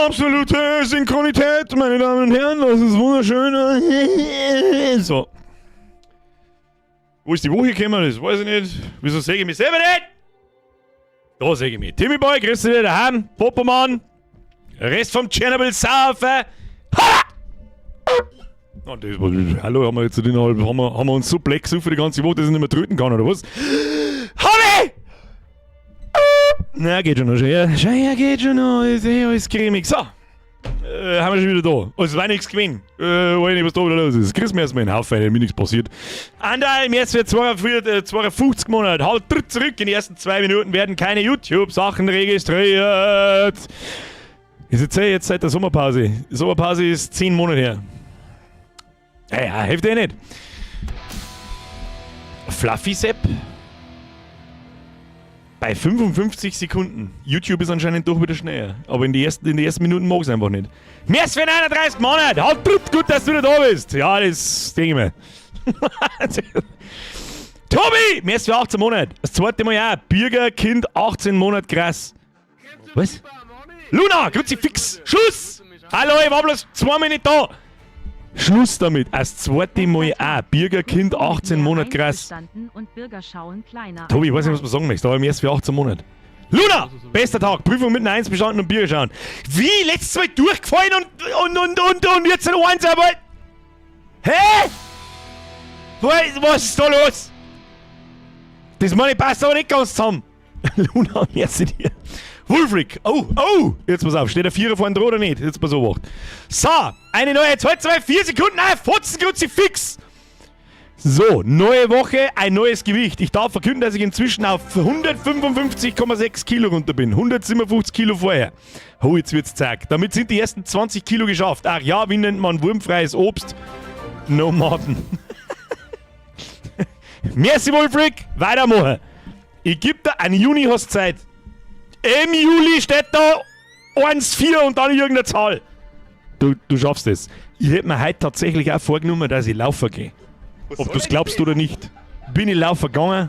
Absolute Synchronität, meine Damen und Herren, das ist wunderschön. So. Wo ist die Woche gekommen? Das weiß ich nicht. Wieso sehe ich mich selber nicht? Da sehe ich mich. Timmy Boy, grüß dich wieder daheim. Popoman. Rest vom Tschernobyl saufen. Ha! Oh, das war, hallo, haben wir jetzt innerhalb, haben wir uns so black für die ganze Woche, dass ich nicht mehr tröten kann, oder was? Hallo! Na, geht schon noch. Schau her, schau her, geht schon noch. Ist eh alles cremig. So. Haben wir schon wieder da. Also, war nichts gewesen. Weiß nicht, was da wieder los ist. Grüß mir erstmal in den Haufen, mir nichts passiert. Andal, mir ist für 52 Monate. Haut tritt zurück. In den ersten 2 Minuten werden keine YouTube-Sachen registriert. Ich sitze jetzt seit der Sommerpause. Die Sommerpause ist 10 Monate her. Ja, ja, hilft eh nicht. Fluffy Sepp? Bei 55 Sekunden. YouTube ist anscheinend doch wieder schneller. Aber in die ersten Minuten mag es einfach nicht. Mehr als für 31 Monate! Halt tritt, gut, dass du wieder da bist! Ja, das denke ich mir. Tobi! Mehr als für 18 Monate. Das zweite Mal auch. Bürger, Kind, 18 Monate, krass. Was? Luna, Kruzifix! Schluss! Hallo, ich war bloß 2 Minuten da! Schluss damit. Das zweite Mal auch. Bürgerkind, 18 Monate, krass. Und Bürger schauen kleiner. Tobi, ich weiß nicht, was du sagen möchtest, aber im erst für 18 Monate. Luna! Bester Tag. Prüfung mit einer 1 bestanden und Bier schauen. Wie? Letztes Mal durchgefallen und jetzt ein 1, aber. Hä? Was ist da los? Das meine ich passt aber nicht ganz zusammen. Luna, merci dir. Wulfric, oh, oh, jetzt pass auf, steht der Vierer vorne dran oder nicht? Jetzt pass auf. So, eine neue, jetzt halt 2, 4 Sekunden, nein, Fotzen, Kruzifix! So, neue Woche, ein neues Gewicht. Ich darf verkünden, dass ich inzwischen auf 155,6 Kilo runter bin. 157 Kilo vorher. Oh, jetzt wird's zack. Damit sind die ersten 20 Kilo geschafft. Ach ja, wie nennt man wurmfreies Obst? Nomaden. Merci, Wulfric. Weitermachen. Ich geb dir einen Juni, hast Zeit. Im Juli steht da 1,4 und dann irgendeine Zahl. Du schaffst es. Ich hätte mir heute tatsächlich auch vorgenommen, dass ich laufen gehe. Ob du's glaubst oder nicht. Bin ich laufen gegangen?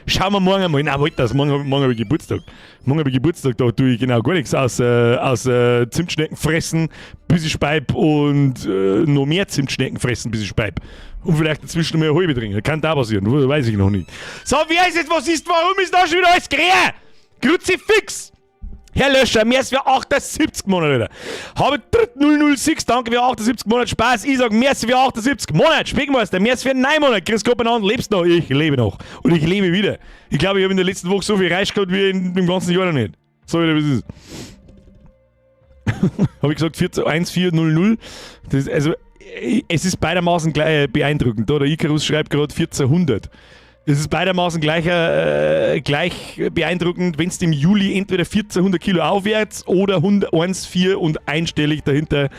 Schauen wir morgen einmal. Nein, halt das. Morgen hab ich Geburtstag. Morgen hab ich Geburtstag, da tue ich genau gar nichts aus Zimtschnecken fressen, bis ich speib und noch mehr Zimtschnecken fressen, bis ich speib. Und vielleicht dazwischen noch mal eine halbe trinken. Kann da passieren, weiß ich noch nicht. So, wer ist jetzt, was ist, warum ist da schon wieder alles grün? Kruzifix! Herr Löscher, mehr als für 78 Monate wieder. Habe 006, danke für 78 Monate Spaß. Ich sag, mehr als für 78 Monate. Speckmeister, mehr als für 9 Monate. Chris Koppenhahn, lebst noch? Ich lebe noch. Und ich lebe wieder. Ich glaube, ich habe in der letzten Woche so viel Reich gehabt wie in dem ganzen Jahr noch nicht. So wie das ist. Hab ich gesagt, 14, 1, 4, 0, 0. Das ist, also, es ist beidermaßen gleich beeindruckend. Da, der Icarus schreibt gerade 1400. Es ist beidermaßen gleich beeindruckend, wenn's im Juli entweder 1400 Kilo aufwärts oder 1, 4 und einstellig dahinter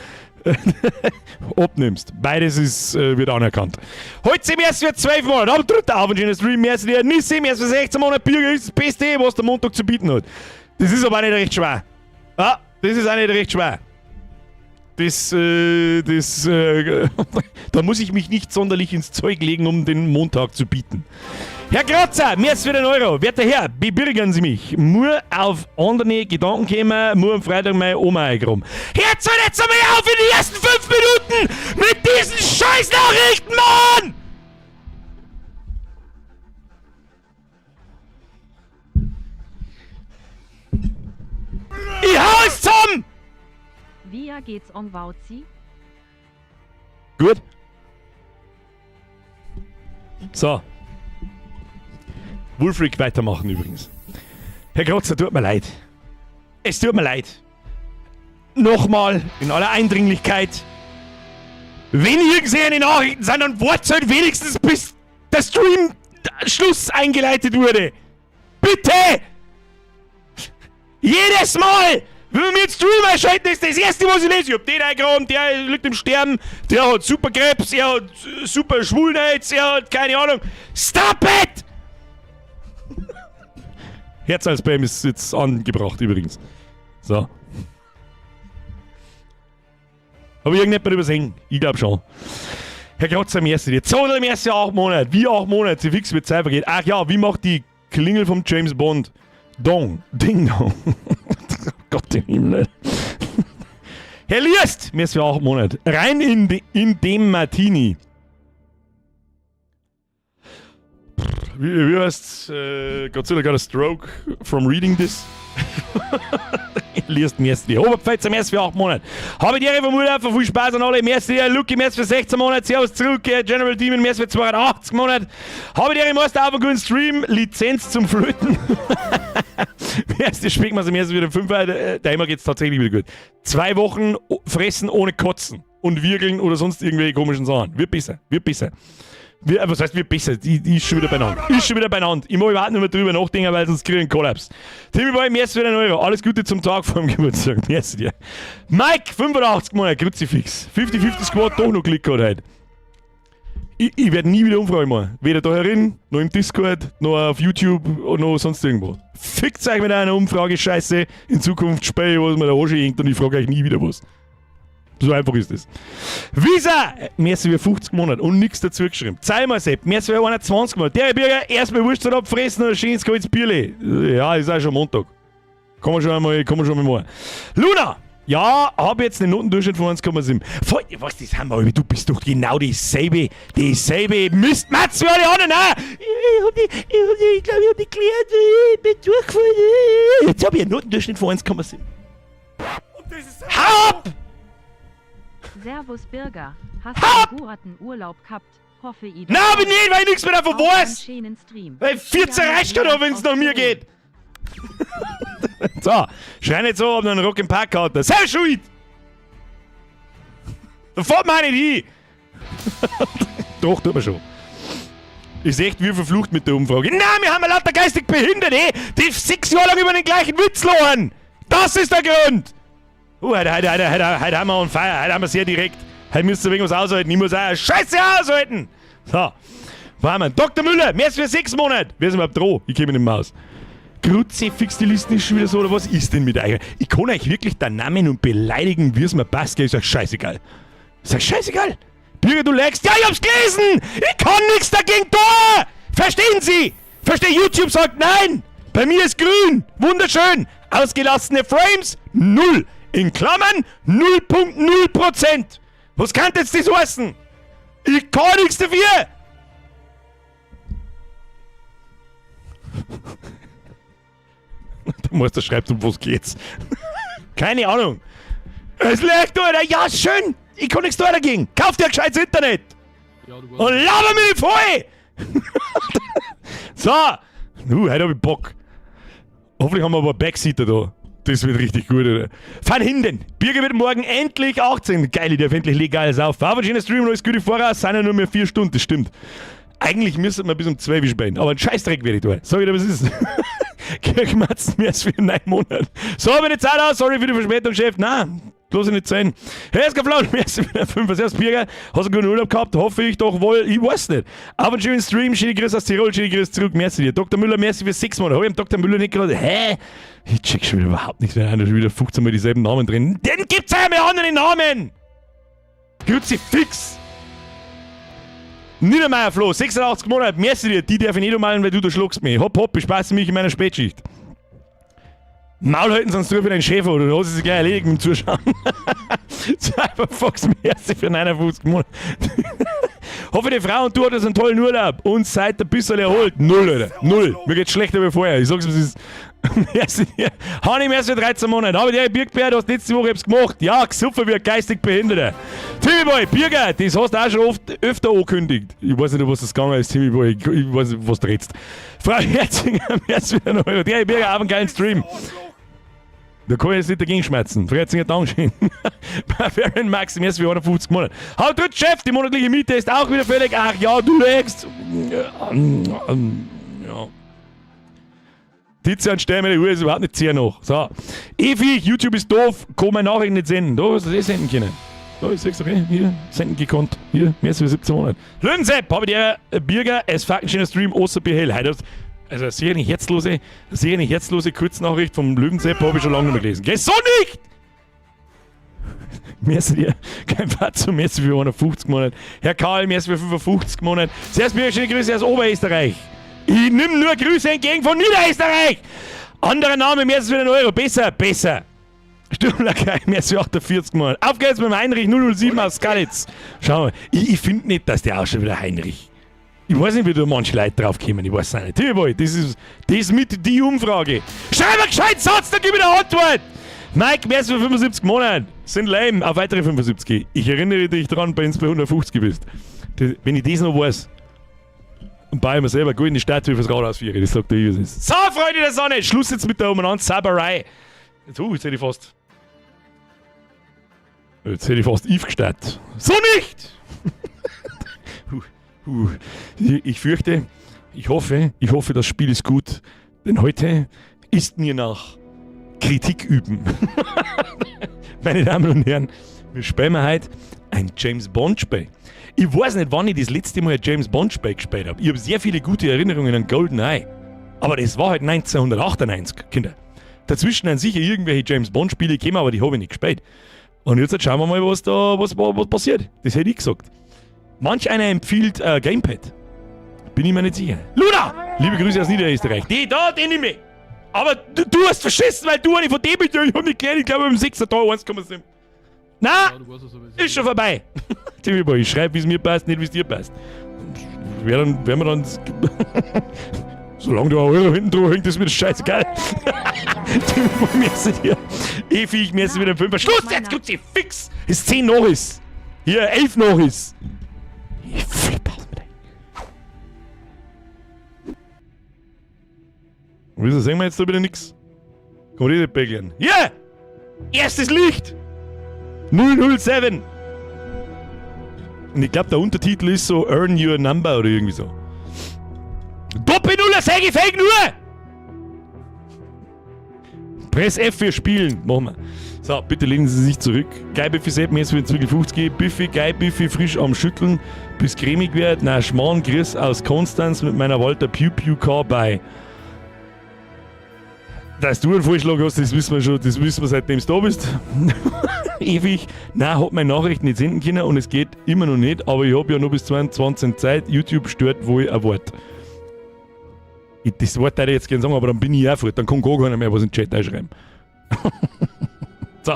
abnimmst. Beides wird anerkannt. Heute sind wir erst für 12 Monate. Am 3. Auf und schöner Stream. Mehr als der Nissi, mehr als für 16 Monate. Bürger ist das Beste, was der Montag zu bieten hat. Das ist aber auch nicht recht schwer. Ah, das ist auch nicht recht schwer. Das, da muss ich mich nicht sonderlich ins Zeug legen, um den Montag zu bieten. Herr Kratzer, mehr als für den Euro. Werter Herr, bebürgern Sie mich. Nur auf andere Gedanken kommen, nur am Freitag meine Oma eingeräumt. Hört jetzt einmal auf in den ersten 5 Minuten mit diesen Scheißnachrichten, Mann! Ich hau es zusammen! Wie geht's on Wauzi? Gut. So. Wulfric weitermachen übrigens. Herr Krotzer, tut mir leid. Es tut mir leid. Nochmal, in aller Eindringlichkeit. Wenn irgendwelche Nachrichten sind, dann wartet halt wenigstens, bis der Stream Schluss eingeleitet wurde. Bitte! Jedes Mal! Wenn wir mit Stream einschalten, ist das erste, was ich lese. Ich hab den eingeräumt, der liegt im Sterben, der hat super Krebs, er hat super Schwulneids, er hat keine Ahnung. Stop it! Herz als Spam ist jetzt angebracht übrigens. So. Hab ich irgendjemand übersehen? Ich glaub schon. Herr Krotzer, merci dir. Zodel, merci 8 Monate. Wie 8 Monate? Sie fix mit Zeit vergeht. Ach ja, wie macht die Klingel vom James Bond. Dong, Ding Dong. Gott im Himmel. Herr Lierst, mir ist für 8 Monate. Rein in, de, in dem Martini. Wie, wie heißt's? Godzilla got a stroke from reading this. Liest merci. Oberpfälzer, merci für 8 Monate. Habe die Ehre vom Urlaub, viel Spaß an alle. Merci, Lucky, merci für 16 Monate. Servus zurück, General Demon, merci für 82 Monate. Habe die Ehre, Meister, auf einen guten Stream. Lizenz zum Flöten. Merci, Speckmasse, merci wieder 5. Da immer geht's tatsächlich wieder gut. 2 Wochen fressen ohne Kotzen und Würgeln oder sonst irgendwelche komischen Sachen. Wird besser, wird besser. Was heißt wird besser? Die ist schon wieder beieinander. Ist schon wieder beieinander. Ich muss überhaupt nicht mehr drüber nachdenken, weil sonst kriege ich einen Kollaps. Timmy Boy, merci wieder 1 Euro. Alles Gute zum Tag vor dem Geburtstag. Merci dir. Mike, 85 Monate, Kruzifix. 50-50 Squad, doch noch Glück gehabt heute. Ich werde nie wieder Umfrage machen. Weder da herin, noch im Discord, noch auf YouTube noch sonst irgendwo. Fickt euch mit einer Umfrage Scheiße. In Zukunft spiele ich, was mir der Arsch hängt, und ich frage euch nie wieder was. So einfach ist es. Visa! Merci für 50 Monate und nichts dazu geschrieben. Zeig Sepp, merci für 21 Monate. Der Bürger, erstmal Wurst abfressen und ein schönes kaltes Bierle. Ja, ist auch schon Montag. Kann man schon einmal, kann man schon einmal machen. Luna! Ja, habe jetzt einen Notendurchschnitt von 1,7. Voll, was, das haben wir, du bist doch genau dieselbe Mistmatz wie alle anderen auch. Ich glaube, ich hab die gelernt, ich bin durchgefallen. Jetzt habe ich einen Notendurchschnitt von 1,7. Hau ab! Servus Birger, hast du einen guten Urlaub gehabt? Hoffe ich. Nein, hab ich nicht, weil ich nichts mehr davon Auf einen weiß. Schönen Stream. Weil 14 reicht schon, wenn es nach mir geht. So, schrei nicht so, ob noch einen Rock im Park hat. Selber schuld! Da fährt man nicht hin! Doch, tut man schon. Ist echt wie verflucht mit der Umfrage. Nein, wir haben ja lauter geistig Behinderte, die 6 Jahre lang über den gleichen Witz lachen. Das ist der Grund! Oh, heute, heute, heute, heute, heute haben wir on fire, heute haben wir sehr direkt. Heute müsst ihr wegen was aushalten. Ich muss auch Scheiße aushalten! So. Warmen. Dr. Müller, mehr als für 6 Monate. Wer ist überhaupt dran? Ich komme nicht mehr aus. Kruzifix, die Listen ist schon wieder so, oder was ist denn mit euch? Ich kann euch wirklich da Namen und beleidigen, wie es mir passt, gell? Ist euch scheißegal. Ist euch scheißegal. Bürger, du lagst. Ja, ich hab's gelesen! Ich kann nichts dagegen tun! Verstehen Sie? Versteh, YouTube sagt nein! Bei mir ist grün! Wunderschön! Ausgelassene Frames, 0. In Klammern 0.0%. Was kann jetzt das heißen? Ich kann nichts dafür! Der Meister schreibt, um was geht's. Keine Ahnung. Es laggt, Alter. Ja, schön. Ich kann nichts tun dagegen. Kauf dir ein gescheites Internet. Ja, du Und laber mich nicht voll. So. Heute hab ich Bock. Hoffentlich haben wir aber Backseater da. Das wird richtig gut, oder? Van Hinden. Birger wird morgen endlich 18. Geil, ich darf endlich legal saufen. Aber schöner Stream, alles Gute voraus. Sind ja nur mehr 4 Stunden, das stimmt. Eigentlich müsste man bis um 12 Uhr spielen, aber einen Scheißdreck werde ich tun. Sag ich dir, was ist. Kirchmatzen mehr als für 9 Monate. So, meine Zeit aus. Sorry für die Verspätung, Chef. Nein, bloß nicht sein. Herr Eskaflaun, merci für 5. Servus, Birger. Hast du einen guten Urlaub gehabt? Hoffe ich doch wohl. Ich weiß nicht. Aber einen schönen Stream. Schöne Grüße aus Tirol. Schöne Grüße zurück. Merci dir. Dr. Müller, merci für 6 Monate. Hab ich dem Dr. Müller nicht gerade. Hä? Ich check schon wieder überhaupt nichts mehr. Da schon wieder 15 Mal dieselben Namen drin. Den gibt's ja mehr andere Namen! Kruzifix! Niedermeyer Flo, 86 Monate, merci dir, die darf ich nicht ummalen, weil du da schluckst mich. Hopp, hopp, ich spaße mich in meiner Spätschicht. Maul halten, sonst ruf ich deinen Chef oder du hast es gleich erledigt mit dem Zuschauen. Cyberfox, merci für 59 Monate. Hoffe, die Frau und du hattest einen tollen Urlaub und seid ein bisschen erholt. Null, Alter. Null. Mir geht's schlechter wie vorher. Ich sag's, was ist. Merci dir. Hanni, merci für 13 Monate. Habe dir Birkbär, du hast letzte Woche etwas gemacht. Ja, gesoffen wie ein geistig Behinderter. Timmy Boy, Birger, das hast du auch schon oft, öfter angekündigt. Ich weiß nicht, um was das gegangen ist, Timmy Boy. Ich weiß nicht, was du redest. Frau Herzinger, merci für 1 Euro. Der Birger, auch einen geilen Stream. Da kann ich jetzt nicht dagegen schmerzen. Frau Herzinger, Dankeschön. Barbarian Max, merci für 51 Monate. Haut drin, Chef, die monatliche Miete ist auch wieder fällig. Ach ja, du legst. Ja. Tizian Stern, meine Uhr ist überhaupt nicht sehr noch. So. Evi, YouTube ist doof, kann meine Nachrichten nicht senden. Da hast du das eh senden können. Da, ich sag's doch eh. Hier, senden gekonnt. Hier, mehr als für 17 Monate. Löwensepp, habe der Birger, es fucking schöner Stream, außer Hell. Heute, also sehr eine herzlose Kurznachricht vom Löwensepp habe ich schon lange nicht mehr gelesen. Gell, so nicht! Merci dir. Kein Fatzo, merci für 150 Monate. Herr Karl, merci für 55 Monate. Zuerst mir schöne Grüße aus Oberösterreich. Ich nimm nur Grüße entgegen von Niederösterreich! Anderer Name, mehr als wieder ein Euro. Besser, besser. Sturmlakai, mehr als 48 Mal. Auf geht's mit dem Heinrich 007 aus Skalitz. Schau mal, ich finde nicht, dass der ausschaut wie der Heinrich. Ich weiß nicht, wie da manche Leute drauf kommen, ich weiß es nicht. Tillboy, das ist das mit die Umfrage. Schreib einen gescheiten Satz, dann gib ich eine Antwort! Mike, mehr als 75 Monate sind lame auf weitere 75. Ich erinnere dich dran, wenn du bei 150 bist. Das, wenn ich das noch weiß, und baue ich mir selber gut in die Statue fürs Rad ausführe, das sagt der Jesus. So, Freunde der Sonne, Schluss jetzt mit der Umeinander-Saberei. Jetzt, jetzt hätte ich fast. Jetzt hätte ich fast Eve gestartet. So nicht! Ich fürchte, ich hoffe, das Spiel ist gut, denn heute ist mir nach Kritik üben. Meine Damen und Herren, wir spielen heute ein James Bond Spiel. Ich weiß nicht, wann ich das letzte Mal ein James Bond Spiel gespielt habe. Ich habe sehr viele gute Erinnerungen an GoldenEye. Aber das war halt 1998, Kinder. Dazwischen sind sicher irgendwelche James Bond Spiele gekommen, aber die habe ich nicht gespielt. Und jetzt schauen wir mal, was da was passiert. Das hätte ich gesagt. Manch einer empfiehlt Gamepad. Bin ich mir nicht sicher. Luna! Liebe Grüße aus Niederösterreich. Die da, den nehme ich. Aber du hast verschissen, weil du eine von dem bist. Ich hab nicht gelernt. Ich glaube, im 6. Tag 1,7. Na, ja, ist schon vorbei. Timmy Boy, ich schreibe, wie es mir passt, nicht wie es dir passt. Werden wir dann. Solange du ein Euro hinten drüber hängt, ist mir das scheißegal. Timmy Boy, merci dir. Evi, ich merci wieder 5. Schluss jetzt, Kruzifix! Ist 10 noch ist. Hier, 11 noch ist. Ich flipp aus mit euch. Wieso sehen wir jetzt da wieder nix? Komm, die Bäckchen. Ja! Erstes Licht! 007! Und ich glaube, der Untertitel ist so Earn Your Number oder irgendwie so. Doppel-Nuller, sag ich fake nur! Press F für Spielen. Machen wir. So, bitte lehnen Sie sich zurück. Geil Biffy Sepp, jetzt wird es 50 Biffy, geil Biffy, frisch am Schütteln, bis cremig wird. Na, Schmarrn, Chris aus Konstanz mit meiner Walter Pew Pew Car bei. Dass du einen Vorschlag hast, das wissen wir schon, das wissen wir seitdem du da bist. Ewig. Nein, hab meine Nachrichten nicht senden können und es geht immer noch nicht, aber ich hab ja noch bis 22 Zeit. YouTube stört wohl ein Wort. Das Wort würde ich jetzt gerne sagen, aber dann bin ich auch fort. Dann kann gar keiner mehr was in den Chat einschreiben. So.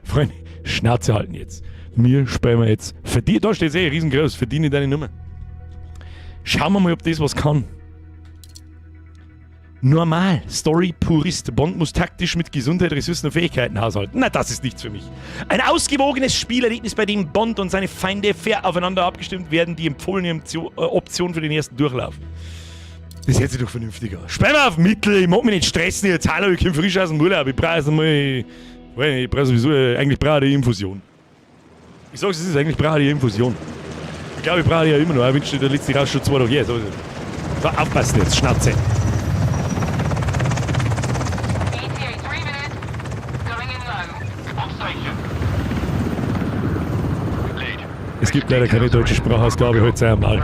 Freunde, Schnauze halten jetzt. Mir spielen wir jetzt. Verdien, da steht es eh riesengroß. Verdiene deine Nummer. Schauen wir mal, ob das was kann. Normal. Story Purist. Bond muss taktisch mit Gesundheit, Ressourcen und Fähigkeiten haushalten. Na, das ist nichts für mich. Ein ausgewogenes Spielerlebnis, bei dem Bond und seine Feinde fair aufeinander abgestimmt werden, die empfohlene Option für den ersten Durchlauf. Das hört sich doch vernünftig an. Spielen wir auf Mittel, ich mag mich nicht stressen jetzt. Hallo, ich komme frisch aus dem Urlaub. Ich brauche erst einmal. Ich brauche sowieso, eigentlich brauche ich die Infusion. Ich sag's, es ist, eigentlich brauche ich die Infusion. Ich glaube, ich brauche die ja immer noch, auch wenn der letzte Rausch schon 2 Tage her ist. So, aufpassen jetzt, Schnauze. Es gibt leider keine deutsche Sprachausgabe heute einmal.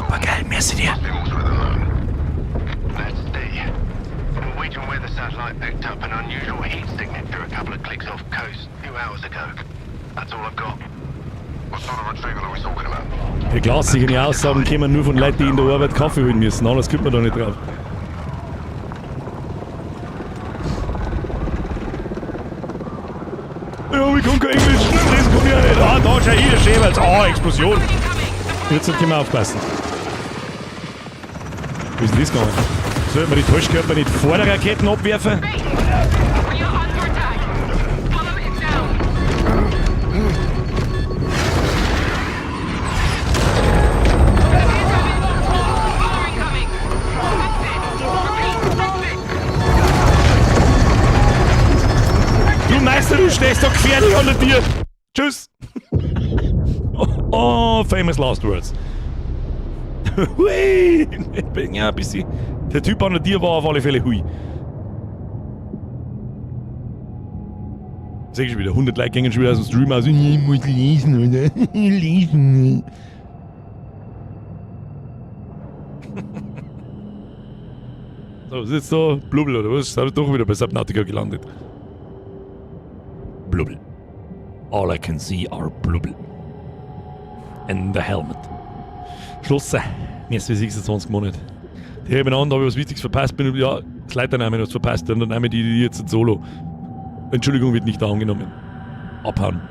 Aber geil, merci dir. Die klassischen Aussagen kommen nur von Leuten, die in der Arbeit Kaffee holen müssen. Anders kommt man da nicht drauf. Ja, ich kann kein Englisch. Das kann ich auch nicht. Ah, da schau hier, Schäferz. Ah, Explosion. Jetzt können wir aufpassen. Wie ist denn das gegangen? Sollten wir die Täuschkörper nicht vor der Raketen abwerfen? Du Meister, du stehst doch gefährlich unter dir. Tschüss. Oh, famous last words. Hui. Ja, ein bisschen. Der Typ an der Tür war auf alle Fälle hui. Sag ich schon wieder, 100 Leute gehen schon wieder aus dem Stream aus. Ich muss lesen, oder? Lesen. So, So, was ist jetzt da? Blubbel oder was? Sind wir doch wieder bei Subnautica gelandet. Blubbel. All I can see are Blubbel. And the helmet. Schloss. Mir ist 26 Monate. Die haben habe ich was Wichtiges verpasst. Bin, ja, das Leitername was verpasst. Dann nehme ich die jetzt solo. Entschuldigung, wird nicht angenommen. Abhauen.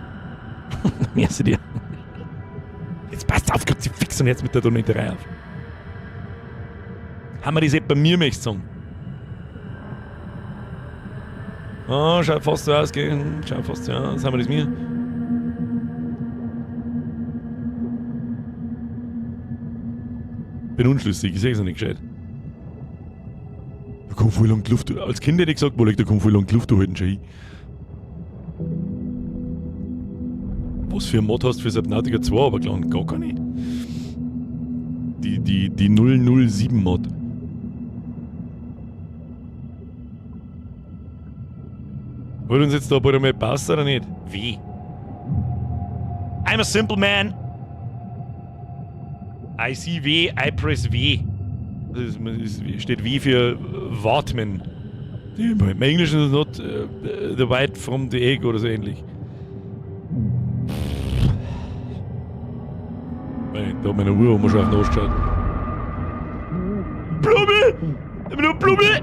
Merci dir. Jetzt passt auf, Kruzifix und jetzt mit der Donaterei auf. Haben wir das etwa bei mir, möchtest du sagen? Ah, schaut fast so aus, gell? Schaut fast so aus. Haben wir das mir? Bin unschlüssig, ich sehe es noch nicht gescheit. Da kommt voll lang die Luft. Als Kind hätte ich gesagt, da kommt voll lang die Luft halten schon hin. Was für ein Mod hast du für Subnautica 2, aber klar, gar keine. Die 007 Mod. Wollt uns jetzt da bald einmal passen oder nicht? Wie? I'm a simple man. I see W, I press W. Das steht W für Wartman. Im Englischen ist es not the white from the egg oder so ähnlich. Da hat meine Uhr immer schon auf den Arsch geschaut. Blummel! Ich bin nur Blummel!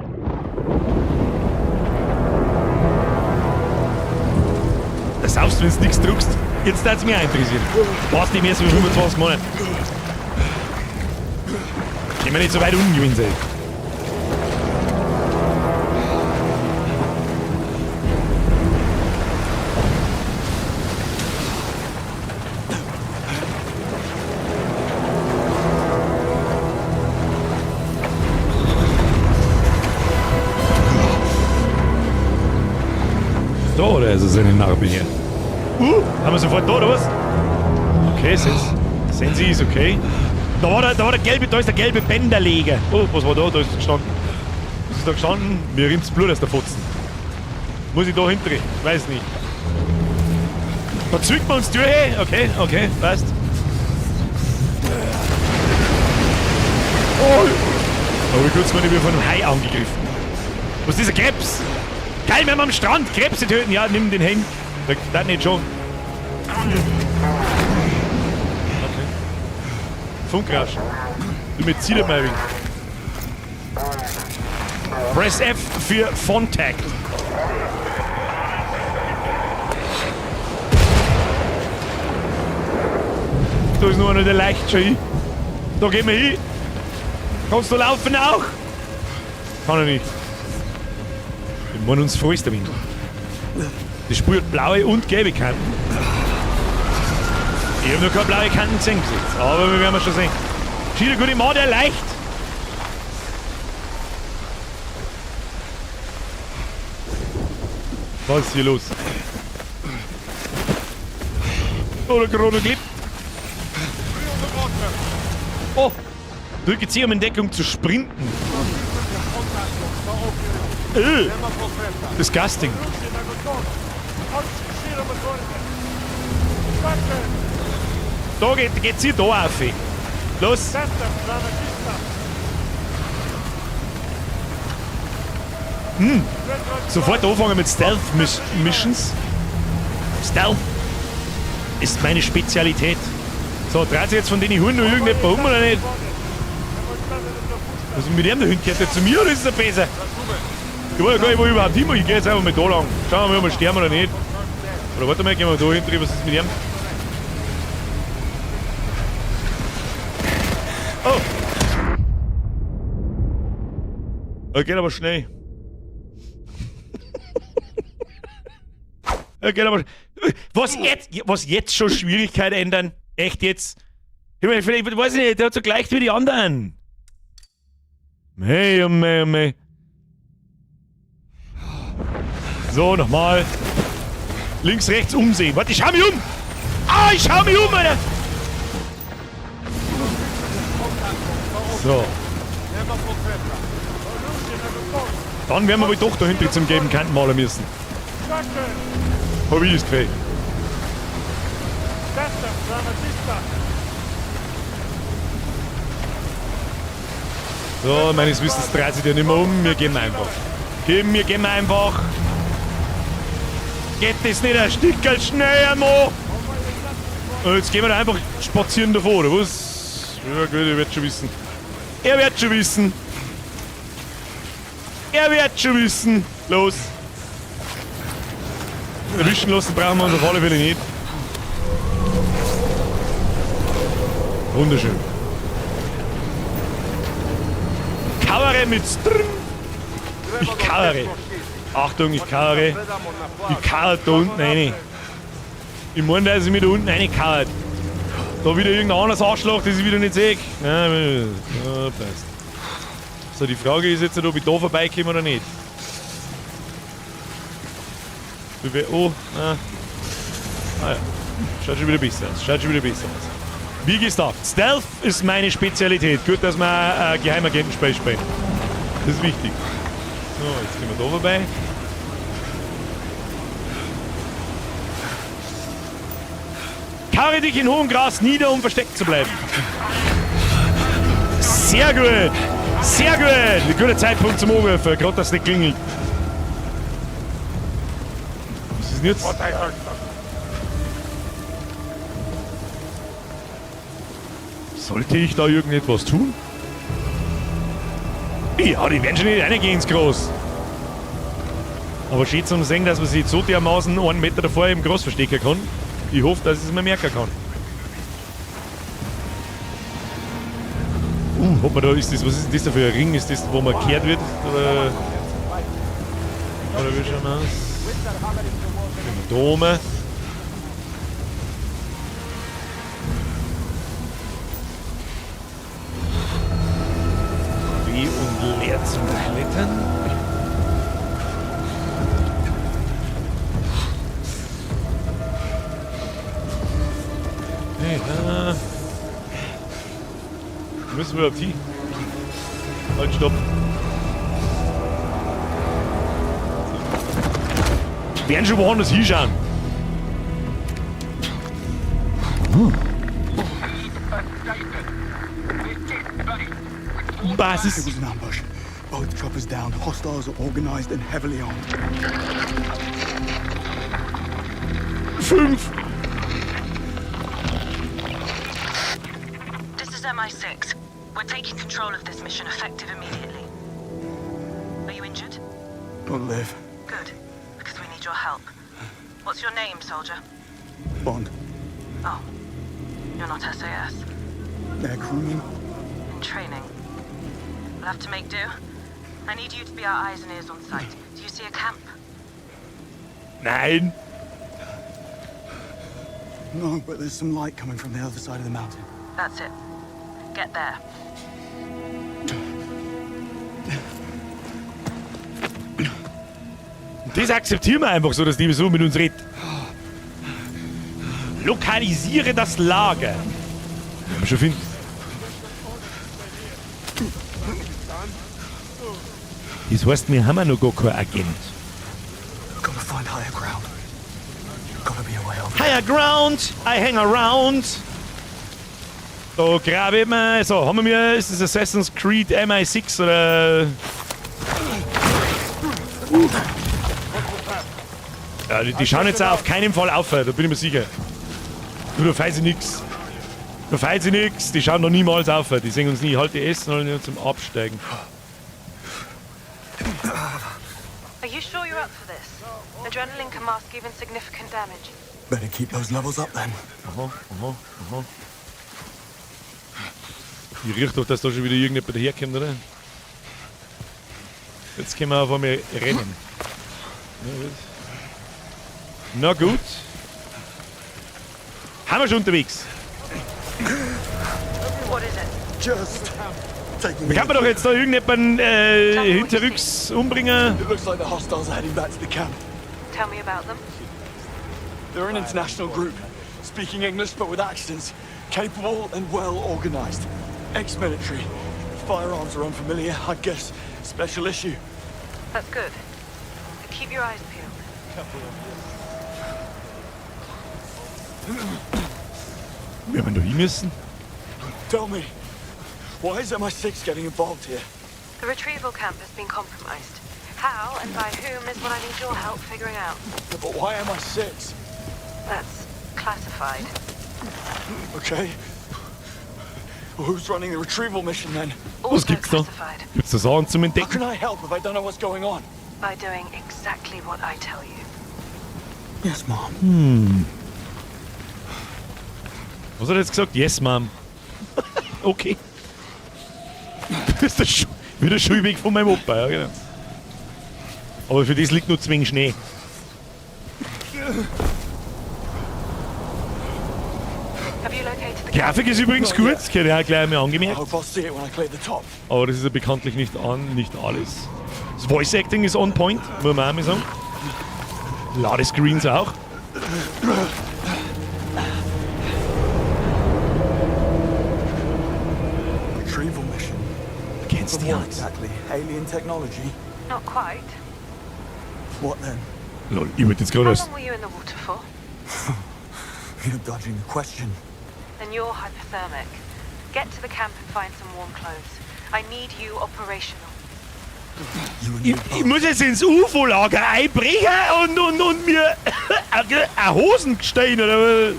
Das saufst, wenn du nichts druckst. Jetzt darf's mich auch interessieren. Passt nicht mehr so wie 25 Monate. Ich bin nicht so weit unten gewesen sein. Da, oder ist es eine Narbe hier? Haben wir sofort da, oder was? Okay, Sensi ist okay. Da war der gelbe, da ist der gelbe Bänderleger. Oh, was war da? Da ist es gestanden. Was ist da gestanden? Mir rinnt's Blut aus der Fotzen. Muss ich da hinter? Ich weiß nicht. Da zwickt man uns durch. Okay, okay, passt. Oh! Aber kurz mal, ich bin von einem Hai angegriffen. Was ist dieser Krebs? Geil, wir haben am Strand Krebse töten. Ja, nimm den Häng. Das nicht schon. Okay. Funkrauschen. Du mit Ziedermeiring. Press F für Fontakt. Da ist nur einer, der leicht schon hin. Da gehen wir hin. Kannst du laufen auch? Kann er nicht. Wir wollen uns freuen damit. Das spürt blaue und gelbe Kanten. Ich hab noch keine blaue Kanten gesehen bis jetzt, aber wir werden schon sehen. Schieder, gute Mann, der leicht. Was ist hier los? Oh, der Corona klebt. Oh! Drücke C, um in Deckung zu sprinten. Disgusting. Da geht sie da auf. Los! Hm. Sofort anfangen mit Stealth-Missions. Stealth ist meine Spezialität. So, dreht sich jetzt von denen Hunden noch irgendjemand um oder nicht? Was ist mit dem da hinten? Gehört der zu mir oder ist der besser? Ich weiß ja gar nicht, wo ich überhaupt hin muss. Ich geh jetzt einfach mal da lang. Schauen wir mal, ob wir sterben oder nicht. Oder warte mal, gehen wir da hinten, was ist mit ihm? Oh! Er geht aber schnell. Er geht aber was jetzt schon Schwierigkeit ändern? Echt jetzt? Ich meine, vielleicht, weiß ich nicht, der hat so gleich wie die anderen. Mei, oh mei, oh mei. So, nochmal. Links, rechts umsehen. Warte, ich schau mich um! Ah, ich schau mich um, Alter! So. Dann werden wir wohl doch dahinter zum gelben Kanten malen müssen. Hab ich das Gefühl. So, meines Wissens dreht sich der nicht mehr um. Wir gehen einfach. Komm, wir gehen einfach. Geht das nicht ein Stückchen schneller, Mo? Jetzt gehen wir da einfach spazieren davor, oder was? Ja gut, er wird schon wissen. Er wird schon wissen. Er wird schon wissen. Los. Erwischen lassen brauchen wir uns auf alle Fälle nicht. Wunderschön. Kauere mit Strn. Ich kauere. Achtung, ich kauere. Ich kauere da unten rein. Ich meine, dass ich mich da unten reinkauert. Da wieder irgendein anderes Arschloch, das ich wieder nicht sehe. Nein, ja, passt. So, die Frage ist jetzt, ob ich da vorbeikomme oder nicht. Oh, ah. Ah ja. Schaut schon wieder besser aus. Schaut schon wieder besser aus. Wie gesagt, Stealth ist meine Spezialität. Gut, dass wir Geheimagentenspiel spielen. Das ist wichtig. So, jetzt gehen wir da vorbei. Karre dich in hohem Gras nieder, um versteckt zu bleiben. Sehr gut. Sehr gut. Ein guter Zeitpunkt zum Anrufen, gerade dass es nicht klingelt. Was ist denn jetzt? Sollte ich da irgendetwas tun? Ja, die werden schon nicht reingehen ins Gras. Aber schön zum sehen, dass man sich so dermaßen einen Meter davor im Gras verstecken kann. Ich hoffe, dass ich es mir merken kann. Hat man da, ist das, was ist denn das da für ein Ring? Ist das, wo man gekehrt wird? Oder, oder wie schauen wir aus? Dome. B und leer zum Klettern. Hey, da. Wo müssen wir überhaupt hin? Halt, stopp. So. Werden schon woanders hinschauen. Basis. It was an ambush. Both choppers down. Hostiles are organized and heavily armed. 5. This is MI6. We're taking control of this mission effective immediately. Are you injured? I'll live. Good, because we need your help. What's your name, soldier? Bond. Oh, you're not SAS. They're crewmen. In training. We'll have to make do. I need you to be our eyes and ears on site. Do you see a camp? Nein. No, but there's some light coming from the other side of the mountain. That's it. Get there. Das akzeptieren wir einfach so, dass die so mit uns redet. Lokalisiere das Lager. Werden wir schon finden. Das heißt, wir haben ja noch gar keinen Agent. Gotta find higher ground. Gotta be a way over. Higher ground, I hang around. Da grabe ich mir. So, haben wir mir. Ist das Assassin's Creed MI6 oder? Ja, die schauen jetzt auch auf keinen Fall auf, da bin ich mir sicher. Du, da feilt sie nix. Da feilt sie nix, die schauen noch niemals auf. Die sehen uns nie. Halt die Essen und nur zum Absteigen. Are you sure you're up for this? Adrenaline can mask even significant damage. Better keep those levels up then. Aha, aha, aha. Ich riech doch, dass da schon wieder irgendjemand daherkommt, oder? Jetzt können wir auf einmal rennen. Na gut. Na gut. Haben wir schon unterwegs. What is it? Just taking Wie kann man doch jetzt da irgendjemanden hinterrücks umbringen? It looks like the hostiles are heading back to the camp. Tell me about them. They're an international group, speaking English but with accents, capable and well organized. Ex-military. Firearms are unfamiliar, I guess. Special issue. That's good. But keep your eyes peeled. Wir haben da hin müssen. Tell me, Why is MI6 getting involved here? The retrieval camp has been compromised. How and by whom is what I need your help figuring out. But why MI6? That's classified. Okay. Well, who's running the retrieval mission then? Was Also gibt's da? classified. Gibt's da Sachen zum How Entdecken? can I help if I don't know what's going on? By doing exactly what I tell you. Yes, Mom. Was hat er jetzt gesagt? Yes, Mom. Okay. Das ist der Schu wieder Schulweg von meinem Opa, ja genau. Aber für das liegt nur zu wenig Schnee. Have you located the camp? Grafik ist übrigens gut, das hätte ich auch gleich einmal I angemerkt. hope I'll see it when I clear the top. Aber das ist ja bekanntlich nicht alles. Das Voice Acting ist on point, muss man auch mal sagen. Ladescreens auch. Retrieval mission. Kennst For du what die exactly? Alien technology? Not quite. What then? Lol, ich wollte jetzt gerade How als long were you in the water for? You're dodging the question. Then you're hypothermic. Get to the camp and find some warm clothes. I need you operational. You and me Ich both. muss jetzt ins UFO-Lager einbrechen und mir eine Hosen stehen, oder was?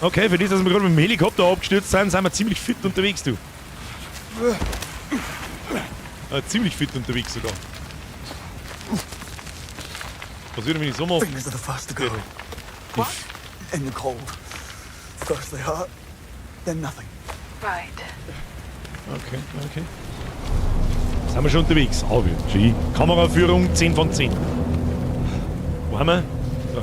Okay, für das, dass wir gerade mit dem Helikopter abgestürzt sind, sind wir ziemlich fit unterwegs, du. Ziemlich fit unterwegs sogar. Was würde wenn ich so mache? Fingers are the first to go. What? In the cold. First they hurt, then nothing. Right. Okay. Sind wir schon unterwegs? Aber G. Kameraführung 10 von 10. Wo haben wir? So.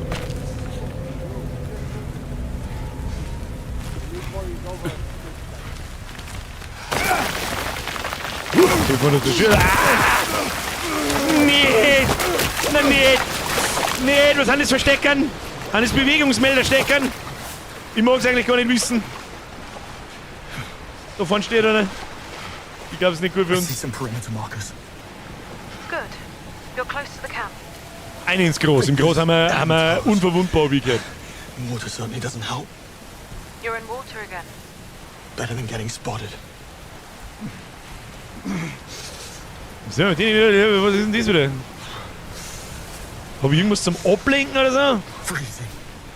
Ah! Nee! Na nicht! Nee, was sind das für Steckern? Sind das Bewegungsmelder-Steckern? Ich mag's eigentlich gar nicht wissen. Da vorne steht einer. Ich glaube, es ist nicht gut für I see uns. some perimeter markers. Good. You're close to the camp. Eine ins Groß. Im Groß haben wir unverwundbar, wie gehört. Water certainly doesn't help. You're in water again. Better than getting spotted. Was ist denn das wieder? Hab ich irgendwas zum Ablenken oder so? Freezing.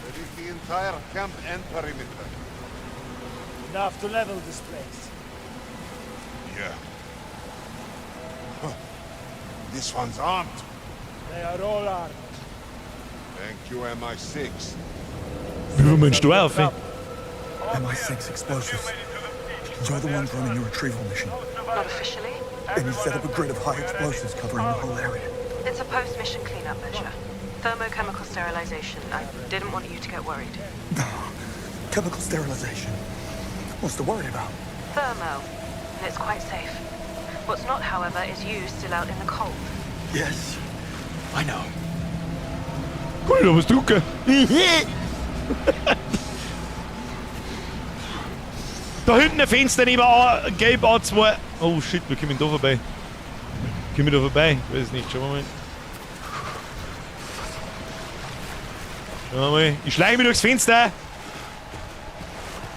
That is the entire camp and perimeter. Enough to level this place. Yeah. Huh. This one's armed. They are all armed. Thank you, MI6. Wie wollen wir den Stor auf? MI6 explosives. You're the ones running the retrieval mission. Not officially. And you set up a grid of high explosives covering the whole area. It's a post-mission cleanup measure. Thermochemical sterilization. I didn't want you to get worried. Chemical sterilization. What's to worry about? Thermo. And it's quite safe. What's not, however, is you still out in the cold. Yes, I know. Kann ich da was drucken? Da hinten ein Fenster neben A, gelb A2. Oh shit, wir kommen da vorbei. Kommen wir da vorbei? Ich weiß es nicht. Schauen wir mal. Schauen wir mal. Ich schleiche mich durchs Fenster.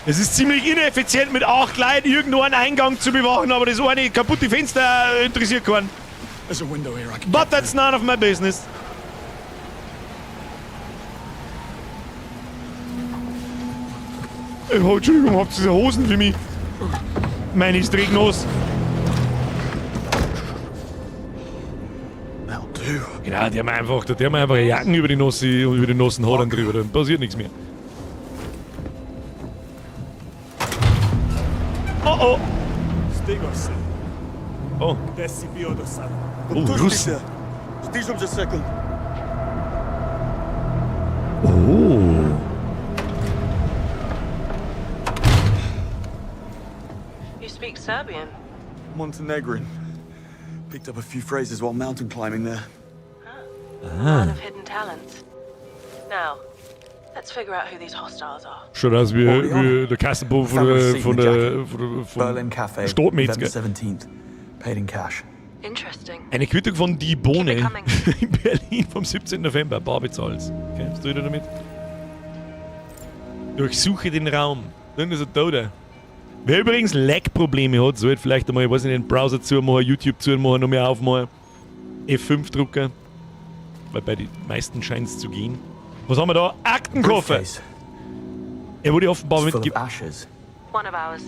Es ist ziemlich ineffizient, mit 8 Leuten irgendwo einen Eingang zu bewachen, aber das eine kaputte Fenster interessiert keinen. There's a window here I can But get that's through. none of my business. Oh, Entschuldigung, habt ihr diese Hosen für mich? Meine ist regnass. That'll do. Genau, die haben einfach, die haben einfach Jacken über die Nasse, über die nassen Haaren drüber, dann passiert nichts mehr. Oh oh! Stigao sam. Oh, Gde si bio do sada? oh, Russen. Stižem za sekund. Oh. You speak Serbian. Montenegrin. Picked up a few phrases while mountain climbing there. Man of hidden talents. Now, let's figure out who these hostiles are. Schaut aus wie der Kassenbon von der Berlin Cafe, Stadtmetzger. November 17th. Paid in cash. Interesting. Eine Quittung von Die Bohne Keep it coming. in Berlin vom 17. November. Bar bezahlt. Okay, was tue ich da damit? Durchsuche den Raum. Dann ist er tot. Wer übrigens Lag-Probleme hat, sollte vielleicht einmal, ich weiß nicht, den Browser zumachen, YouTube zumachen, noch mehr aufmachen. F5 drucken. Weil bei den meisten scheint es zu gehen. Was haben wir da? Aktenkoffer! Briefcase. Er wurde offenbar It's full mit. of ashes. One of ours.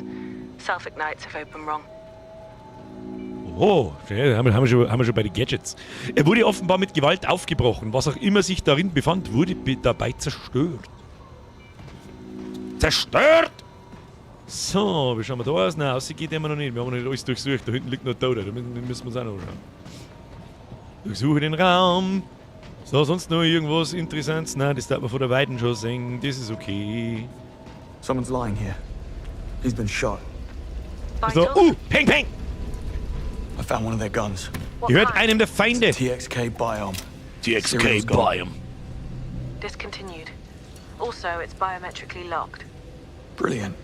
Self-ignites if open wrong. Oh, ja, haben wir schon bei den Gadgets. Er wurde offenbar mit Gewalt aufgebrochen. Was auch immer sich darin befand, wurde dabei zerstört. Zerstört! So, wie schauen wir da aus? Nein, aussieht geht immer noch nicht. Wir haben noch nicht alles durchsucht. Da hinten liegt noch ein Toter. Da müssen wir uns auch noch anschauen. Durchsuche den Raum. So, sonst noch irgendwas Interessantes? Nein, das darf man von der Weiten schon sehen. Das ist okay. Someone's lying here. He's been shot. So, Vitals? peng, peng! I found one of their guns. What Gehört kind? einem der Feinde. TXK Biome. TXK Serial's gone. Biome. Discontinued. Also, it's biometrically locked. Brilliant.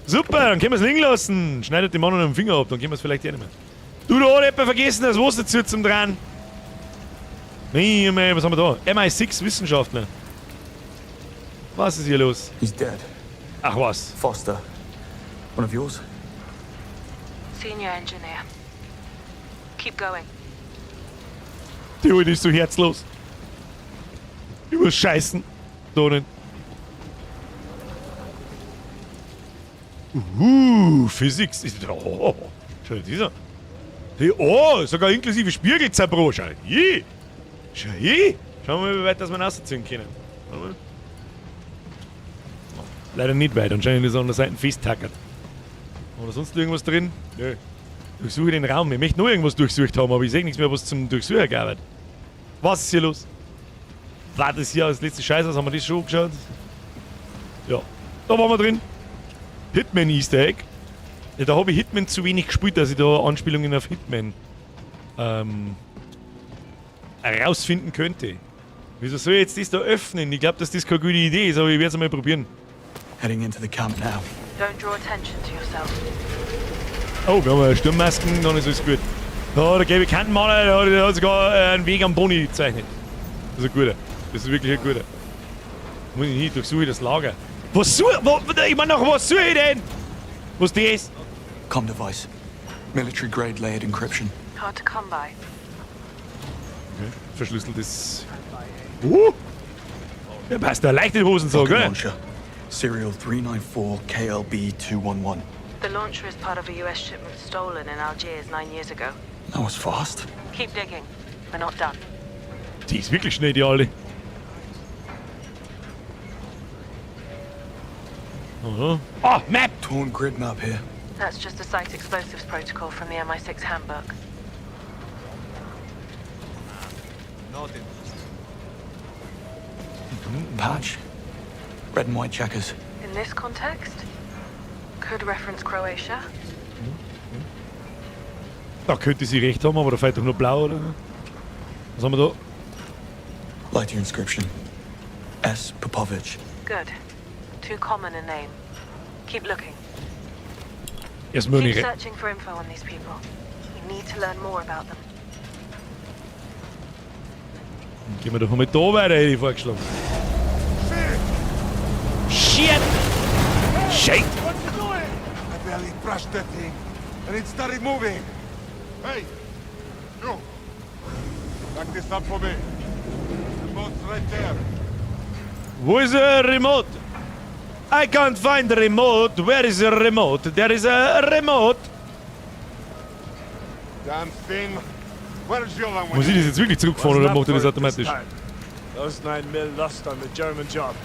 Super, dann können wir es liegen lassen. Schneidet dem Mann noch den Finger ab, dann können wir es vielleicht eh nicht mehr. Du, da hat jemand vergessen, das Wasser zu zum dran. Nee, mei, was haben wir da? MI6 Wissenschaftler. Was ist hier los? He's dead. Ach was. Foster. One of yours? Senior engineer. Keep going. Die Alte ist so herzlos. Ich muss scheißen. Da nicht. Physics. Oh, schau dir das an. Oh, sogar inklusive Spiegelzerbruch. Schau hier. Schau hier. Schauen wir mal, wie weit das wir rausziehen können. Warte mal. Leider nicht weit. Anscheinend ist er an der Seite festtackert. Oder sonst irgendwas drin? Nö. Durchsuche den Raum. Ich möchte noch irgendwas durchsucht haben, aber ich sehe nichts mehr, was zum Durchsuchen gab. Was ist hier los? War das hier als letzte Scheiße? Haben wir das schon angeschaut? Ja. Da waren wir drin. Hitman Easter Egg. Ja, da habe ich Hitman zu wenig gespielt, dass ich da Anspielungen auf Hitman herausfinden könnte. Wieso soll ich jetzt das da öffnen? Ich glaube, dass das keine gute Idee ist, aber ich werde es mal probieren. Heading into the camp now. Don't draw attention to yourself. Oh, wir haben Sturmmasken, dann ist alles gut. Da, der gelbe Kantenmaler, der hat sogar einen Weg am Boni gezeichnet. Das ist ein guter. Das ist wirklich ein guter. Muss ich hin, durchsuche das Lager. Was suche ich? Ich meine, nach was suche ich denn? Was das? Com device. Military grade layered encryption. Hard to come by. Okay. Verschlüsseltes. Der passt da leicht in die Hosen so, Rocket gell? launcher. Serial 394 KLB 211. The launcher is part of a US shipment stolen in Algiers 9 years ago. That was fast. Keep digging. We're not done. Die ist wirklich schnell, die Alte. Aha. Oh, Map! Torn grid map here. That's just a site explosives protocol from the MI6 handbook. Patch. Red and white checkers. In this context, could reference Croatia. Da könnte sie recht haben, aber da fällt doch nur blau, oder? Was haben wir da? Lighter inscription. S. Popovich. Good. Too common a name. Keep looking. Erstmal Keep nicht. searching for info on these people. We need to learn more about them. Gehen wir doch mal da weiter, hätte ich vorgeschlagen. Shit! Shit! What's it doing? I barely brushed that thing, and it started moving. Hey, you! Back this up for me. The boat's right there. Wo ist der Remote? I can't find the remote. Where is the remote? There is a remote. Damn thing. Where's Jovan? Muss ich das jetzt wirklich zurückfahren oder macht er das automatisch? Those 9 mil lost on the German job.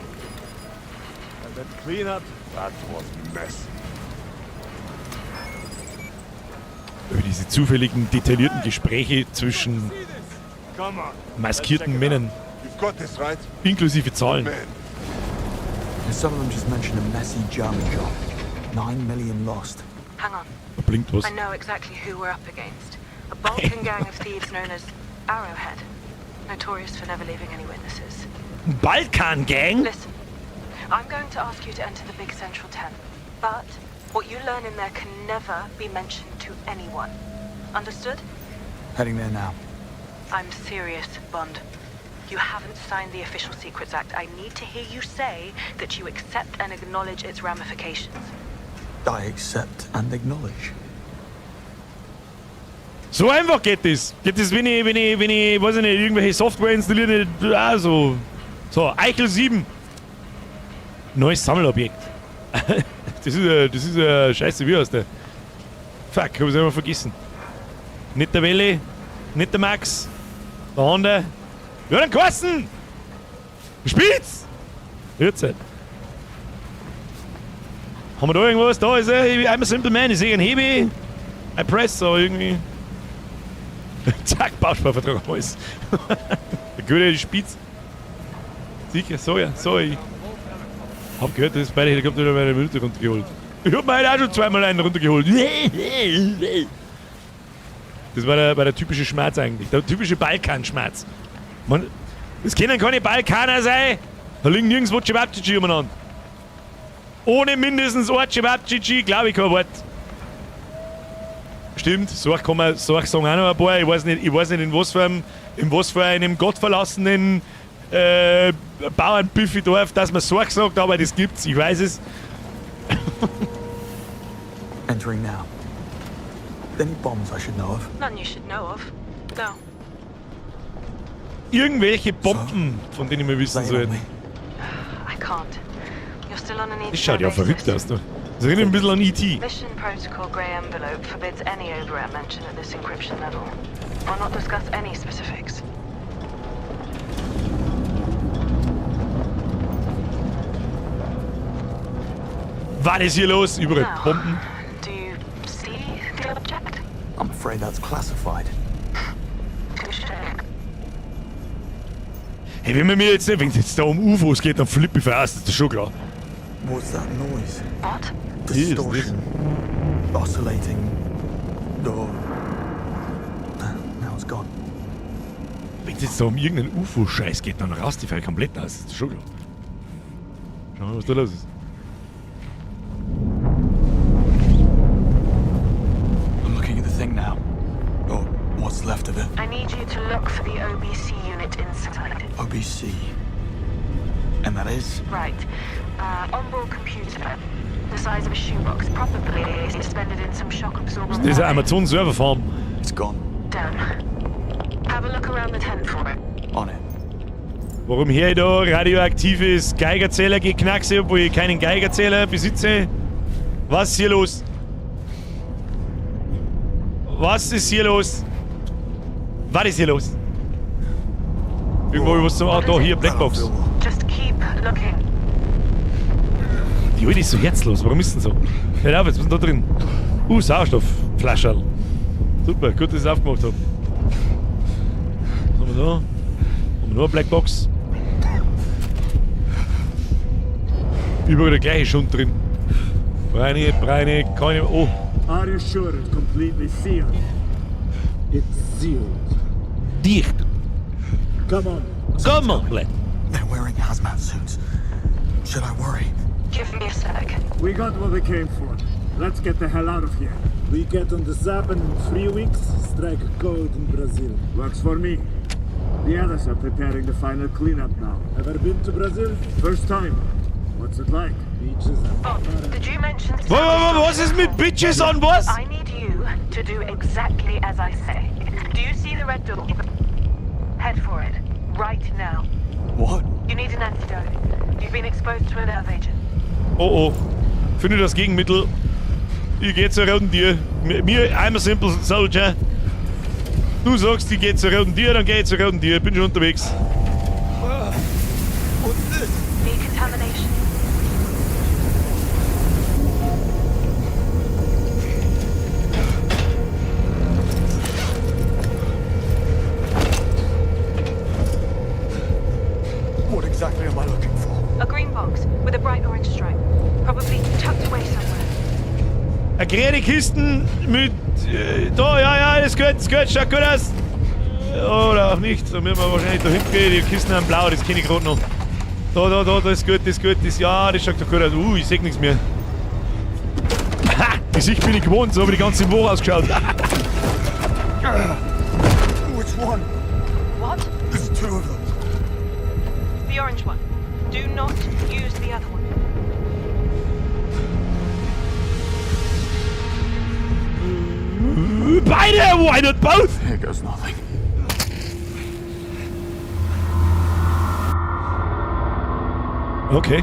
And that cleanup, That was messy. Über diese zufälligen, detaillierten Gespräche zwischen come on. maskierten Männern, You've got this, right? inklusive Zahlen. Man, And some of them just mentioned a messy German job. 9 million lost. Hang on. Da blinkt was. I know exactly who we're up against. A Balkan gang of thieves known as Arrowhead. Notorious for never leaving any witnesses. Balkan-Gang? Listen, I'm going to ask you to enter the big central tent. But what you learn in there can never be mentioned to anyone. Understood? Heading there now. I'm serious, Bond. You haven't signed the Official Secrets Act. I need to hear you say that you accept and acknowledge its ramifications. I accept and acknowledge. So einfach geht das. Geht das, wenn ich, weiß ich nicht, irgendwelche Software installiere, nicht, also. So, Eichel 7. Neues Sammelobjekt. Das ist scheiße, wie heißt der? Fuck, hab ich's immer vergessen. Nicht der Welle, nicht der Max, der Honda. Ja, dann Carsten! Spitz! Jetzt. Haben wir da irgendwas? Da ist er. I'm a simple man. Ich sehe einen Hebel. I press so irgendwie. Zack, Bausparvertrag alles. Der gute Spitz. Sicher, so ja, so ich. Hab gehört, das ist beide Helikopter wieder meine Minute runtergeholt. Ich hab mir heute auch schon zweimal einen runtergeholt. Das war der typische Schmerz eigentlich. Der typische Balkanschmerz. Man, das können keine Balkaner sein. Da liegen nirgendwo Cevapcici umeinander. Ohne mindestens ein Cevapcici, glaube ich kein Wort. Stimmt, so kann man, so sagen auch noch ein paar. Ich weiß nicht, in was für einem gottverlassenen Bauernbüffidorf, dass man Sorg sagt, aber das gibt's, ich weiß es. Entering now. Any bombs I should know of? None you should know of. No. Irgendwelche Bomben, von denen wir wissen sollten. I can't. You're still on an Das schaut ja verrückt aus, du. Das erinnert ein bisschen an E.T. Mission Protocol Grey Envelope forbids any overt mention at this encryption level. I'll not discuss any specifics. Was ist hier los? Überall Bomben. Do you see the object? I'm afraid that's classified. Hey, wenn man mir jetzt, wenn es jetzt da um UFOs geht, dann flippe ich aus, das ist schon klar. What's that noise? What? Distortion. Oscillating. Door. Now it's gone. Wenn es jetzt da um irgendeinen UFO-Scheiß geht, dann rast die Fall komplett aus, das ist schon klar. Schauen wir mal, was da los ist. I'm looking at the thing now. Or what's left of it. I need you to look for the OBC unit inside. OBC. And that is? Right. Onboard computer. The size of a shoebox, probably suspended in some shock absorber. Das ist eine Amazon Server Farm. It's gone. Damn. Have a look around the tent for it. On it. Warum hier ich da radioaktives Geigerzähler geknackse, obwohl ich keinen Geigerzähler besitze? Was ist hier los? Was ist hier los? Was ist hier los? Irgendwo was zum. Ah, da, hier, Blackbox. Just keep looking. Die Alte ist so herzlos, warum ist denn so? Hör auf, jetzt, was ist denn da drin? Sauerstoffflascherl. Super, gut, dass ich es aufgemacht hab. Was haben wir da? Haben wir noch eine Blackbox? Überall der gleiche Schund drin. Breine, Breine, keine. Oh. Are you sure it's completely sealed? It's sealed. Dicht. Come on. Come on, lad. They're wearing hazmat suits. Should I worry? Give me a sec. We got what we came for. Let's get the hell out of here. We get on the Zappen in 3 weeks, strike gold in Brazil. Works for me. The others are preparing the final cleanup now. Ever been to Brazil? First time. What's it like? Beaches and Oh, did you mention... Was ist mit Bitches on was? I need you to do exactly as I say. Do you see the red door? Head for it. Right now. What? You need an antidote. You've been exposed to a nerve agent. Oh oh. Finde das Gegenmittel. Ich geh zur roten Tür. Mir, I'm a simple soldier. Du sagst, ich geh zur roten Tür, dann geh ich zur roten Tür. Bin schon unterwegs. What's this? Decontamination. What exactly am I looking for? A green box with a bright orange stripe. Probably tucked away somewhere. Eine grüne Kisten mit... da, ja, ja, ist gut, ist gut, schaut gut aus. Oder auch nicht, da müssen wir wahrscheinlich da hinten gehen. Die Kisten haben blau, das kenne ich gerade noch. Da, da, da, das ist gut, das ist gut, das, ja, das schaut doch gut aus. Ich seh nichts mehr. Ha! Die Sicht bin ich gewohnt, so habe ich die ganze Woche ausgeschaut. Which one? What? There's two of them. Why not both? Here goes nothing. Okay.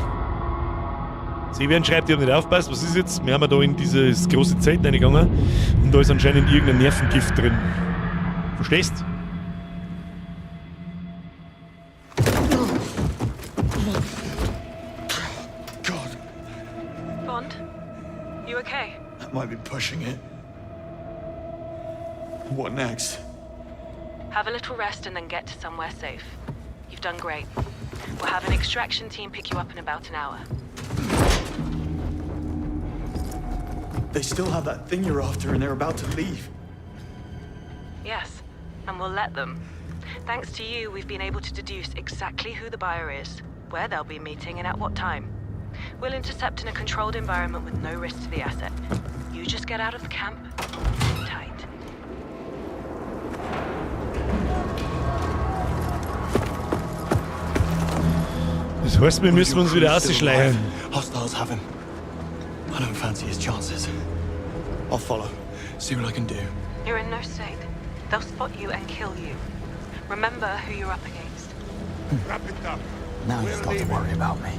Sebian schreibt, ich hab nicht aufgepasst. Was ist jetzt? Wir haben ja da in dieses große Zelt reingegangen und da ist anscheinend irgendein Nervengift drin. Verstehst? God, Bond, you okay? that might be pushing it. What next? Have a little rest and then get to somewhere safe. You've done great. We'll have an extraction team pick you up in about an hour. They still have that thing you're after and they're about to leave. Yes, and we'll let them. Thanks to you, we've been able to deduce exactly who the buyer is, where they'll be meeting, and at what time. We'll intercept in a controlled environment with no risk to the asset. You just get out of the camp and sit tight. Das heißt, wir müssen uns wieder ausschleichen. Hostiles have him. I don't fancy his chances. I'll follow. See what I can do. You're in no state. They'll spot you and kill you. Remember who you're up against. Wrap it up. Now you We're start to leaving. worry about me.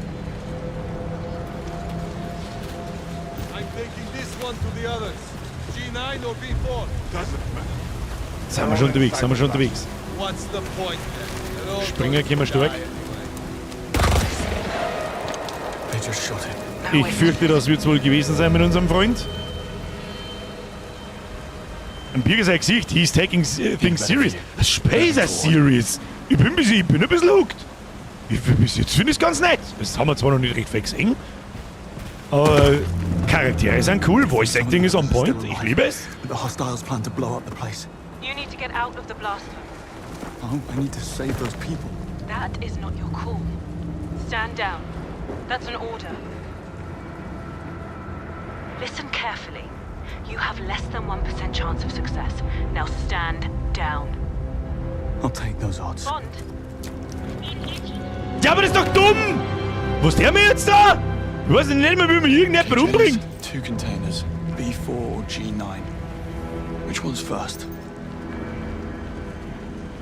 I'm taking this one to the others. G9 or B4? Doesn't matter. Sind wir schon unterwegs, sind wir schon unterwegs. What's the point then? They're all Springer going können wir to stark. die anyway. They just shot him. No, Ich wait. fürchte, das wird's wohl gewesen sein mit unserem Freund. Ein Birger sein Gesicht, he's taking things serious. Space is serious. Ich bin ein bisschen hooked. Bis jetzt finde ich es ganz nett. Das haben wir zwar noch nicht recht viel gesehen, aber Charaktere sind cool, Voice Acting ist on point. Ich liebe es. But the hostiles plan to blow up the place. You need to get out of the blast zone. Oh, I need to save those people. That is not your call. Stand down. That's an order. Listen carefully. You have less than 1% chance of success. Now stand down. I'll take those odds. Bond, Ja, aber das ist doch dumm! Was der mir jetzt da? Ich weiß nicht mehr, wie man irgendjemand umbringt. Two containers, B4 or G9. Which one's first?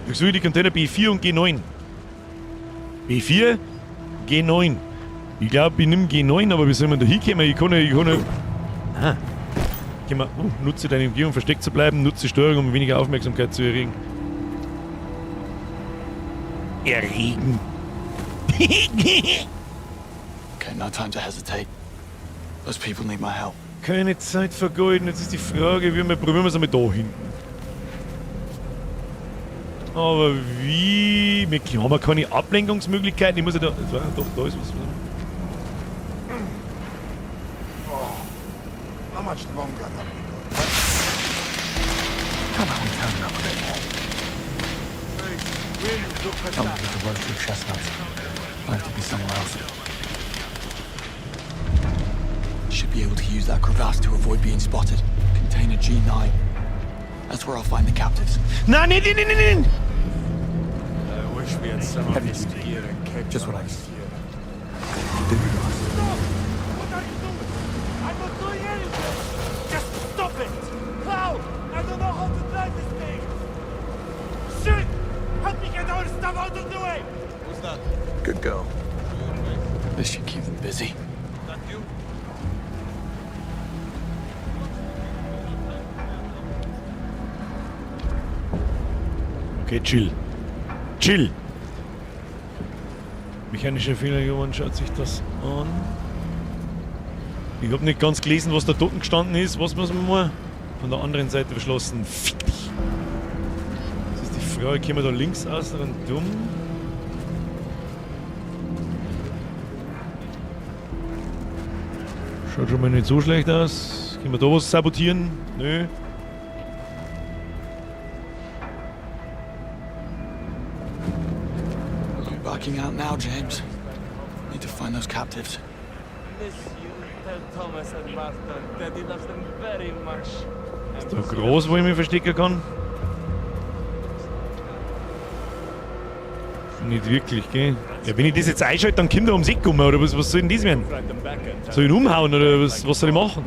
Ich suche die Container B4 und G9. B4, G9. Ich glaube, ich nehme G9, aber wie soll man da hinkommen? Ich kann ja, ich kann ja. Ah. Geh mal, oh, nutze deine Umgebung, um versteckt zu bleiben, nutze Steuerung, um weniger Aufmerksamkeit zu erregen. Erregen. Okay, no time to hesitate. Those people need my help. Keine Zeit vergeuden. Jetzt ist die Frage, wie wir probieren wir es einmal da hinten. Aber wie? Wir haben ja keine Ablenkungsmöglichkeiten. Ich muss ja da. Doch, da ist was. How much longer have we got? Come on, turn it up a bit more. Hey, will you look at Tell that? me with the roasted chestnuts. I have to be somewhere else. Should be able to use that crevasse to avoid being spotted. Container G9. That's where I'll find the captives. Nein, nein, nein, nein, nein! I wish we had some of this gear and keg Just what I bags need. here. Do you ask? What are you doing? I'm not doing anything! Just stop it! Cloud! I don't know how to drive this thing! Shit! Help me get our stuff out of the way! Who's that? Good girl. This should keep them busy. That you? Okay, chill. Chill. Mechanischer Fehler, Johann schaut sich das an. Ich hab nicht ganz gelesen, was da unten gestanden ist. Was muss man mal? Von der anderen Seite verschlossen. Fick dich. Das ist die Frage, können wir da links außen und dumm? Schaut schon mal nicht so schlecht aus. Können wir da was sabotieren? Nö. No backing out now, James. Need to find those captives. Miss you. Tell Thomas and Martha Daddy loves them very much. Ist da groß, wo ich mich verstecken kann? Nicht wirklich, gell? Ja, wenn ich das jetzt einschalte, dann kommt er ums Eck rum, oder was, was soll denn das werden? Soll ich ihn umhauen, oder was, was soll ich machen?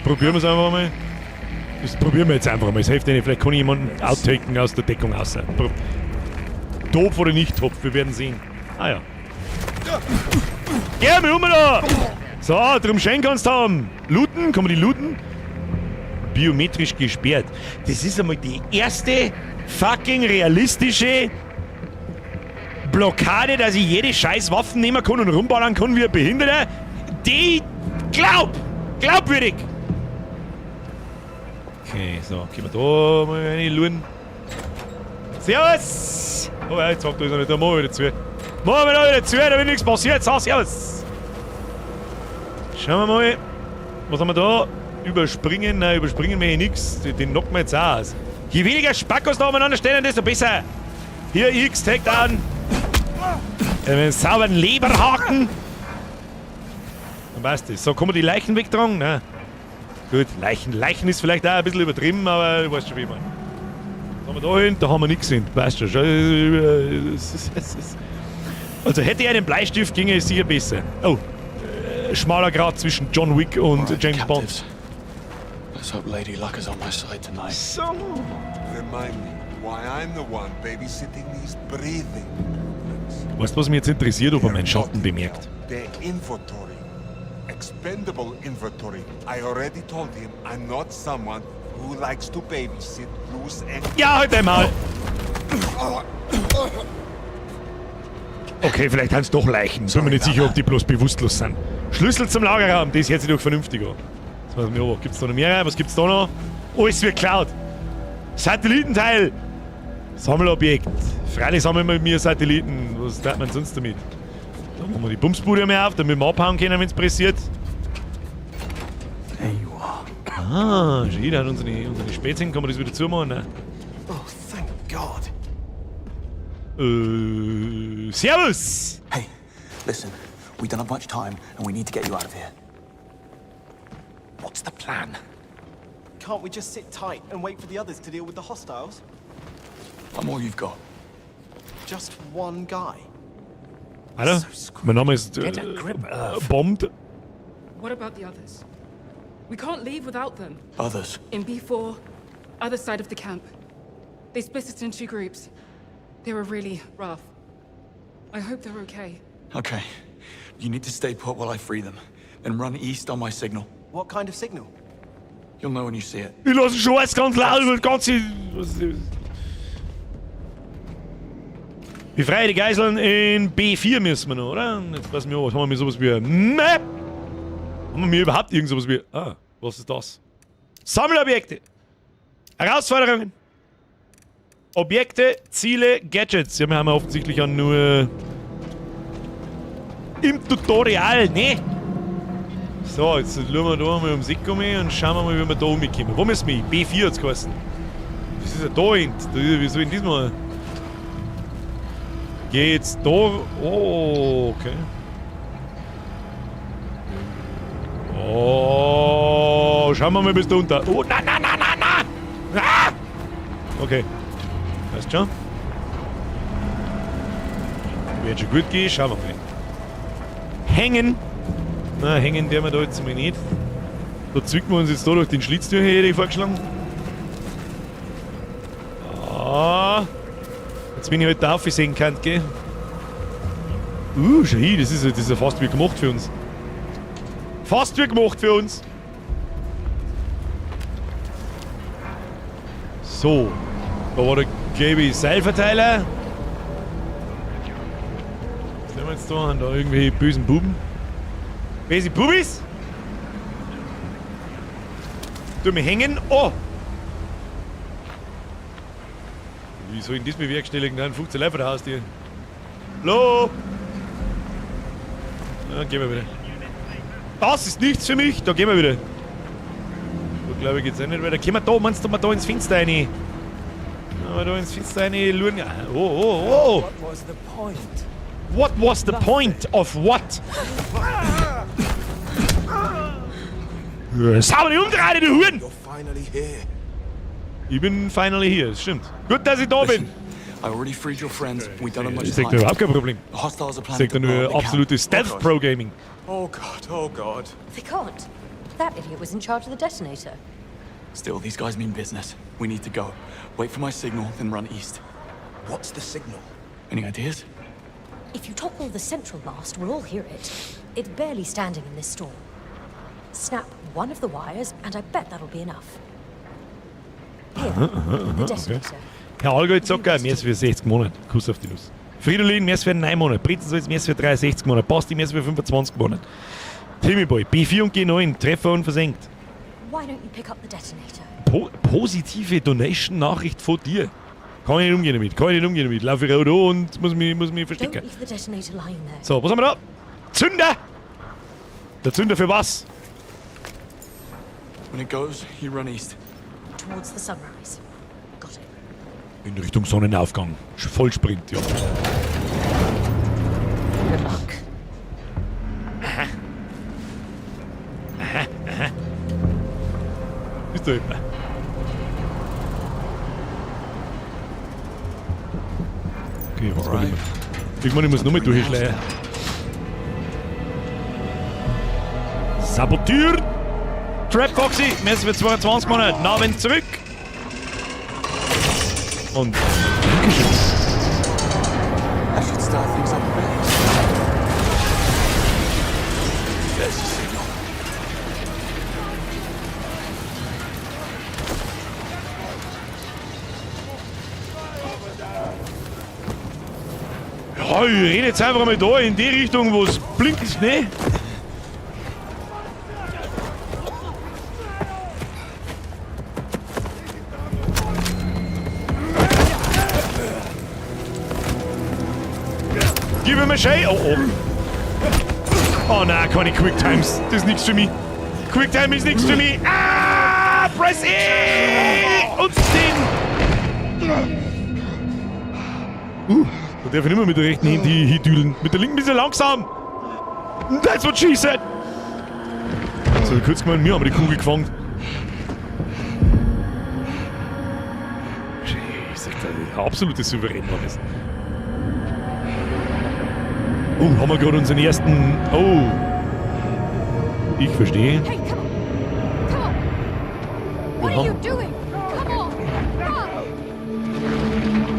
Probieren wir es einfach mal. Das probieren wir jetzt einfach mal. Es hilft ja nicht, vielleicht kann ich jemanden outtaken aus der Deckung raus. Topf oder nicht Topf, wir werden sehen. Ah ja. Geh mir um da! So, drum schön kannst du haben. Looten? Kann man die looten? Biometrisch gesperrt. Das ist einmal die erste fucking realistische Blockade, dass ich jede scheiß Waffen nehmen kann und rumballern kann wie ein Behinderter. Die glaubwürdig. Okay, so, gehen wir da mal rein, luren. Servus! Oh ja, jetzt sagt er nicht, da machen wir wieder zu. Machen wir da wieder zu, da wird nichts passiert. So, servus! Schauen wir mal, was haben wir da? Überspringen, nein, überspringen wir hier nichts. Den knocken wir jetzt auch aus. Je weniger Spackos da umeinander stehen, desto besser. Hier, X, Takedown. Einen sauberen Leberhaken. Dann passt das. So, kann man die Leichen wegtragen? Nein. Gut, Leichen ist vielleicht auch ein bisschen übertrieben, aber du weißt schon, wie ich meine. Was haben wir da hin? Da haben wir nichts hin. Passt schon. Also hätte ich einen Bleistift, ginge es sicher besser. Oh, schmaler Grat zwischen John Wick und Alright, James Bond. captives. Let's hope Lady Luck is on my side tonight. So. Remind me why I'm the one babysitting these breathing blueprints. Weißt du, was mich jetzt interessiert, ob er meinen Schatten bemerkt? The inventory. Expendable inventory. I already told him I'm not someone who likes to babysit loose ends. Ja, halt einmal! Okay, vielleicht sind es doch Leichen. Bin mir nicht sicher, ob die bloß bewusstlos sind. Schlüssel zum Lagerraum, das hört sich doch vernünftig an. Das weiß ich mir aber. Gibt's da noch mehr? Was gibt's da noch? Alles wird geklaut. Satellitenteil. Sammelobjekt. Freilich sammeln wir mit mir Satelliten. Was tat man sonst damit? Da machen wir die Bumsbude mehr auf, damit wir abhauen können, wenn's pressiert. There you are. Ah, schau, da hat unsere Spätzchen. Kann man das wieder zumachen? Nein. Oh, thank God. Servus! Hey, listen. We don't have much time, and we need to get you out of here. What's the plan? Can't we just sit tight and wait for the others to deal with the hostiles? I'm all you've got. Just one guy. Hallo? Mein Name ist Get a grip, Irv. Bond. What about the others? We can't leave without them. Others? In B4, other side of the camp. They split us in two groups. They were really rough. I hope they're okay. Okay. You need to stay put while I free them. Then run east on my signal. What kind of signal? You'll know when you see it. Wir lassen schon alles ganz laut über das ganze. Befreie die Geiseln in B4 müssen wir noch, oder? Jetzt passen wir auf, was haben wir sowas wie Map? Haben wir überhaupt irgend sowas wie. Ah, was ist das? Sammelobjekte! Herausforderungen! Objekte, Ziele, Gadgets. Ja, wir haben ja offensichtlich auch nur im Tutorial, ne? So, jetzt schauen wir da mal ums Eck und schauen wir mal, wie wir da rumkommen. Wo müssen wir hin? B4 hat's geheißen. Das ist ja da hinten. Wie soll ich denn das machen? Geht's da? Oh, okay. Oh, schauen wir mal bis da unter. Oh, na, na, na, na, na! Ah! Okay. Weißt schon? Wird schon gut gehen, schauen wir mal. Hängen! Na, hängen werden wir da jetzt mal nicht. Da zwicken wir uns jetzt da durch den Schlitz durch, hätte ich vorgeschlagen. Ah. Jetzt bin ich halt da aufsehen kann, gell? Schau hin, das ist ja fast wie gemacht für uns. Fast wie gemacht für uns. So. Da war der gelbe Seilverteiler. Was nehmen wir jetzt da? Haben da irgendwelche bösen Buben? Böse Bubis? Tu mich hängen. Oh! Wie soll ich denn das bewerkstelligen? Da 15 Leute vor der Haustür. Hallo? Ja, gehen wir wieder. Das ist nichts für mich. Da gehen wir wieder. Da glaube ich geht's auch nicht weiter. Gehen wir da, meinst du mal da ins Fenster rein? Aber da ins Fenster rein schauen. Ja. Oh, oh, oh. What was the point? What was the point of what? Sauber die Umdrehe, du Huren! You're finally here. Ich bin finally here, das stimmt. Gut, dass ich da bin. Listen, I already freed your friends. We don't have much Ich sag da time. überhaupt kein Problem. The hostiles are Ich sag planning da to blow nur up the camp. absolute Stealth Pro Gaming. Oh God, oh God. They can't. That idiot was in charge of the detonator. Still, these guys mean business. We need to go. Wait for my signal, then run east. What's the signal? Any ideas? If you topple the central mast, we'll all hear it. It's barely standing in this storm. Snap one of the wires, and I bet that'll be enough. Here, the Okay. detonator. Herr Allgäu Zocker, merci für 60 Monate. Kuss auf die Nuss. Fridolin, merci für 9 Monate. Britzensalz, merci für 63 Monate. Basti, merci für 25 Monate. Timmy Boy, B4 und G9, Treffer und versenkt. Why don't you pick up the detonator? Po positive Donation-Nachricht von dir. Kann ich nicht umgehen damit, kann ich nicht umgehen damit. Laufe ich rot an und muss mich Don't verstecken. leave the detonator lying there. So, was haben wir da? Zünder! Der Zünder für was? When it goes, you run east. Towards the sunrise. Got it. In Richtung Sonnenaufgang. Vollsprint, ja. Good luck. Aha. Aha, aha. Bist du immer. Okay, was wollte ich mal? Irgendwann, ich muss nochmal durchschleichen. Saboteur! Trap Foxy, merci für 22 Monate. Namen zurück! Und Dankeschön. That should start things up a bit. There's the signal. Ja, ich rede jetzt einfach mal da in die Richtung, wo es blinkt, ne? Gib ihm a Schei. Oh, oh. Oh nein, keine Quicktimes. Das ist nichts für mich. Quicktime ist nichts für mich. Ah! Press E! Und den. Da darf ich nicht mehr mit der rechten Hand hindüdeln. Mit der linken ein bisschen langsam. That's what she said. So, kurz gemeint, wir haben die Kugel gefangen. Ich sag dir, absolute Souverän war das. Oh, haben wir gerade unseren ersten. Oh. Ich verstehe. Hey, come on! Come on! What are you doing? Come on!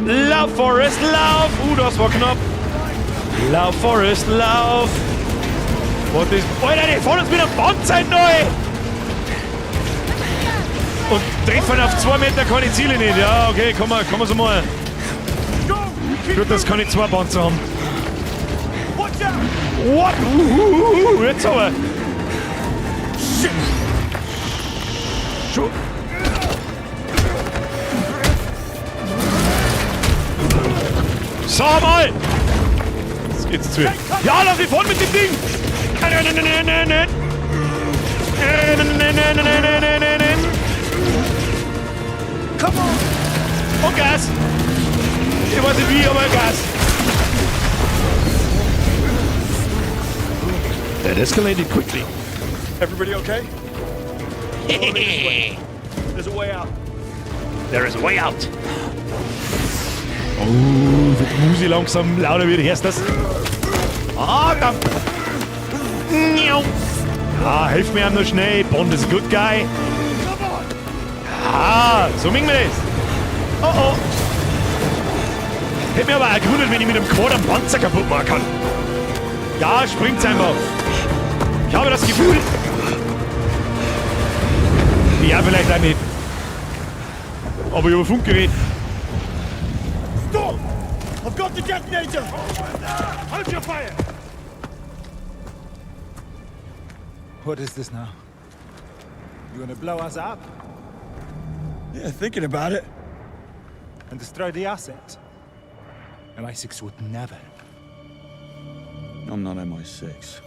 Run! Lauf, Forrest, lauf! Das war knapp. Lauf, Forrest, lauf! What is. Alter, die fahren uns mit einem Panzer neu! Und treffen auf 2 Meter keine Ziele nicht. Ja, okay, kann man so mal. Gut, dass keine zwei Panzer haben. What? Jetzt aber. Shit. Schon. Sag mal! Jetzt geht's zu. Ja, lass mich fahren mit dem Ding! Nein, nein, nein, nein, nein! Nein, nein, nein, nein, nein, nein, nein, nein! Come on! Und Gas! Ich weiß nicht wie, aber Gas! That escalated quickly. Everybody okay? Follow me this way. There's a way out. There is a way out. Oh, wird die Musik langsam lauter wird. Hörst du das? Ah, da. Ah, helf mir noch schnell. Bond is a good guy. Ah, so mögen wir das. Oh. Hätte mir aber auch gewundert, wenn ich mit dem Quad am Panzer kaputt machen kann. Ja, springt's einfach. Ich habe das Gefühl. Ja, vielleicht auch nicht. Aber ich habe Funkgerät. Stop! I've got the detonator! Hold your fire! What is this now? You gonna blow us up Yeah, thinking about it. And destroy the asset? MI6 would never. I'm not MI6.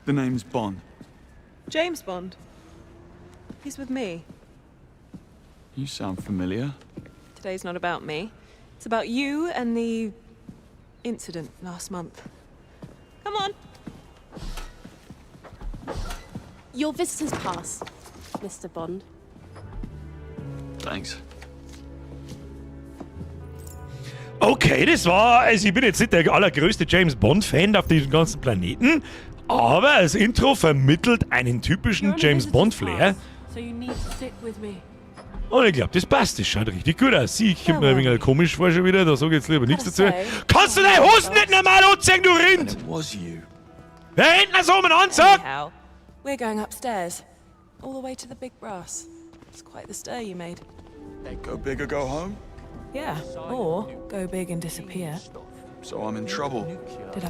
The name's Bond. James Bond. He's with me. You sound familiar. Today's not about me. It's about you and the incident last month. Come on. Your visitor's pass, Mr. Bond. Thanks. Okay, das war, also ich bin jetzt nicht der allergrößte James Bond-Fan auf diesem ganzen Planeten, aber das Intro vermittelt einen typischen James Bond-Flair. So you need to sit with me. Und ich glaube, das passt. Das schaut richtig gut aus. Sie, ich komme mir ein wenig komisch vor schon wieder, da sage ich jetzt lieber nichts dazu. Kannst du deine Hosen nicht normal anziehen, du Rind? Was you? Wer rennt denn so um einen Anzug? Anyhow, we're going upstairs, all the way to the big brass. It's quite the stir you made. Go big or go home? Yeah, or go big and disappear. So I'm in trouble. Did I?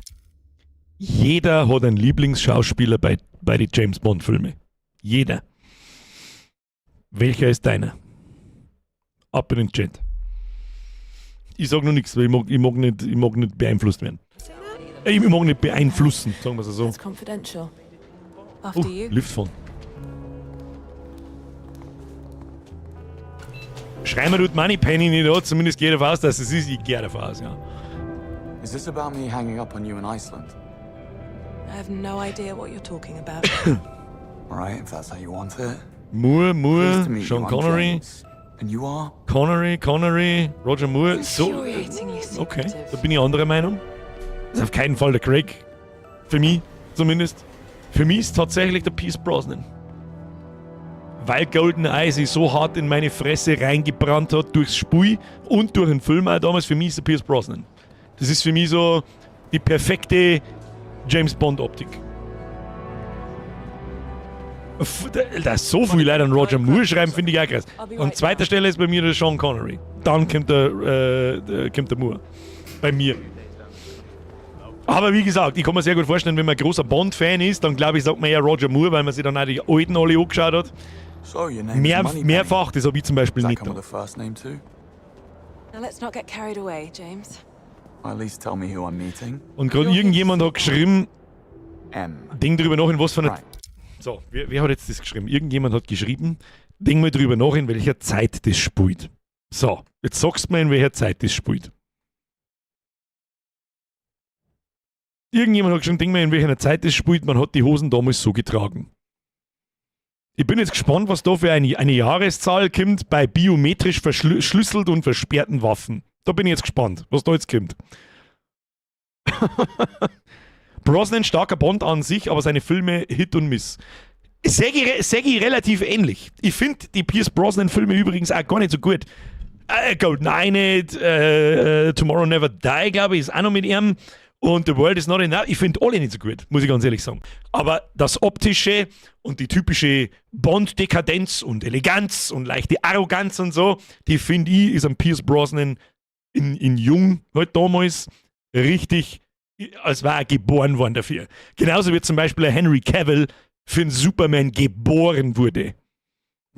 Jeder hat einen Lieblingsschauspieler bei den James Bond-Filmen. Jeder. Welcher ist deiner? Ab in den Chat. Ich sag noch nichts, weil ich mag nicht beeinflusst werden. Ich mag nicht beeinflussen, sagen wir es so. It's confidential. After Oh, you. Lift fahren. Schrei mir tut Moneypenny nicht an, zumindest geht davon aus, dass es ist. Ich gehe davon aus, ja. Is this about me hanging up on you in Iceland? I have no idea what you're talking about. All right, if that's how you want it. Moore, Moore, Pleased to meet Sean you, I'm Connery. James. And you are? Connery, Connery, Roger Moore. So, Infuriatingly okay, secretive. da bin ich anderer Meinung. Das ist auf keinen Fall der Craig. Für mich zumindest. Für mich ist tatsächlich der Pierce Brosnan. Weil GoldenEye sich so hart in meine Fresse reingebrannt hat durchs Spiel und durch den Film auch damals, für mich ist der Pierce Brosnan. Das ist für mich so die perfekte James Bond Optik. Dass so viele Leute an Roger Moore schreiben, finde ich auch krass. An zweiter Stelle ist bei mir der Sean Connery. Dann kommt der Moore. Bei mir. Aber wie gesagt, ich kann mir sehr gut vorstellen, wenn man ein großer Bond-Fan ist, dann glaube ich, sagt man eher Roger Moore, weil man sich dann auch die alten alle angeschaut hat. So, your name's Moneypenny. Mehrfach, das habe ich zum Beispiel Does that nicht. come with a first name too? Now let's not get carried away, James. Or at least tell me who I'm meeting. Und gerade irgendjemand hat geschrieben, M. Denk drüber nach, in was für einer. So, wer hat jetzt das geschrieben? Irgendjemand hat geschrieben, denk mal drüber nach, in welcher Zeit das spielt. So, jetzt sagst du mir, in welcher Zeit das spielt. Irgendjemand hat geschrieben, denk mal, in welcher Zeit das spielt, man hat die Hosen damals so getragen. Ich bin jetzt gespannt, was da für eine Jahreszahl kommt bei biometrisch verschlüsselt und versperrten Waffen. Da bin ich jetzt gespannt, was da jetzt kommt. Brosnan, starker Bond an sich, aber seine Filme Hit und Miss. Sag ich relativ ähnlich. Ich finde die Pierce Brosnan-Filme übrigens auch gar nicht so gut. GoldenEye nicht, Tomorrow Never Die, glaube ich, ist auch noch mit ihm. Und The World Is Not Enough, ich finde alle nicht so gut, muss ich ganz ehrlich sagen. Aber das Optische und die typische Bond-Dekadenz und Eleganz und leichte Arroganz und so, die finde ich, ist am Pierce Brosnan in jung, halt damals, richtig, als war er geboren worden dafür. Genauso wie zum Beispiel Henry Cavill für den Superman geboren wurde.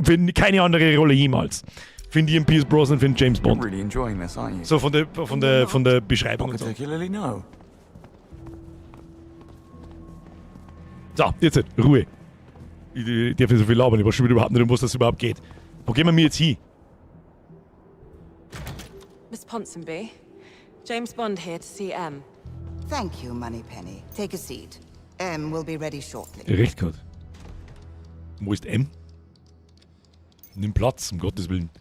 Für keine andere Rolle jemals. Finde ich einen Pierce Brosnan für den James Bond. You're really enjoying this, aren't you? So von der Beschreibung Not und so. particularly, no. So, jetzt Ruhe. Ich darf nicht so viel labern, ich weiß schon wieder überhaupt nicht, um was das überhaupt geht. Wo gehen wir mir jetzt hin? Miss Ponsonby, James Bond here to see M. Thank you, Moneypenny. Take a seat. M will be ready shortly. Recht gehabt. Wo ist M? Nimm Platz, um Gottes Willen.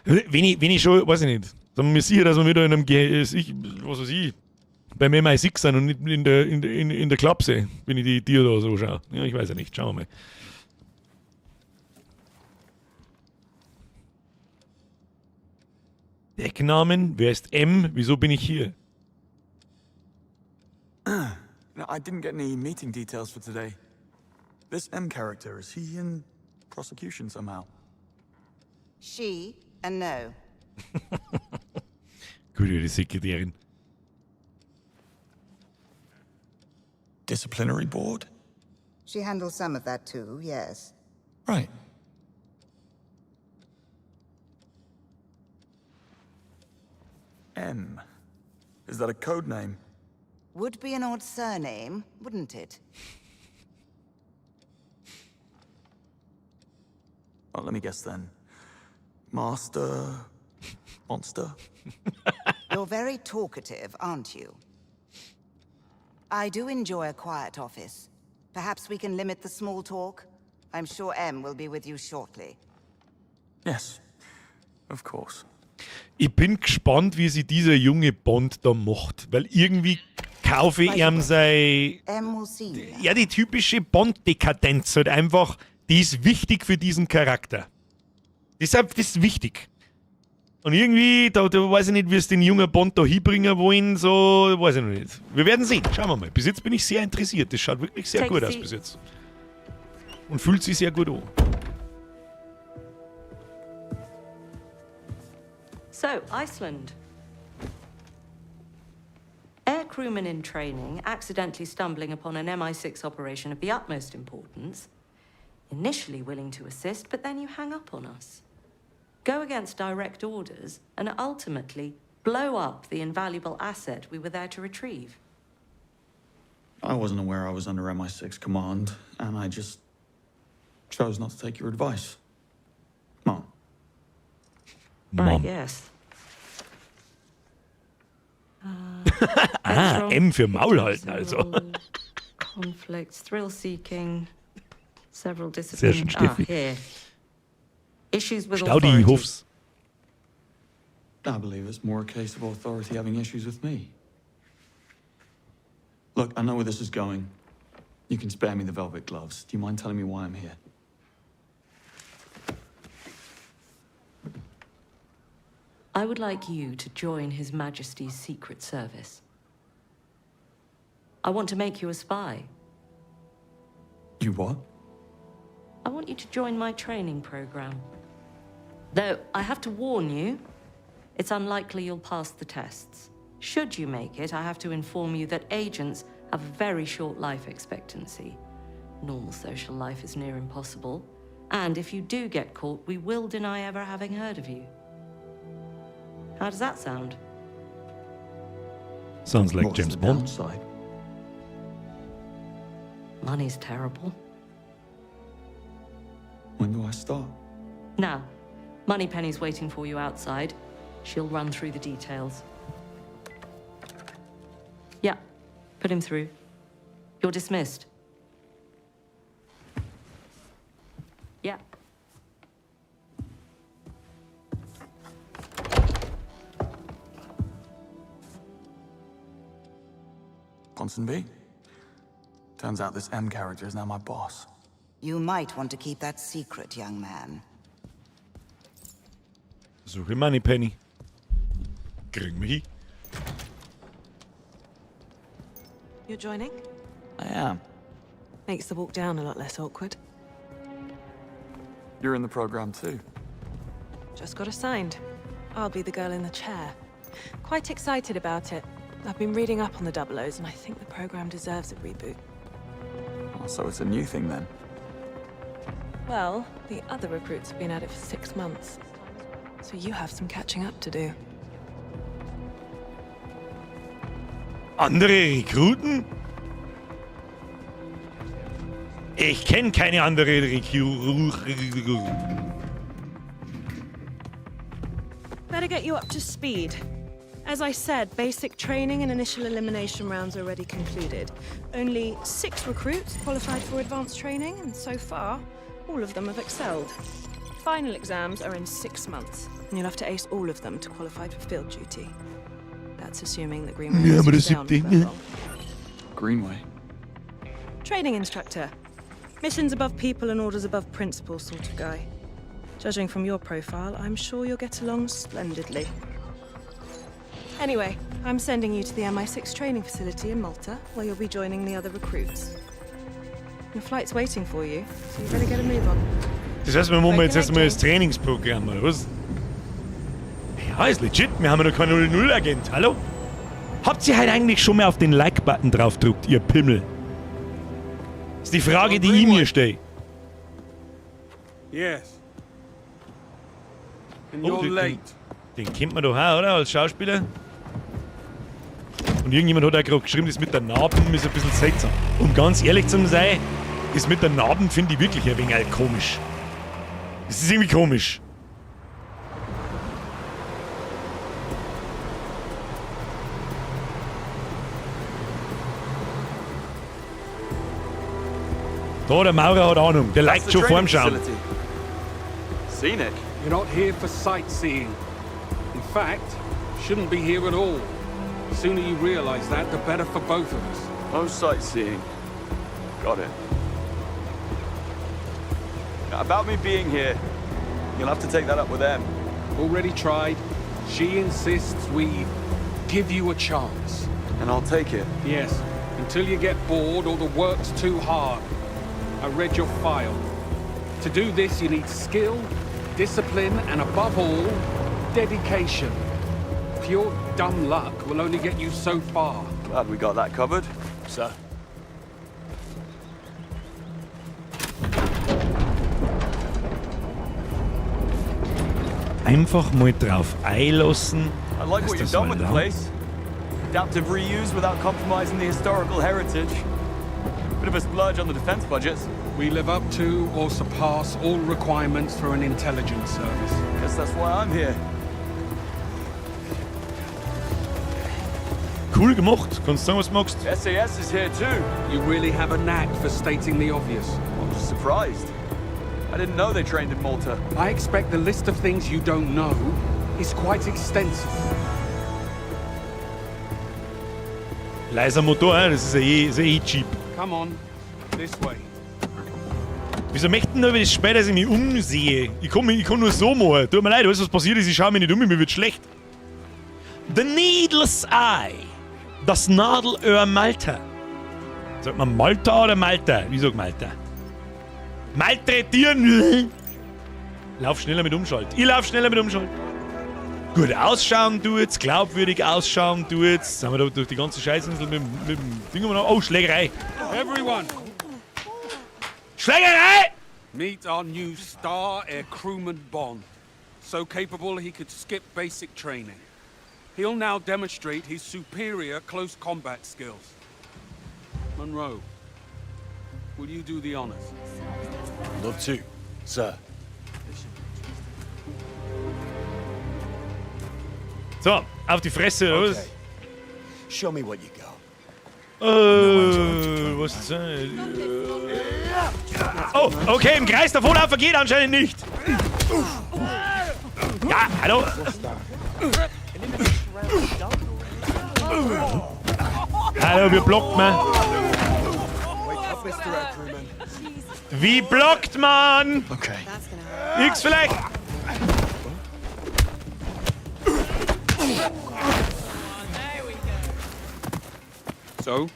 Wenn ich schon, weiß ich nicht, sind wir mir sicher, dass wir wieder in einem, Ge ich, was weiß ich, beim MI6 sind und nicht in der Klapse, wenn ich die Tür da so schaue. Ja, ich weiß ja nicht, schauen wir mal. Decknamen? Wer ist M? Wieso bin ich hier? No, I didn't get any meeting details for today. This M character, is he in prosecution somehow? She and no. Gute, die Sekretärin. Disciplinary board? She handles some of that too, yes. Right. M. Is that a code name? Would be an odd surname, wouldn't it? Well, let me guess then. Master. Monster? You're very talkative, aren't you? I do enjoy a quiet office. Perhaps we can limit the small talk? I'm sure M will be with you shortly. Yes, of course. Ich bin gespannt, wie sich dieser junge Bond da macht, weil irgendwie kaufe ich ihm sein. M will see you. Ja, die typische Bond-Dekadenz halt einfach, die ist wichtig für diesen Charakter. Deshalb, das ist wichtig. Und irgendwie, da weiß ich nicht, wie es den jungen Bond da hinbringen wollen, so, weiß ich noch nicht. Wir werden sehen. Schauen wir mal. Bis jetzt bin ich sehr interessiert. Das schaut wirklich sehr Take gut a aus seat. bis jetzt. Und fühlt sich sehr gut an. So, Iceland. Air crewmen in training accidentally stumbling upon an MI6 operation of the utmost importance. Initially willing to assist, but then you hang up on us. Go against direct orders and ultimately blow up the invaluable asset we were there to retrieve. I wasn't aware I was under MI6 command, and I just chose not to take your advice. Mom. Right, yes. Ah, M für Maul halten also. Conflicts, thrill seeking, several Sehr schön, disciplines. Ah, Steffi. here. Issues with Staudi, authority. Hofs. I believe it's more a case of authority having issues with me. Look, I know where this is going. You can spare me the velvet gloves. Do you mind telling me why I'm here? I would like you to join His Majesty's Secret Service. I want to make you a spy. You what? I want you to join my training program. Though I have to warn you, it's unlikely you'll pass the tests. Should you make it, I have to inform you that agents have a very short life expectancy. Normal social life is near impossible. And if you do get caught, we will deny ever having heard of you. How does that sound? Sounds like What's James the Bond. downside? Money's terrible. When do I start? Now, Moneypenny's waiting for you outside. She'll run through the details. Yeah, put him through. You're dismissed. Yeah. Ponsonby? Turns out this M character is now my boss. You might want to keep that secret, young man. Suche Moneypenny. Kriegen wir hin. You're joining? I am. Makes the walk down a lot less awkward. You're in the program too. Just got assigned. I'll be the girl in the chair. Quite excited about it. I've been reading up on the double O's and I think the program deserves a reboot. Oh, so it's a new thing then. Well, the other recruits have been at it for 6 months. So you have some catching up to do. Andere Rekruten? Ich kenne keine andere Rekruten. Better get you up to speed. As I said, basic training and initial elimination rounds already concluded. Only six recruits qualified for advanced training, and so far, all of them have excelled. Final exams are in 6 months, and you'll have to ace all of them to qualify for field duty. That's assuming that Greenway Ja, doesn't aber das stay on for siebte. that long. Greenway. Training instructor. Missions above people and orders above principle sort of guy. Judging from your profile, I'm sure you'll get along splendidly. Anyway, I'm sending you to the MI6 training facility in Malta, where you'll be joining the other recruits. Your flight's waiting for you, so you better get a move on. Das heißt, wir machen jetzt erstmal das Trainingsprogramm, oder was? Ja, ist legit. Wir haben ja noch keinen 00-Agent. Hallo? Habt ihr halt eigentlich schon mal auf den Like-Button draufgedrückt, ihr Pimmel? Das ist die Frage, die ich mir stelle. Yes. And Oh, you're late. Den kennt man doch auch, oder? Als Schauspieler. Und irgendjemand hat auch gerade geschrieben, das mit der Narben ist ein bisschen seltsam. Um ganz ehrlich zu sein, das mit der Narben finde ich wirklich ein wenig komisch. Das ist irgendwie komisch. Da, der Maurer hat Ahnung. Der That's liked the schon training vorm Schauen. facility. Scenic. You're not here for sightseeing. In fact, shouldn't be here at all. The sooner you realize that, the better for both of us. No sightseeing. Got it. Now, about me being here, you'll have to take that up with them. Already tried. She insists we give you a chance. And I'll take it. Yes, until you get bored or the work's too hard. I read your file. To do this, you need skill, discipline, and above all, dedication. Pure dumb luck will only get you so far. Glad we got that covered. Sir? Einfach mal drauf einlassen. I like dass what you've das done mal with the lang- place. Adaptive reuse without compromising the historical heritage. Bit of a splurge on the defense budgets. We live up to or surpass all requirements for an intelligence service. Guess that's why I'm here. Cool gemacht. Kannst sagen, was du magst. SAS is here too. You really have a knack for stating the obvious. I'm just surprised. I didn't know they trained in Malta. I expect the list of things you don't know is quite extensive. Leiser Motor, das ist ja eh cheap. Come on, this way. Wieso möchten nur, wenn ich später, dass ich mich umsehe? Ich kann nur so machen. Tut mir leid, alles was passiert ist, ich schaue mich nicht um, mir wird schlecht. The Needless Eye. Das Nadelöhr Malta. Sagt man Malta oder Malta? Wie sagt Malta? Malträtieren! Lauf schneller mit Umschalt. Ich lauf schneller mit Umschalt. Gut ausschauen tut's, glaubwürdig ausschauen tut's. Sind wir da durch die ganze Scheißinsel mit dem Ding umeinander? Oh, Schlägerei! Everyone! Schlägerei! Meet our new star air crewman Bond. So capable he could skip basic training. He'll now demonstrate his superior close combat skills. Monroe, will you do the honors? Love to, sir. So, auf die Fresse, oder was? Okay. Show me what you got. Was ist das? Oh, okay, im Kreis davonlaufen geht anscheinend nicht. Ja, hallo. Hallo, wie blockt man? Wie blockt man? Okay. X vielleicht. So,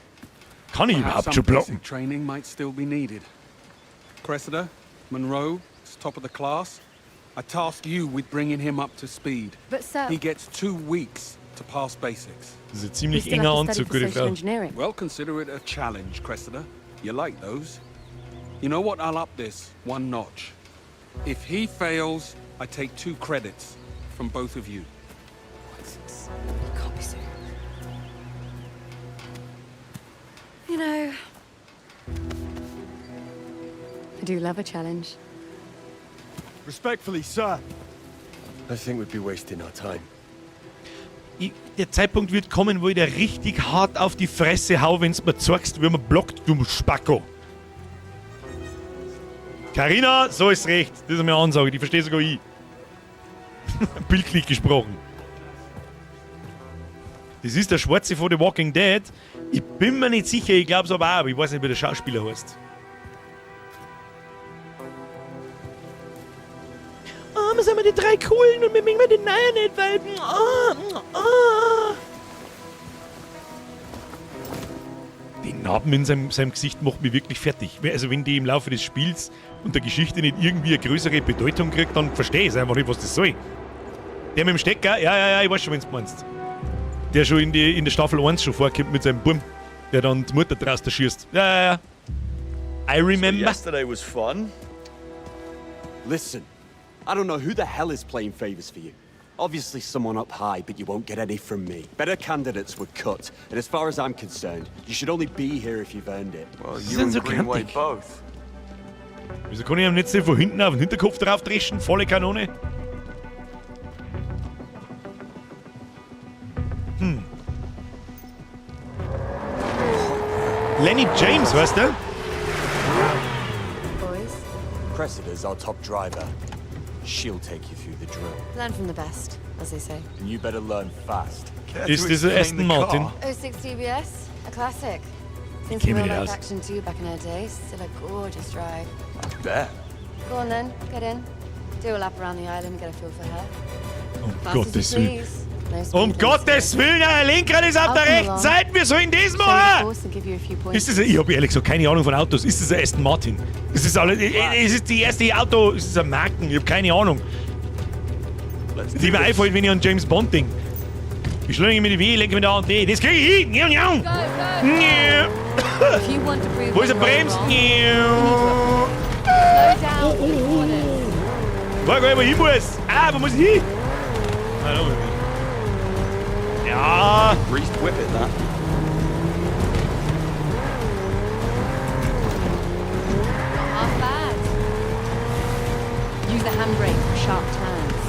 Kann ich perhaps überhaupt some schon blocken? basic training might still be needed. Cressida, Monroe, is top of the class. I task you with bringing him up to speed. But, sir- He gets 2 weeks to pass basics. Das ist ein ziemlich We still enger have to study Anzug, for gute social Frau. engineering. Well, consider it a challenge, Cressida. You like those. You know what? I'll up this one notch. If he fails, I take 2 credits from both of you. You can't be serious. You know, I do love a challenge. Respectfully, sir. I think we'd be wasting our time. Der Zeitpunkt wird kommen, wo ich dir richtig hart auf die Fresse hau, wenn's mir zeigst, wie man blockt, du Spacko. Carina, so ist recht. Das ist meine Ansage, die verstehe sogar ich. Bildlich gesprochen. Das ist der Schwarze von The Walking Dead. Ich bin mir nicht sicher, ich glaub's aber auch, aber ich weiß nicht, wie der Schauspieler heißt. Ah, wir sind wir die drei Coolen und wir mögen den Neuen nicht, weil... Ah, ah. Die Narben in seinem Gesicht macht mich wirklich fertig. Also wenn die im Laufe des Spiels und der Geschichte nicht irgendwie eine größere Bedeutung kriegt, dann verstehe ich es einfach nicht, was das soll. Der mit dem Stecker, ja, ja, ja, ich weiß schon, wen du meinst. Der schon in der Staffel 1 schon vorkommt mit seinem Burm, der dann die Mutter draußen schießt. Ja, ja, ja. I remember. So yesterday was fun. Listen, I don't know who the hell is playing favors for you. Obviously someone up high, but you won't get any from me. Better candidates were cut, and as far as I'm concerned, you should only be here if you've earned it. Well, Sie you sind and so Greenway grantig. both. Wieso kann ich ihm nicht von hinten auf den Hinterkopf drauf dreschen? Volle Kanone? Hm. Lenny James, weißt du? Boys, Cressida's our top driver. She'll take you through the drill. learn from the best, as they say. And you better learn fast. Ist das ein Aston Martin? 06 DBS, a classic. Seen kenn some mich real nicht life aus. action too back in her day. Still a gorgeous drive. Bet. Go on then, get in. Do a lap around the island, get a feel for her. Um Fast as Gottes you Willen. please. No speed Um limits Gottes Willen, ein Lenkrad ist auf der I'll come rechten along. Seite. Wir sollen das Show you the machen. course and give you a few pointers. Ist das, ich habe ehrlich gesagt keine Ahnung von Autos. Ist das ein Aston Martin? Das ist alles, es ist die erste Auto, es ist ein Marken, ich habe keine Ahnung. Die mir einfällt, wenn ich an James Bond denke. Ich schlage mit W, lenke mit A und D. Das kriege ich hin. Njau, njau. Go, go, Njau. If you want to prove Wo ist der Monroe Brems? wrong, Njau. slow down for the corners. Weiß gar nicht, wo ich hin muss. Ah, wo muss ich hin? Ah, da muss ich hin. Ja. Greased whip it, that. Not half bad. Use the handbrake for sharp turns.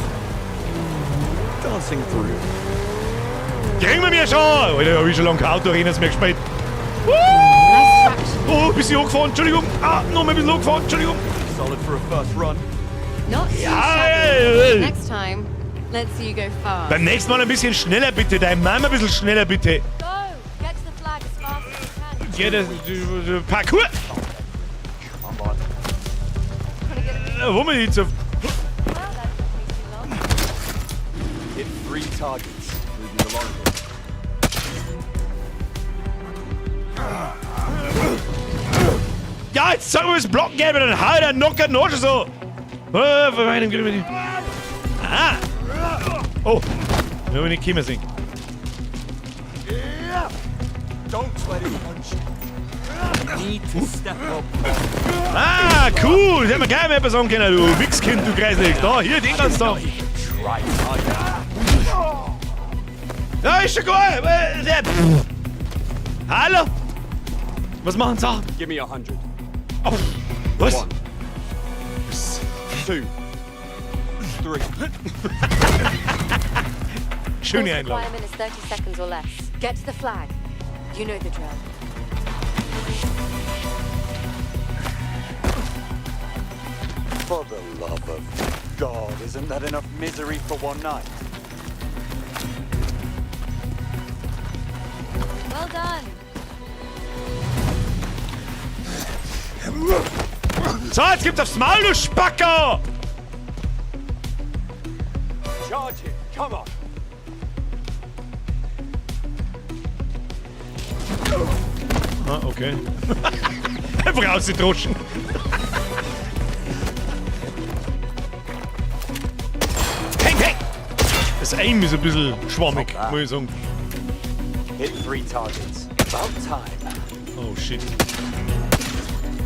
Dancing through. Kriegen wir mir schon! Alter, hab ich schon lange kein Autorennen mehr gespielt. Nice traction. Oh, ein bisschen hochgefahren, Entschuldigung. Ah, noch mal ein bisschen hochgefahren, Entschuldigung. Solid for a first run. Not too Ja, shabby. ja. Next time, let's see you go fast. Beim nächsten Mal ein bisschen schneller bitte. Dein Mama ein bisschen schneller bitte. Go! Get to the flag as fast as you can. Ja, das, das Parkour. Come on. Wo wir jetzt auf. Well, that didn't take too long. Hit three targets. Move you along. Ja, jetzt sagen wir das Blocken geben, dann hau ich den Knocker noch so. Von meinem Grünen. Ah. Oh. Wir haben nicht kommen sehen. Don't let it punch you. Need to step up. Ah, cool. Das hätten wir gleich mal etwas sagen können, du Wichskind, du Kreislig. Da, hier, den kannst du haben. Try harder. Ja, ist schon gut. Pff. Hallo? Was machen sie? Give me 100. Oh, was? One. Two. Three. Schöne Course Einlage. requirement is 30 seconds or less. Get to the flag. You know the drill. For the love of God, isn't that enough misery for one night? Well done. So, jetzt gibt's aufs Maul, du Spacker! Charge it! Come on! Ah, okay. Einfach rausgedroschen. Peng, peng! Das Aim ist ein bisschen schwammig, muss ich sagen. Hit three targets. About time. Oh shit.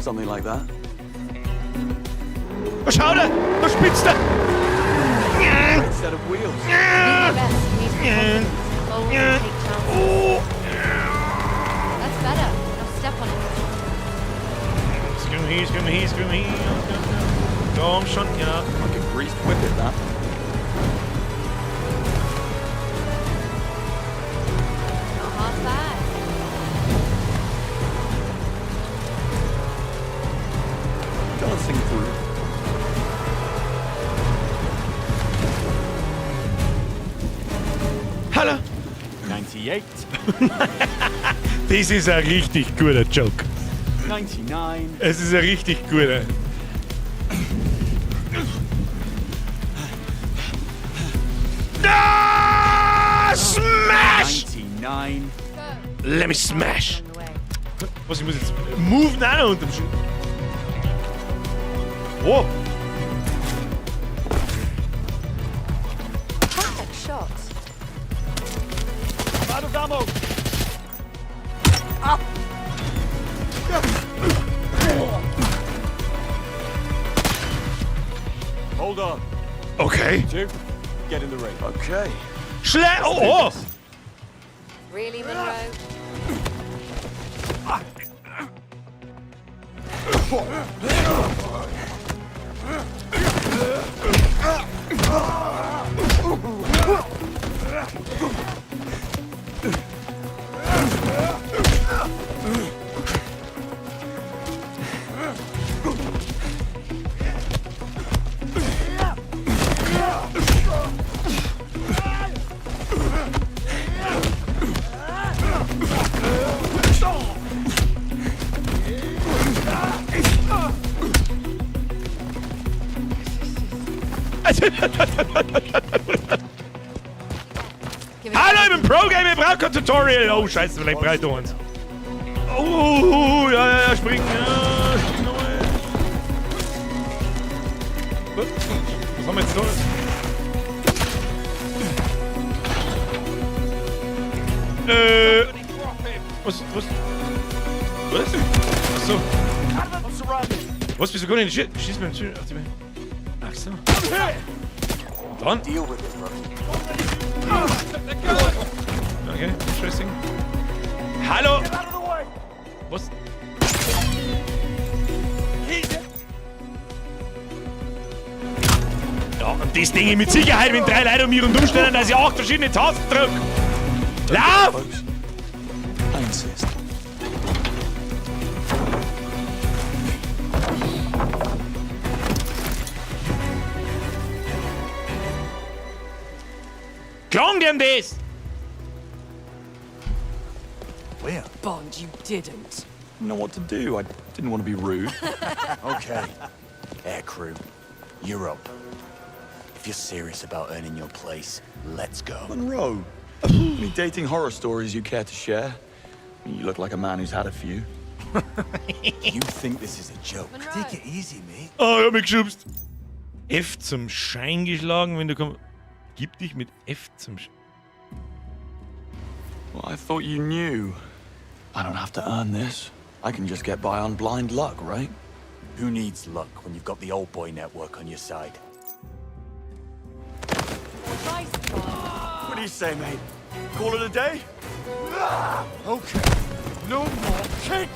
Something like that. Da schaut er! Da spitzt er! Great set of wheels. Be your best. You need to be confident. Bold and take chances. Oh! That's better. Now step on it. Screw hier, screw hier, screw hier. Komm schon, ja. Like a greased whip it, that. Not half bad. Dancing through. Hallo! 98. Das ist ein richtig guter Joke. 99. Es ist ein richtig guter. Ah, smash! 99. Let me smash! Was, ich muss jetzt moven auch noch unterm Schiff. Oh! Perfect shot. I'm out of ammo. Ah! Hold on. Okay. Two. Get in the ring. Okay. Schle oh, oh! Really, Monroe? Hallo, ich bin Pro-Gamer, ich brauch kein Tutorial. Oh, scheiße, vielleicht brauche ich da eins. Oh, ja, ja, ja, springen. Ja, springen nochmal. Was haben wir jetzt da? Was? Achso. Was, wieso kann ich nicht schießen? Schieß mir auf die Beine. Ach so. Und dann? Okay, interesting. Hallo! Was? Ja, und das denke ich mit Sicherheit, wenn 3 Leute um mich rundum stehen, dass ich 8 verschiedene Tasten drücke. Lauf! I insist. Klang dem das? Where? Bond, you didn't. Didn't know what to do. I didn't want to be rude. Okay. Air crew, you're up. If you're serious about earning your place, let's go. Monroe, any dating horror stories you care to share? You look like a man who's had a few. You think this is a joke? Monroe. Take it easy, mate. Oh, ich hab mich geschubst. F zum Schein geschlagen, wenn du kommst. Gib dich mit F zum Schein. Well, I thought you knew. I don't have to earn this. I can just get by on blind luck, right? Who needs luck when you've got the old boy network on your side? What do you say, mate? Call it a day? Okay. No more cake.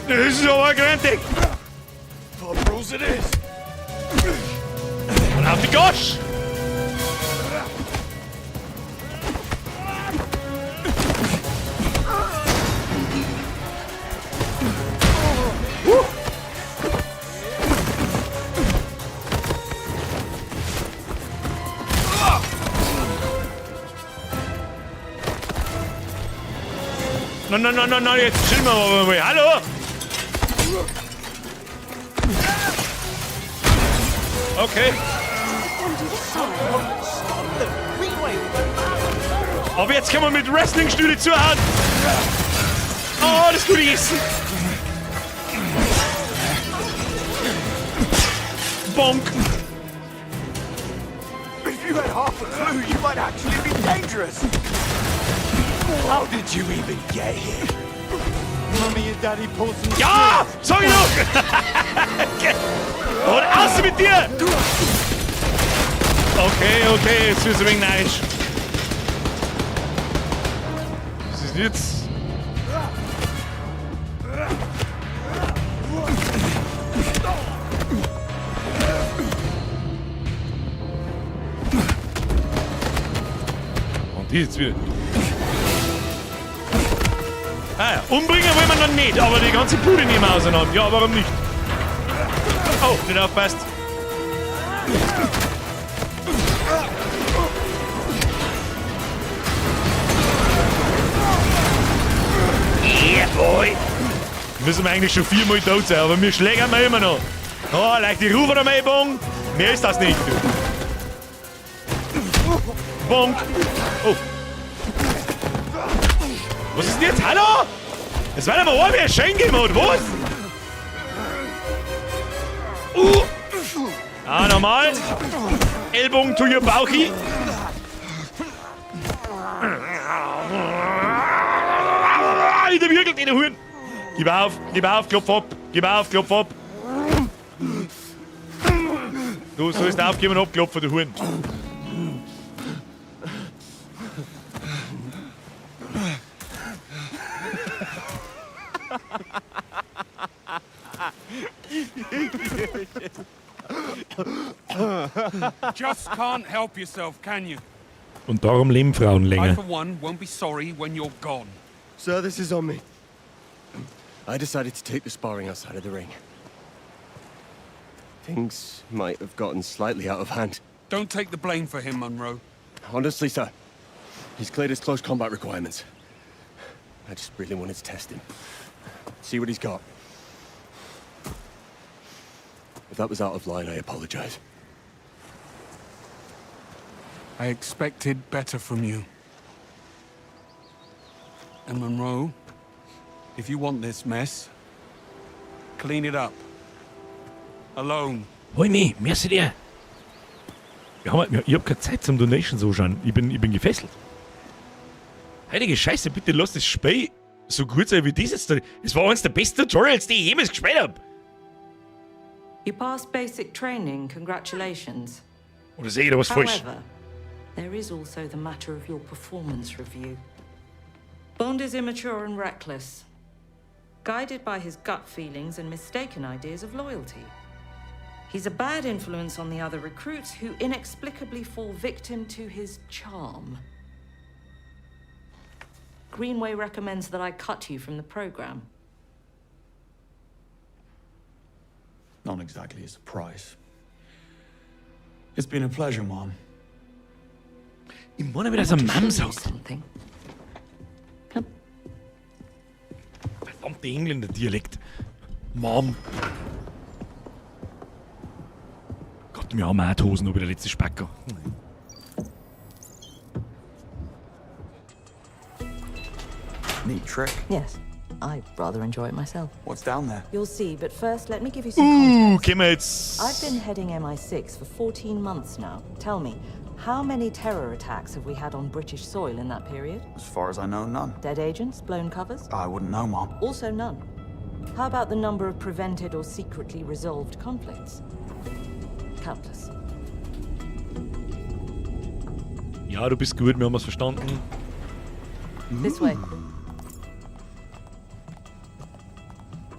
Das ist aber grantig. Pub rules it is. Und auf die Gosch! Nein, nein, nein, nein, nein, jetzt chillen wir aber mal. Hallo! Okay. Aber jetzt können wir mit Wrestling-Stühle zuhauen. Oh, das gute Essen. Bonk. If you had half a clue, you might actually be dangerous. How did you even get here? Mummy and Daddy pulled some Ja, sag ich doch. Und aus mit dir! Okay, okay, jetzt wird's ein wenig neidisch. Was ist denn jetzt? Und die ist jetzt wieder. Ah ja, umbringen wollen wir noch nicht, aber die ganze Bude nehmen wir auseinander. Ja, warum nicht? Oh, nicht aufpasst. Yeah, boy! Müssen wir eigentlich schon 4-mal tot sein, aber wir schlägern wir immer noch. Oh, leicht die Rufe dabei, Bong. Mehr ist das nicht, du. Bonk. Oh. Was ist denn jetzt? Hallo? Es war aber auch wie ein Schenkel hat. Was? Ah, normal. Ellbogen to your Bauchi. In der Würgel, in der Huren. Gib auf, klopf ab. Gib auf, klopf ab. Du sollst aufgeben und abklopfen, du Huren. Just can't help yourself, can you? Und darum leben Frauen I, länger. for one, won't be sorry when you're gone. Sir, this is on me. I decided to take the sparring outside of the ring. Things might have gotten slightly out of hand. Don't take the blame for him, Monroe. Honestly, sir, he's cleared his close combat requirements. I just really wanted to test him. See what he's got. that was out of line, I apologize. I expected better from you. And Monroe, if you want this mess, clean it up. Alone. Hoi me, merci dir. Wir haben, ich hab keine Zeit zum Donations anschauen. Ich bin gefesselt. Heilige Scheiße, bitte lass das Spiel so gut sein wie dieses da. Es war eines der besten Tutorials, die ich jemals gespielt habe. You passed basic training, congratulations. Oder sehe ich da was falsch? However, there is also the matter of your performance review. Bond is immature and reckless, guided by his gut feelings and mistaken ideas of loyalty. He's a bad influence on the other recruits who inexplicably fall victim to his charm. Greenway recommends that I cut you from the program. Not exactly a surprise. It's been a pleasure, Mom. Ich meine, wie das ein Mom sagt. Something. Verdammte Engländer-Dialekt. Mom. Gott, wir haben auch die Hosen, aber der letzte Spacker. Neat trick. Yes, I rather enjoy it myself. What's down there? You'll see, but first let me give you some context. Können wir jetzt. I've been heading MI6 for 14 months now. Tell me, how many terror attacks have we had on British soil in that period? As far as I know, none. Dead agents, blown covers? I wouldn't know, Mom. Also none. How about the number of prevented or secretly resolved conflicts? Countless. Ja, du bist gut, wir haben es verstanden. This way.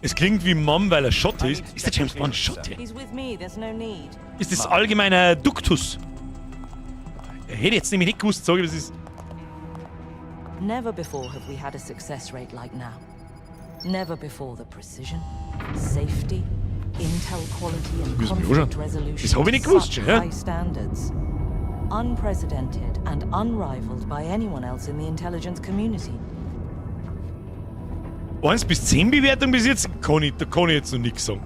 Es klingt wie Mom, weil er Schotte ist. Ist der James Bond Schotte? He's with me, there's no need. Ist das allgemeiner Duktus? Hätte jetzt nämlich nicht gewusst, sag ich, das ist. Never before have we had a success rate like now. Never before the precision, safety, intel quality and conflict resolution Das hab ich nicht gewusst, such ja? high standards. Unprecedented and unrivaled by anyone else in the intelligence community. 1 bis 10 Bewertung bis jetzt, da kann ich jetzt noch nichts sagen.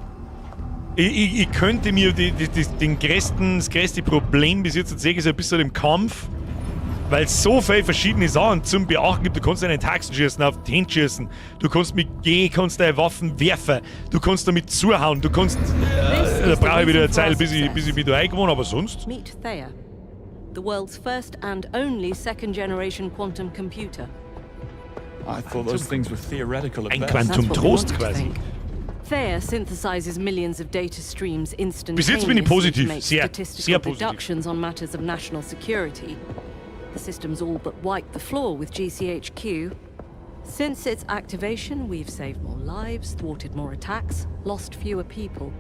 Ich könnte mir das größte Problem bis jetzt erzählen, ist ein bisschen im Kampf, weil es so viele verschiedene Sachen zum Beachten gibt. Du kannst einen Taxen schießen, auf die Hände schießen, du kannst mit G kannst deine Waffen werfen, du kannst damit zuhauen, du kannst. Da brauche ich wieder eine Zeit, bis ich mich da eingewohnt, aber sonst. Meet Theia, the world's first and only second generation quantum computer. I thought those things were theoretical at Ein best. Quantum That's what we Trost want to quasi. think. Theia synthesizes millions of data streams instantaneously Bis jetzt bin ich positiv. to make Sehr, statistical sehr positiv. deductions on matters of national security. The system's all but wiped the floor with GCHQ. Since its activation, we've saved more lives, thwarted more attacks, lost fewer people.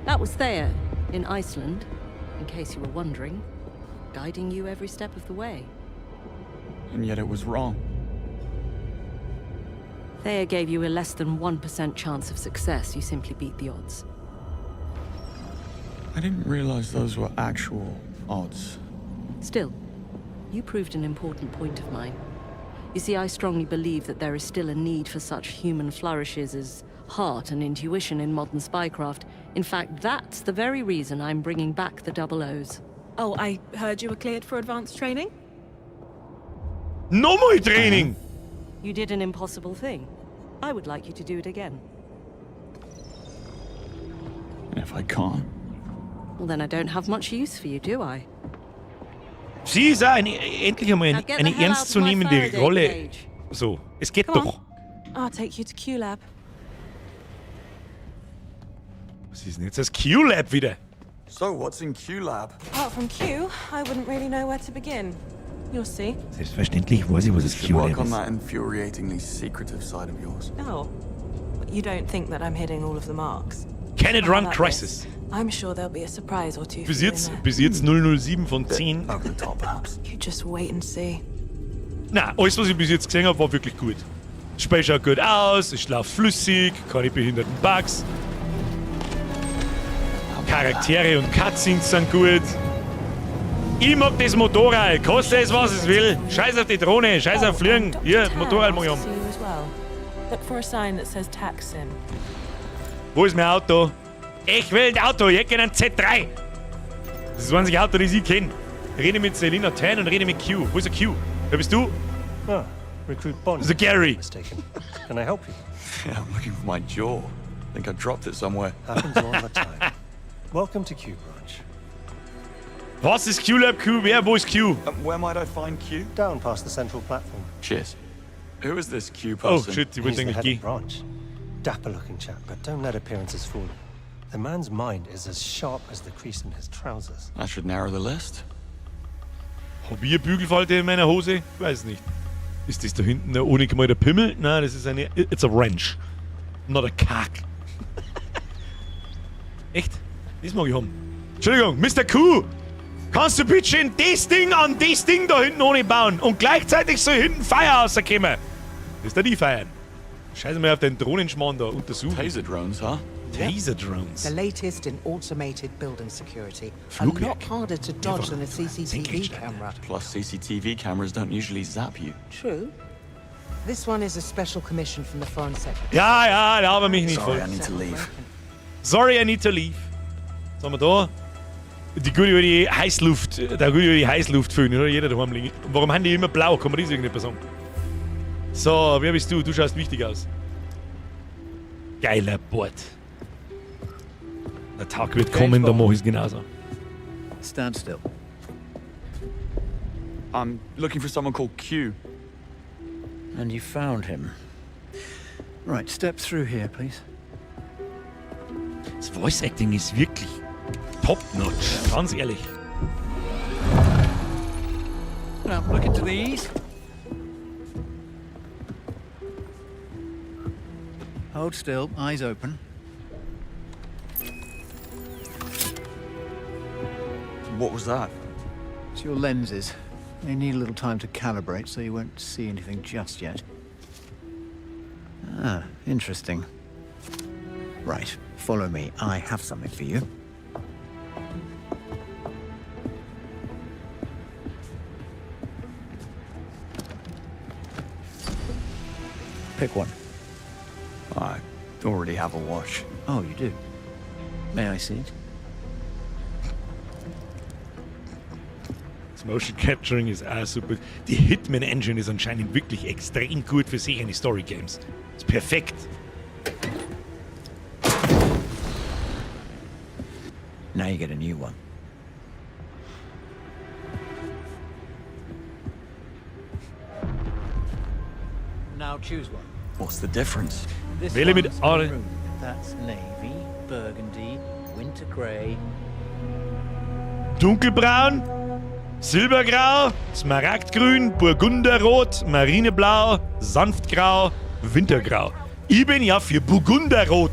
That was Theia in Iceland, in case you were wondering, guiding you every step of the way. And yet it was wrong. Theia gave you a less than 1% chance of success. You simply beat the odds. I didn't realize those were actual odds. Still, you proved an important point of mine. You see, I strongly believe that there is still a need for such human flourishes as heart and intuition in modern spycraft. In fact, that's the very reason I'm bringing back the double O's. Oh, I heard you were cleared for advanced training? Nochmal Training! You did an impossible thing. I would like you to do it again. And if I can't? Well, then I don't have much use for you, do I? Sie ist auch endlich einmal Now get eine the hell out of my ernstzunehmende Faraday Rolle. cage. So, es geht Come on. doch. I'll take you to Q-Lab. Was ist denn jetzt das Q-Lab wieder? So, what's in Q-Lab? Apart from Q, I wouldn't really know where to begin. You'll see. Selbstverständlich weiß ich, was das Should work Q-Lab on ist. that infuriatingly secretive side of yours. Oh. But you don't think that I'm hitting all of the marks? Can it How run about Crisis? this? I'm sure there'll be a surprise or two Bis for you in jetzt, there. bis jetzt 007 von 10. Over the top, perhaps. You just wait and see. Na, alles, was ich bis jetzt gesehen habe, war wirklich gut. Das Spiel schaut gut aus, es läuft flüssig, keine behinderten Bugs. Charaktere und Cutscenes sind gut. Ich mag das Motorrad, koste es, was es will. Scheiß auf die Drohne, scheiß auf Fliegen. Hier, Motorrad mag ich haben. See you as well. Look for a sign that says TACSIM. Wo ist mein Auto? Ich will ein Auto, ich hätte gerne ein Z3. Das ist das einzige Auto, das ich kenne. Rede mit Selina Tan und rede mit Q. Wo ist der Q? Wer bist du? Ah, Recruit Bond. Das ist der Gary. Mistaken. Can I help you? Yeah, I'm looking for my jaw. Think I dropped it somewhere. Happens all the time. Welcome to Q Branch. Was ist Q-Lab Q? Wer, wo ist Q? Where might I find Q? Down past the central platform. Cheers. Who is this Q Oh person? shit, ich wollte He's the eigentlich head gehen. of branch. Dapper looking chap, but don't let appearances fool you. The man's mind is as sharp as the crease in his trousers. That should narrow the list. Hab ich eine Bügelfalte in meiner Hose? Ich weiß nicht. Ist das da hinten der ohne gemalter Pimmel? Nein, das ist eine. It's a wrench. Not a cock. Echt? Das mag ich haben. Entschuldigung, Mr. Q! Kannst du bitte schön das Ding an das Ding da hinten ohne bauen und gleichzeitig so hinten Feuer rauskommen? Das ist da die feiern. Scheiße mal auf den Drohnenschmarrn da untersuchen. Taser drones, huh? Taser Drones. The latest in automated building security. A Flugwerk. lot harder to dodge than a CCTV camera. Plus, CCTV cameras don't usually zap you. True. This one is a special commission from the Foreign Secretary. Ja, ja, laber mich nicht Sorry, voll. I need to leave. Sorry, I need to leave. Was haben wir da? Die gute alte Heißluft, der gute alte Heißluftföhn, oder? Jeder daheim liegen. Warum haben die immer blau? Kann man das irgendetwas sagen? So, wer bist du? Du schaust wichtig aus. Geiler Bord. Der Tag wird kommen, da mach ich's genauso. Stand still. I'm looking for someone called Q. And you found him. Right, step through here, please. Das Voice Acting ist wirklich top-notch, ganz ehrlich. Now, look into these. Hold still, eyes open. What was that? It's your lenses. They need a little time to calibrate, so you won't see anything just yet. Ah, interesting. Right, follow me. I have something for you. Pick one. I already have a watch. Oh, you do? May I see it? Das Motion Capturing ist auch super. Die Hitman Engine ist anscheinend wirklich extrem gut für solche Story Games. Ist perfekt. Now you get a new one. Now choose one. What's the difference? This Wähle mit one's R. maroon. That's navy, burgundy, winter grey. Dunkelbraun, Silbergrau, Smaragdgrün, Burgunderrot, Marineblau, Sanftgrau, Wintergrau. Ich bin ja für Burgunderrot.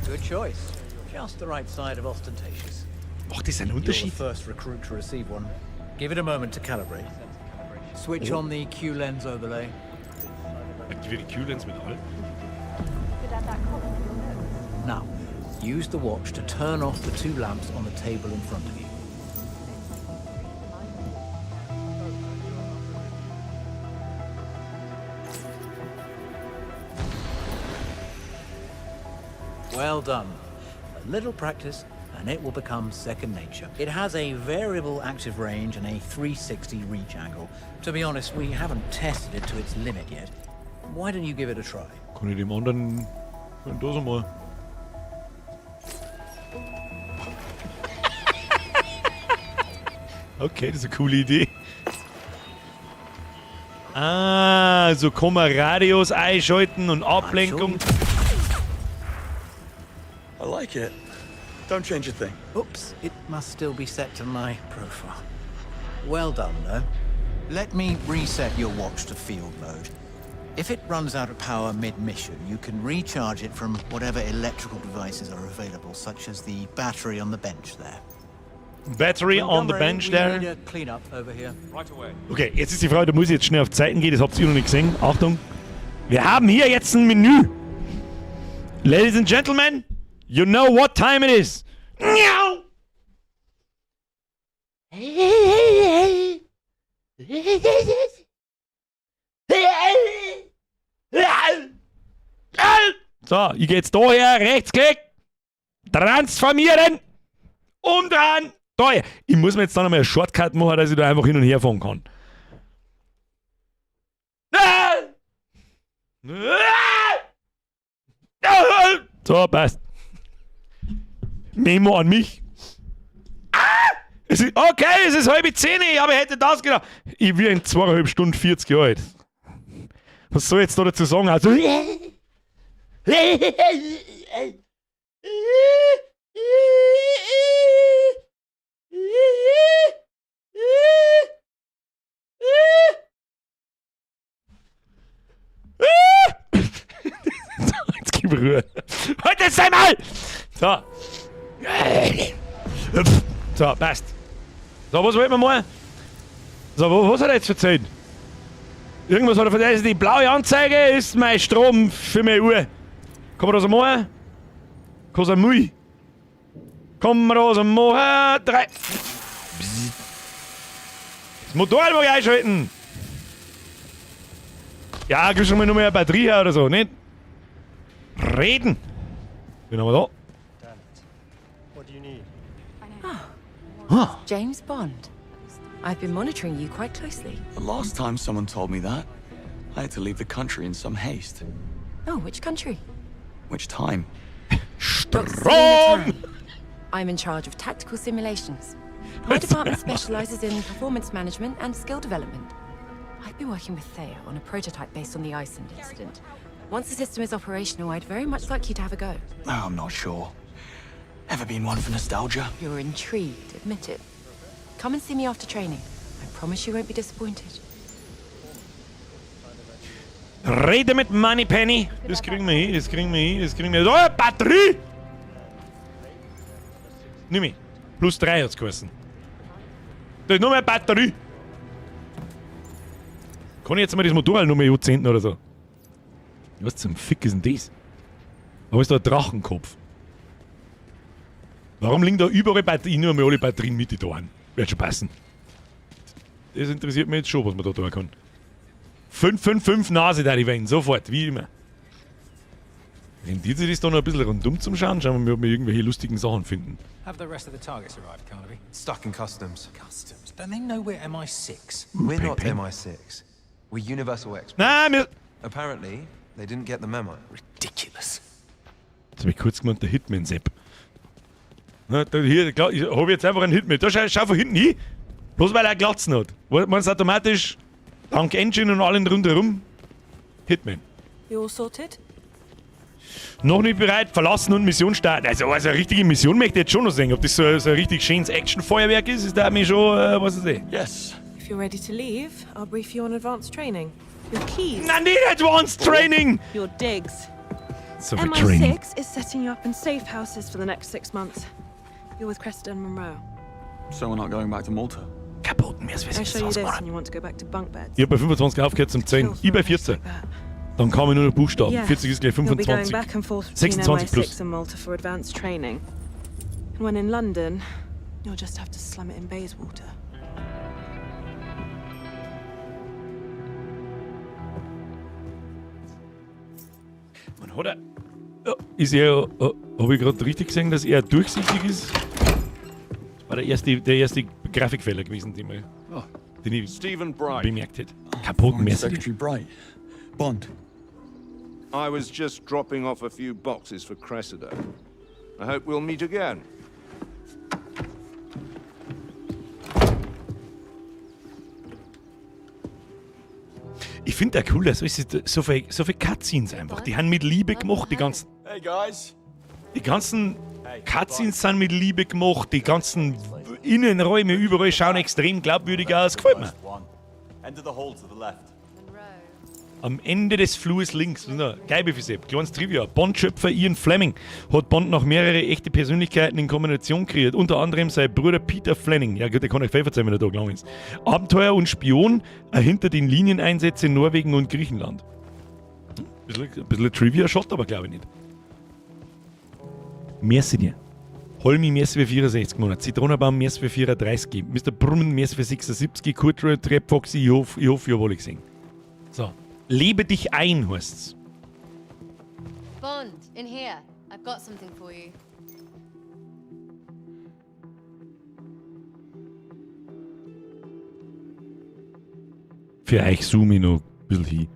Good choice. Just the right side of ostentatious. Macht das einen You're the Unterschied? first recruit to receive one. Give it a moment to calibrate. Switch Oh. on the Q lens overlay. Aktiviere die Q-Lens mit Alt. Now, use the watch to turn off the two lamps on the table in front of you. Well done. A little practice and it will become second nature. It has a variable active range and a 360 reach angle. To be honest, we haven't tested it to its limit yet. Why don't you give it a try? Kann ich dem anderen. Da so mal. Okay, das ist eine coole Idee. Ah, so kann man Radios einschalten und Ablenkung. I like it. Don't change a thing. Oops, it must still be set to my profile. Well done, though. Let me reset your watch to field mode. If it runs out of power mid-mission, you can recharge it from whatever electrical devices are available, such as the battery on the bench there. Battery on the Montgomery, bench we there. need a clean-up over here. Right away. Okay, jetzt ist die Frage, da muss ich jetzt schnell auf Zeiten gehen, das habt ihr noch nicht gesehen. Achtung. Wir haben hier jetzt ein Menü. Ladies and Gentlemen, you know what time it is. Miau. So, ich geh jetzt da her, Rechtsklick. Transformieren! Umdrehen! Da! Ich muss mir jetzt dann einmal einen Shortcut machen, dass ich da einfach hin und her fahren kann. So, passt. Memo an mich. Ah! Es ist, okay, es ist 9:30, aber ich hätte das gedacht. Ich bin in 2,5 Stunden 40 Jahre alt. Was soll ich jetzt da dazu sagen? Also. Jetzt gib Ruhe. Halt jetzt einmal! So. So, passt. So, was wollten wir mal? So, was hat er jetzt erzählt? Irgendwas hat er erzählt. Also die blaue Anzeige ist mein Strom für meine Uhr. Kann man das machen? Kann es Müll? Kann man das machen? Drei. Das Motorrad mag ich einschalten. Ja, gib schon mal nur mehr eine Batterie her oder so, nicht? Reden. Wen haben wir da? What do you need? Ah. James Bond. I've been monitoring you quite closely. The last time someone told me that, I had to leave the country in some haste. Oh, which country? Which time? Dr. Selina Tan. I'm in charge of tactical simulations. My department specializes in performance management and skill development. I've been working with Thea on a prototype based on the Iceland incident. Once the system is operational, I'd very much like you to have a go. Oh, I'm not sure. Ever been one for nostalgia? You're intrigued, admit it. Come and see me after training. I promise you won't be disappointed. Rede mit Moneypenny. Das kriegen wir hin, das kriegen wir hin, das kriegen wir hin. Oh, Batterie! Nimm ich. Plus 3 hat's geheißen. Da ist nur mehr Batterie. Kann ich jetzt mal das Motorrad nur mehr anzünden oder so? Was zum Fick ist denn das? Aber ist da ein Drachenkopf? Warum liegen da überall Batterien? Ich nehme mal alle Batterien mit, die da an. Wird schon passen. Das interessiert mich jetzt schon, was man da tun kann. 5, 5, 5 Nase da die Wellen, sofort, wie immer. Rentiert sich das da noch ein bisschen rundum zum Schauen? Schauen wir mal, ob wir irgendwelche lustigen Sachen finden. Have the rest of the targets arrived, Carnaby? Stuck in customs. Customs? Don't they know we're MI6? We're not MI6. We're Universal Experts. Nein, wir... Apparently, they didn't get the memo. Ridiculous. Jetzt hab ich kurz gemeint, der Hitman-Sepp. Na, da hier, klar, ich hab jetzt einfach einen Hitman. Da schau von hinten hin. Bloß weil er Glatzen hat. Meinst du automatisch, dank Engine und allen rundherum, Hitman. You all sorted? Noch nicht bereit, verlassen und Mission starten. Also eine richtige Mission möchte ich jetzt schon noch sehen. Ob das so ein richtig schönes Action-Feuerwerk ist, ist da mir schon, was weiß ich. Yes. If you're ready to leave, I'll brief you on advanced training. Your keys. Na, nicht Advanced Training! Your digs. So viel Training. MI6 is setting you up in safe houses for the next 6 months. You're with Cressida and Monroe. So we're not going back to Malta. Kaputt, mir ist I show you this and you want to go back to bunk beds. Ich hab bei 25 aufgehört zum 10. Ich bei 14. Dann kam ich nur noch Buchstaben. Yes. 40 ist gleich You'll be going 25. back and forth between 26 MI6 plus. and Malta for advanced training. And when in London, you'll just have to slum it in Bayswater. Man hat er. Ja, ist er. Habe ich gerade richtig gesehen, dass er durchsichtig ist? Das war der erste Grafikfehler gewesen, den ich Stephen Bright. Bemerkt hätte. Kaputt, Foreign merci. Secretary Bright. Bond. I was just dropping off a few boxes for Cressida. I hope we'll meet again. Ich finde auch cool, dass es so viel Cutscenes einfach. Die haben mit Liebe gemacht, die ganzen. Hey guys. Die ganzen Cutscenes sind mit Liebe gemacht, die ganzen Innenräume überall schauen extrem glaubwürdig aus. Gefällt mir. End of the hall to the left. Am Ende des Flurs links. Geil, wie Kleines Trivia. Bond-Schöpfer Ian Fleming hat Bond noch mehrere echte Persönlichkeiten in Kombination kreiert. Unter anderem sein Bruder Peter Fleming. Ja gut, der kann euch viel verzeihen, wenn er da gelangt ist. Abenteuer und Spion hinter den Linien Einsätze in Norwegen und Griechenland. Ein bisschen Trivia-Shot, aber glaube ich nicht. Merci dir. Holmi, merci für 64 Monate. Zitronenbaum, merci für 34. Mr. Brummen, merci für 76. Kurt Trap Foxy, ich hoffe, ich habe alle gesehen. So. Lebe dich ein, heißt's. Bond, in here. I've got something for you. Für euch zoome ich noch ein bisschen hin.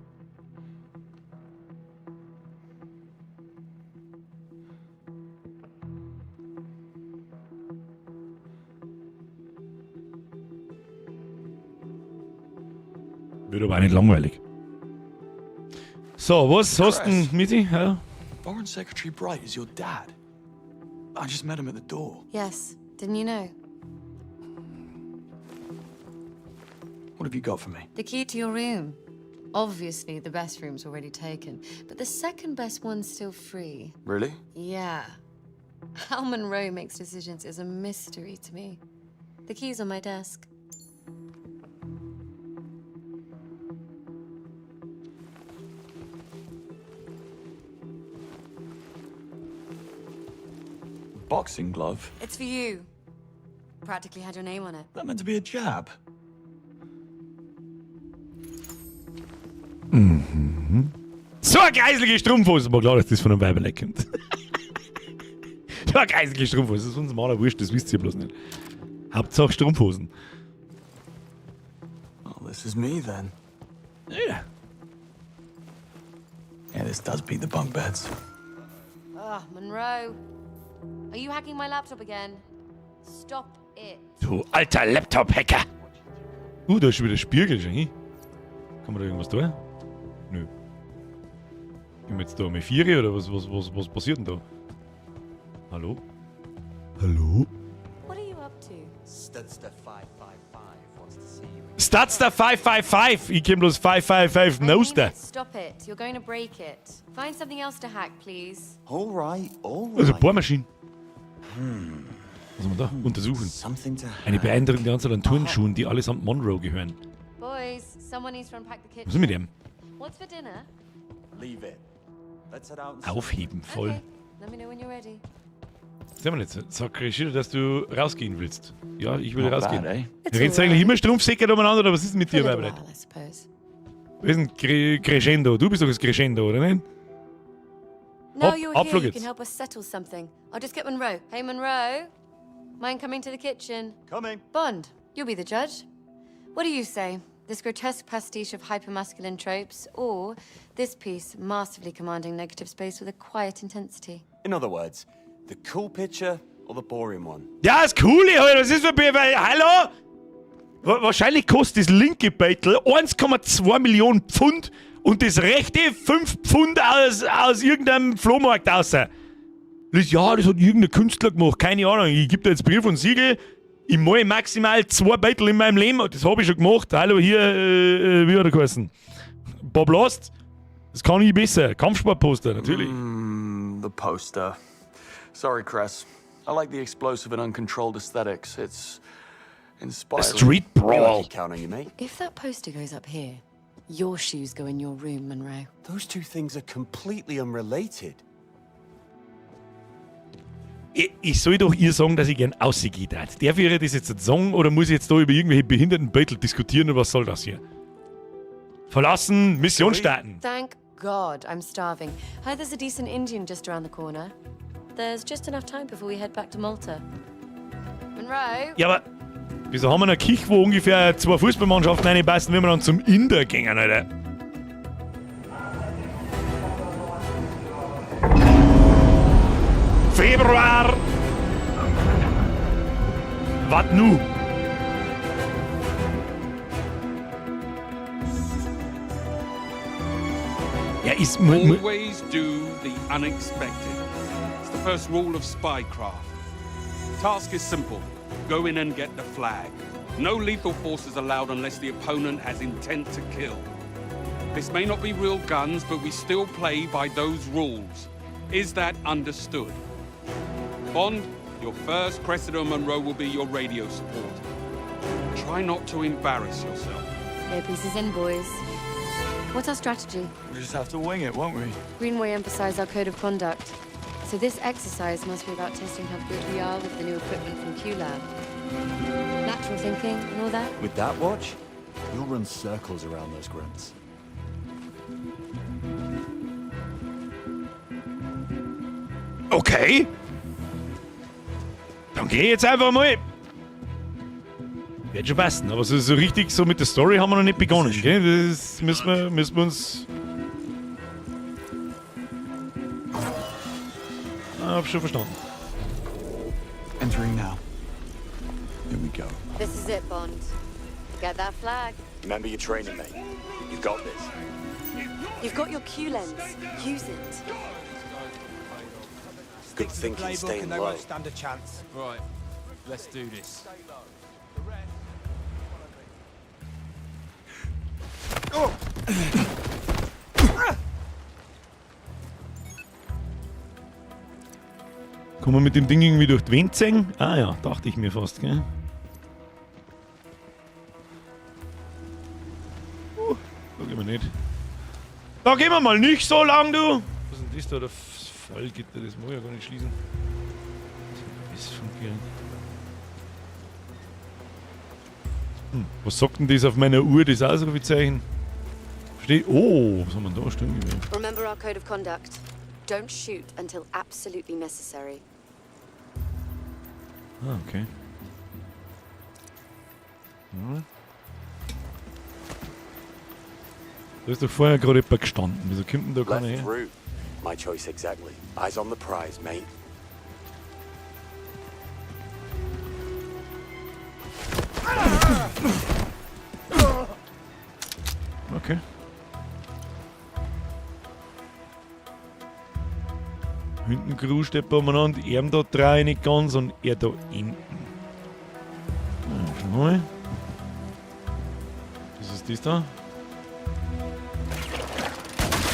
Wird aber auch nicht langweilig. So, was hast du denn mit dir? Ja? Foreign Secretary Bright is your dad. I just met him at the door. Yes, didn't you know? What have you got for me? The key to your room. Obviously, the best room's already taken, but the second best one's still free. Really? Yeah. How Monroe makes decisions is a mystery to me. The key's on my desk. Boxing glove? It's for you. Practically had your name on it. That meant to be a jab? Mhm. So eine geiselige Strumpfhose. War klar, dass das von einem Weiberleck kommt. So eine geiselige Strumpfhose. Das ist uns maler wurscht, das wisst ihr bloß nicht. Hauptsache Strumpfhosen. Well, this is me then. Yeah. Yeah, this does beat the bunk beds. Ugh, Monroe. Are you hacking my laptop again? Stop it. Du alter Laptop-Hacker! Da ist schon wieder Spiegel, schon hin. Kann man da irgendwas tun? Nö. Gehen wir jetzt da um 4 oder was passiert denn da? Hallo? Hallo? What are you up to? Studster 555 wants to see you. Studster 555! Ich kenn bloß 555 Noster. Stop it. You're going to break it. Find something else to hack, please. All right, all Also right. Bohrmaschinen. Was haben wir da? Untersuchen. Eine beeindruckende Anzahl an Turnschuhen, die allesamt Monroe gehören. Boys, someone needs to unpack the kitchen. Was ist mit dem? What's for dinner? Leave it. Let's head out and Aufheben, voll. Okay. Let me know when you're ready. Was haben wir jetzt? Sag Crescido, dass du rausgehen willst. Ja, ich will Not rausgehen. bad, eh? It's Redst du eigentlich immer Strumpfsäcke umeinander oder was ist denn mit For a dir, little Weiberlein? while, I suppose. Was ist denn Crescendo? Du bist doch das Crescendo, oder nicht? Now Hopp, you're Abflug here, you jetzt. can help us settle something. I'll just get Monroe. Hey, Monroe. Mind coming to the kitchen? Coming. Bond, you'll be the judge. What do you say? This grotesque pastiche of hypermasculine tropes, or this piece masterfully commanding negative space with a quiet intensity? In other words, the cool picture or the boring one? Ja, das Coole halt, was ist für weil, hallo? Wahrscheinlich kostet das linke Beitel 1,2 Millionen Pfund und das rechte 5 Pfund aus irgendeinem Flohmarkt außer. Ja, das hat irgendein Künstler gemacht, keine Ahnung. Ich geb da jetzt Brief und Siegel. Ich male maximal 2 Beitel in meinem Leben und das hab ich schon gemacht. Hallo, hier, wie hat er geheißen? Bob Lost. Das kann ich besser. Kampfsportposter, natürlich. The poster. Sorry, Cress. I like the explosive and uncontrolled aesthetics. It's inspiring. Street brawl. Count on you, mate. If that poster goes up here, your shoes go in your room, Monroe. Those two things are completely unrelated. Ich soll doch ihr sagen, dass ich gern rausgehe darf. Darf ich ihr das jetzt sagen oder muss ich jetzt da über irgendwelche behinderten Beutel diskutieren oder was soll das hier? Verlassen, Mission starten. Thank God, I'm starving. Heard there's a decent Indian just around the corner. There's just enough time before we head back to Malta. Monroe? Ja, aber wieso haben wir eine Küche, wo ungefähr 2 Fußballmannschaften reinpassen, wenn wir dann zum Inder gehen, Alter? Februar! Was nu? Ja, ist Always do the unexpected. It's the first rule of spycraft. Task is simple. Go in and get the flag. No lethal force is allowed unless the opponent has intent to kill. This may not be real guns, but we still play by those rules. Is that understood? Bond, your first Cressida Monroe will be your radio support. Try not to embarrass yourself. Earpiece is in, boys. What's our strategy? We'll just have to wing it, won't we? Greenway emphasized our code of conduct. So this exercise must be about testing how good we are with the new equipment from Q-Lab. Lateral thinking and all that. With that watch, you'll run circles around those grunts. Okay. Dann geh ich jetzt einfach mal. Wird schon passen, aber so richtig so mit der Story haben wir noch nicht begonnen, gell? Das müssen wir uns. Ah, hab schon verstanden. Entering now. Here we go. This is it, Bond. Get that flag. Remember your training, mate. You've got this. You've got your Q lens. Use it. Good thinking, Playbook staying and they low. won't stand a chance. Right, let's do this. Kann man mit dem Ding irgendwie durch die Wände sehen? Ah ja, dachte ich mir fast, gell? Da gehen wir nicht. Da gehen wir mal nicht so lang, du! Was ist denn das da? Das Fallgitter, das mag ich ja gar nicht schließen. Was ist das von was sagt denn das auf meiner Uhr, das Ausrufezeichen? Versteh? Oh, was haben wir denn da? Stimmt. Remember our code of conduct. Don't shoot until absolutely necessary. Ah, okay. Ja. Da ist doch vorher gerade jemand gestanden. Wieso kommt denn da keiner Left her? route. My choice exactly. Eyes on the prize, mate. Okay. Hinten gruscht jemand umeinander, er da drei nicht ganz und er da hinten. Na, schauen wir mal. Was ist das da?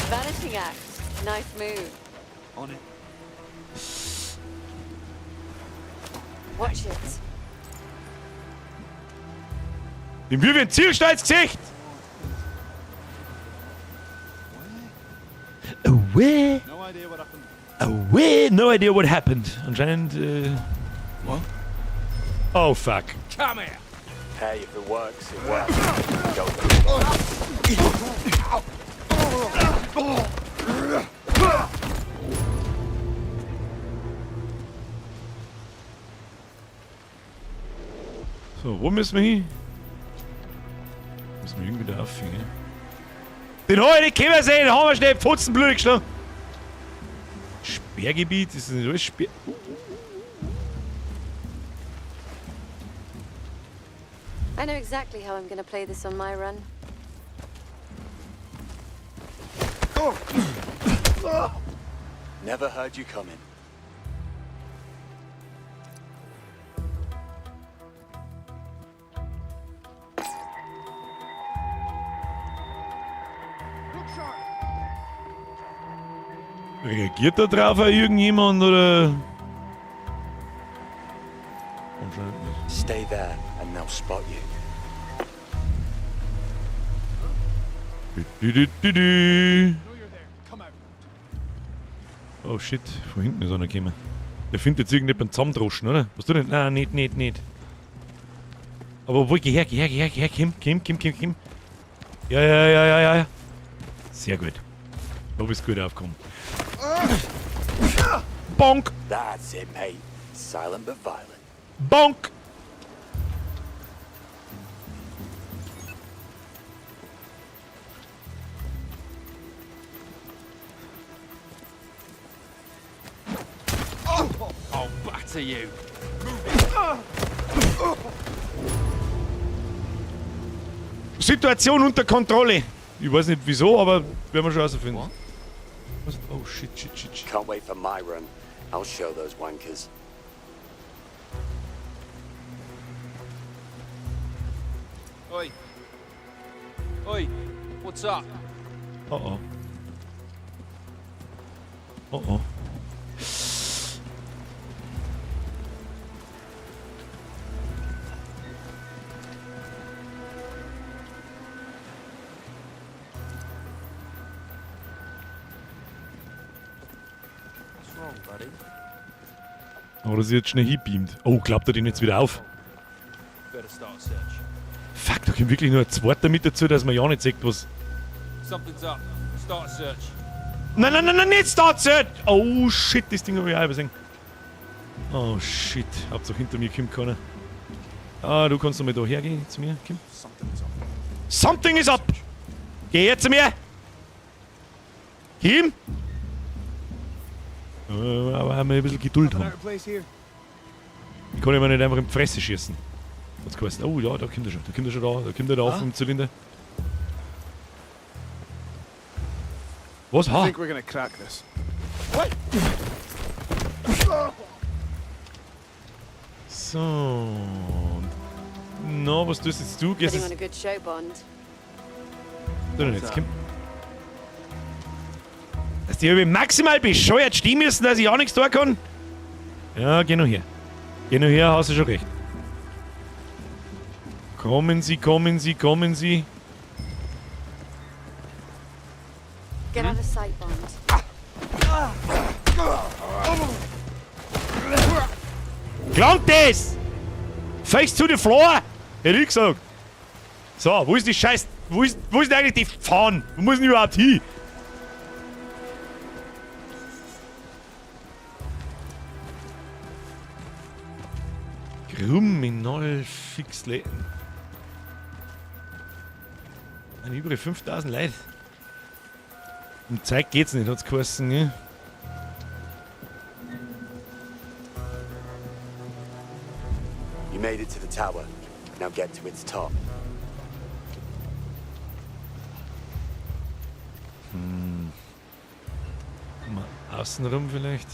Vanishing act. Nice move. On it. Watch it. Dem wirf ich einen Zielstein ins Gesicht! Away! No idea what happened. Away! No idea what happened. Anscheinend, What? Oh fuck. Come here! Hey, if it works, it works. Go. So, wo müssen wir hin? Müssen wir irgendwie da rauf, gell? Den hab ich nicht kommen sehen, den haben wir schnell Pfotzenblöd geschlagen. Sperrgebiet? Ist das nicht alles Sperr... I know exactly how I'm gonna play this on my run. Never heard you coming. Reagiert da drauf auch irgendjemand oder? Anscheinend nicht. Stay there and they'll spot you. Du, du, du, du. Oh shit, von hinten ist einer gekommen. Der findet jetzt irgendjemand zusammendroschen, oder? Was du denn? Nein, nicht, nicht, nicht. Aber obwohl, geh her, geh her, geh her, geh her, komm, komm, komm, komm, komm. Ja, ja, ja, ja, ja, ja. Sehr gut. Da bist du gut aufgekommen. Bonk! That's it, mate. Silent but violent. Bonk! I'll batter you. Situation unter Kontrolle. Ich weiß nicht wieso, aber werden wir schon rausfinden. Was? Oh shit, shit, shit, shit. Can't wait for my run. I'll show those wankers. Oi. Oi. What's up? Oh oh. Oh oh. What's wrong, buddy? Aber das ist jetzt schnell hinbeamt. Oh, klappt er den jetzt wieder auf? Better start a search. Fuck, da kommt wirklich nur ein zweiter mit dazu, dass man ja nicht sieht, was. Something's up. Start a search. Nein, nein, nein, nein, nicht Start Search! Oh shit, das Ding habe ich auch übersehen. Oh shit, Hauptsache hinter mir kommt keiner. Ah, du kannst noch mal da hergehen zu mir, Kim. Something is up! Geh her zu mir! Kim! Aber einmal ein bisschen Geduld haben. Ich kann immer nicht einfach in die Fresse schießen. Was geheißen? Oh ja, da kommt er schon. Da kommt er schon da. Da kommt er da auf dem Zylinder. Was? I Ha? think we're gonna crack this. So. Na, was tust jetzt du? Gehst Putting on jetzt. a good show, Bond. Du denn jetzt, Kim? Dass die irgendwie maximal bescheuert stehen müssen, dass ich auch nichts tun kann? Ja, geh nur her. Geh nur her, hast du schon recht. Kommen Sie, kommen Sie, kommen Sie. Get out of sight, Bond. Klangt das? Face to the floor! Hätte ich gesagt. So, wo ist die Scheiß... Wo ist denn eigentlich die Fahne? Wo muss denn überhaupt hin? Kriminal Fixle. Ein über 5000 Leute. Um Zeit geht's nicht, hat's geheißen, ne? You made it to the tower. Now get to its top. Hm. Mal außenrum vielleicht.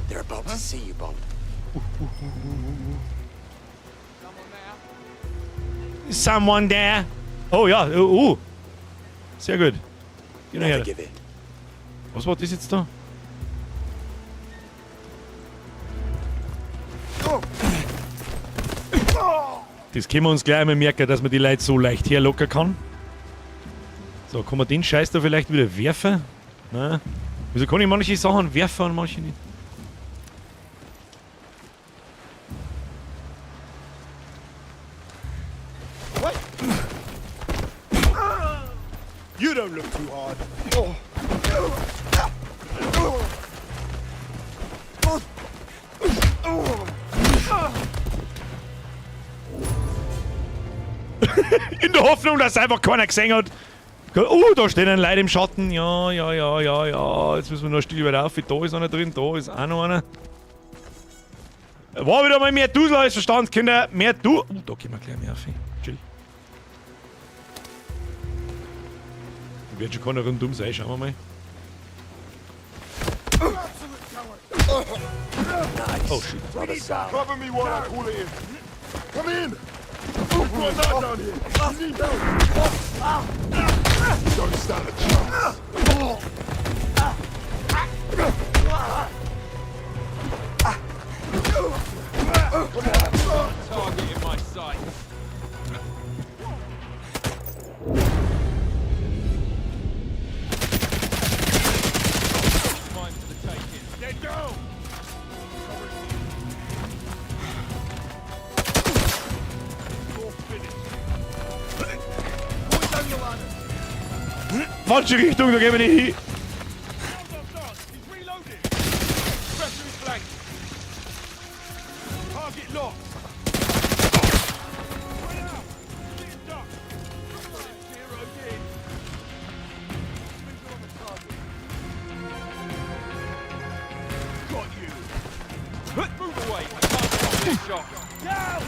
They're about to see you, Bond. Someone there. Oh ja, oh, oh. Sehr gut. Geh noch Never her. give in. Was war das jetzt da? Das können wir uns gleich einmal merken, dass man die Leute so leicht herlocken kann. So, kann man den Scheiß da vielleicht wieder werfen? Na? Wieso kann ich manche Sachen werfen und manche nicht? You don't look too hard. In der Hoffnung, dass einfach keiner gesehen hat. Oh, da stehen ein Leute im Schatten. Ja, ja, ja, ja, ja. Jetzt müssen wir noch still wieder auf. Da ist einer drin, da ist auch noch einer. War wieder mal mehr Dusel als Verstand, Kinder. Mehr Du. Oh, da gehen wir gleich mehr auf. Chill. Da wird schon keiner rundum sein. Schauen wir mal. Nice. Oh shit. Rather sound. Cover me while I call it in. Come in! We've got that down here. You need help. Don't stand a chance. Target in my sight. Mine for the taking. Get down! Falsche Richtung, da gehen wir nicht hin. He's reloaded. Pressure his flank. Target locked. Spread out. Sitting duck. Zeroed in. Visual on the target. Got you. Move away. I can't stop this shot. Down!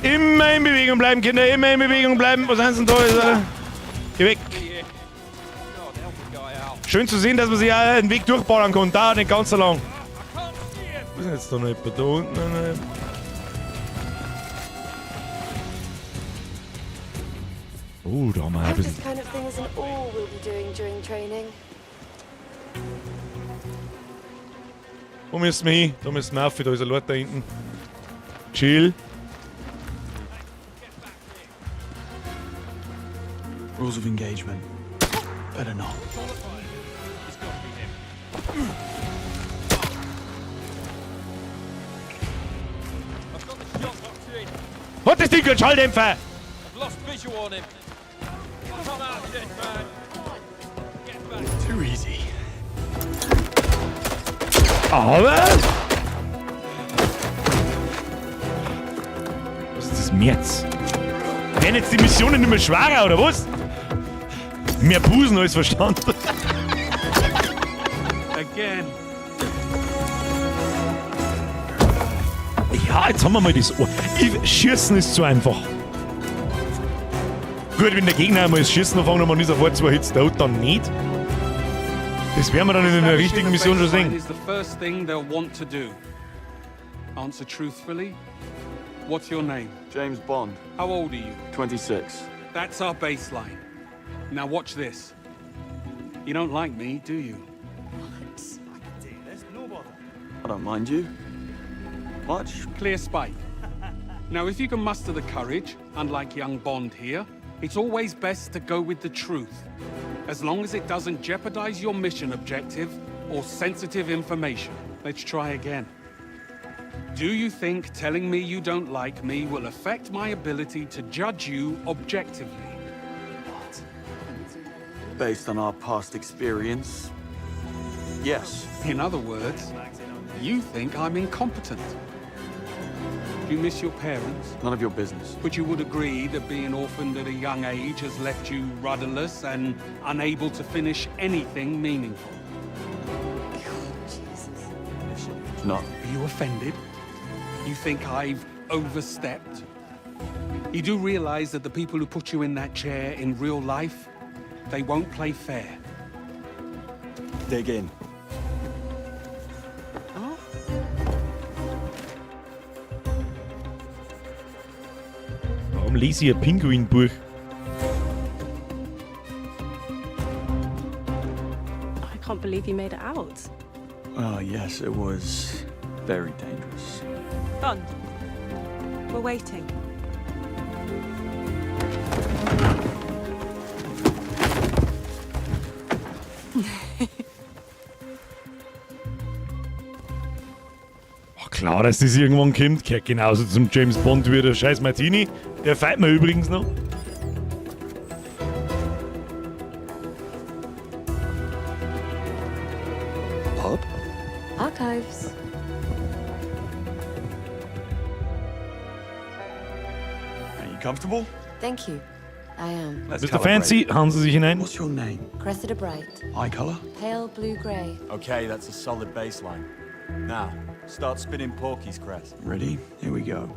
Immer in Bewegung bleiben, Kinder, immer in Bewegung bleiben. Wo sind sie denn da? Geh weg. God, help the guy out. Schön zu sehen, dass man sich auch einen Weg durchballern kann. Da, nicht ganz so lang. Wo ist denn jetzt da noch jemand? Da unten? Noch. Oh, da haben wir ein bisschen. This kind of thing isn't all we'll be doing during training. Wo müssen wir hin? Da müssen wir auf, da ist ein Lord da hinten. Chill. Rules of engagement. Better not. It's gotta be him. Hat das Ding keinen Schalldämpfer? I've lost visual on him. Come out, dead man. Get back. Too easy. Aber... Was ist das? März? Werden jetzt die Missionen nicht mehr schwerer, oder was? Mehr Busen als Verstand. Again. Ja, jetzt haben wir mal das Ohr. Schießen ist zu einfach. Gut, wenn der Gegner einmal das Schießen anfängt und man ist auf 2 Hits tot, dann nicht. Das werden wir dann in der richtigen Mission schon sehen. Is the first thing they'll want to do. Answer truthfully. What's your name? James Bond. How old are you? 26. That's our baseline. Now watch this. You don't like me, do you? I don't mind you. Much. Clear spike. Now, if you can muster the courage, unlike young Bond here, it's always best to go with the truth. As long as it doesn't jeopardize your mission objective or sensitive information. Let's try again. Do you think telling me you don't like me will affect my ability to judge you objectively? Based on our past experience, yes. In other words, you think I'm incompetent. Do you miss your parents? None of your business. But you would agree that being orphaned at a young age has left you rudderless and unable to finish anything meaningful. No. Are you offended? You think I've overstepped? You do realize that the people who put you in that chair in real life, they won't play fair. Dig in. Warum lese ich ein Pinguinbuch? I can't believe you made it out. Ah, yes, it was very dangerous. Bond, we're waiting. Ach, klar, dass das irgendwann kommt. Gehört genauso zum James Bond wie der scheiß Martini. Der feiert mir übrigens noch. Pub? Archives. Are you comfortable? Thank you. I am. Let's Mr. calibrate. Fancy, hauen Sie sich hinein. What's your name? Cressida Bright. Eye color? Pale blue grey. Okay, that's a solid baseline. Now, start spinning porkies, Cress. Ready? Here we go.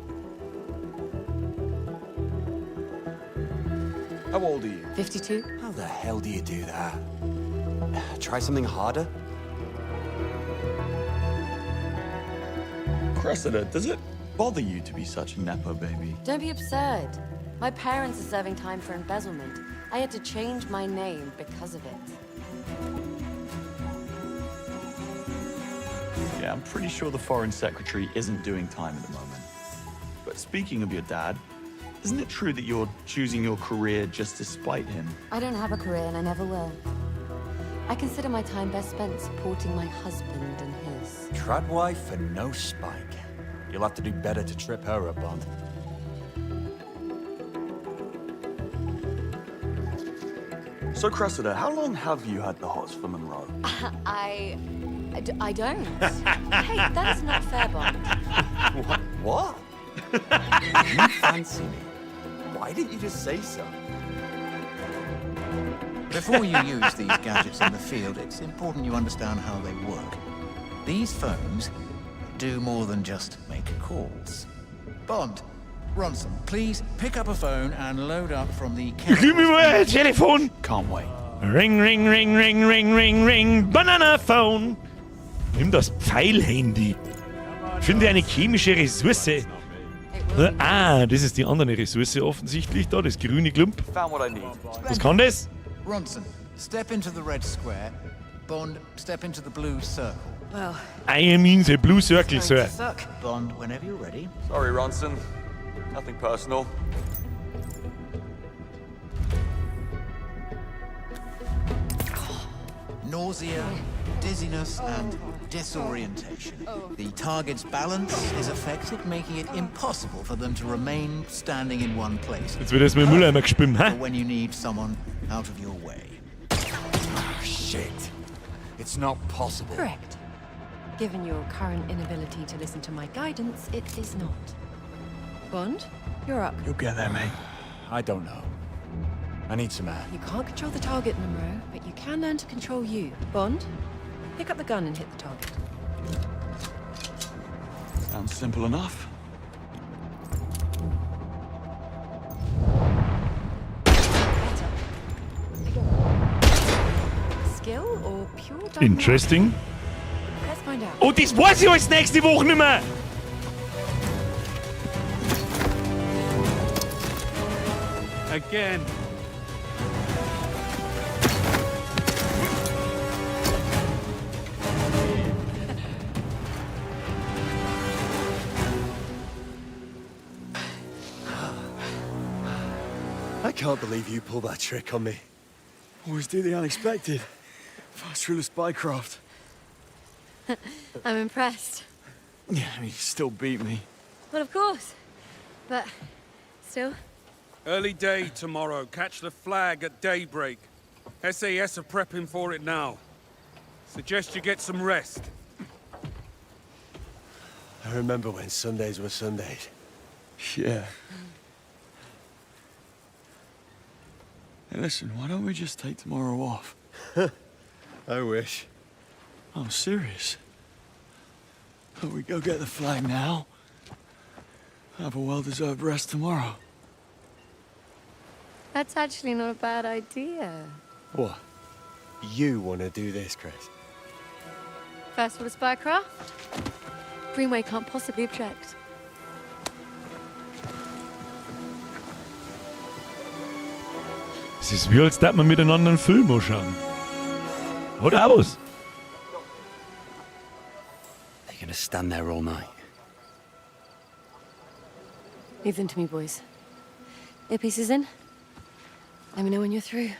How old are you? 52. How the hell do you do that? Try something harder? Cressida, does it bother you to be such a nepo baby? Don't be absurd. My parents are serving time for embezzlement. I had to change my name because of it. Yeah, I'm pretty sure the foreign secretary isn't doing time at the moment. But speaking of your dad, isn't it true that you're choosing your career just to spite him? I don't have a career and I never will. I consider my time best spent supporting my husband and his. Tradwife and no spike. You'll have to do better to trip her up, Bond. So, Cressida, how long have you had the hots for Monroe? I don't. Hey, that is not fair, Bond. What? What? You fancy me? Why didn't you just say so? Before you use these gadgets in the field, it's important you understand how they work. These phones do more than just make calls. Bond, Ronson, please pick up a phone and load up from the Gib mir mal ein Telefon. Can't wait. Ring, ring, ring, ring, ring, ring, ring. Banana Phone. Nimm das Pfeilhandy. Finde eine chemische Ressource. Ah, das ist die andere Ressource offensichtlich da, das grüne Klump. Found what I need. Was kann das? Ronson, step into the red square. Bond, step into the blue circle. Well, I am in the blue circle, sir. Bond, whenever you're ready. Sorry, Ronson. Nothing personal. Nausea, dizziness and disorientation. The target's balance is affected, making it impossible for them to remain standing in one place. Jetzt wird erstmal im Mülleimer gespült, hä? For when you need someone out of your way. Shit. It's not possible. Correct. Given your current inability to listen to my guidance, it is not. Bond, you're up. You'll get there, mate. I don't know. I need some air. You can't control the target, Monroe, but you can learn to control you. Bond, pick up the gun and hit the target. Sounds simple enough. Better. Skill or pure dumb luck? Interesting. Let's find out. Oh, das weiß ich alles nächste Woche nicht mehr. Again. I can't believe you pulled that trick on me. Always do the unexpected. First rule of spycraft. I'm impressed. Yeah, I mean, you still beat me. Well, of course. But still. Early day tomorrow. Catch the flag at daybreak. SAS are prepping for it now. Suggest you get some rest. I remember when Sundays were Sundays. Yeah. Hey, listen, why don't we just take tomorrow off? I wish. I'm serious. But we go get the flag now. Have a well-deserved rest tomorrow. That's actually not a bad idea. What? You want to do this, Chris? First rule of spycraft. Greenway can't possibly object. Es ist wie, als würde man miteinander einen Film anschauen. Oder auch was? They're gonna stand there all night. Leave them to me, boys. Earpieces in. Let me know when you're through.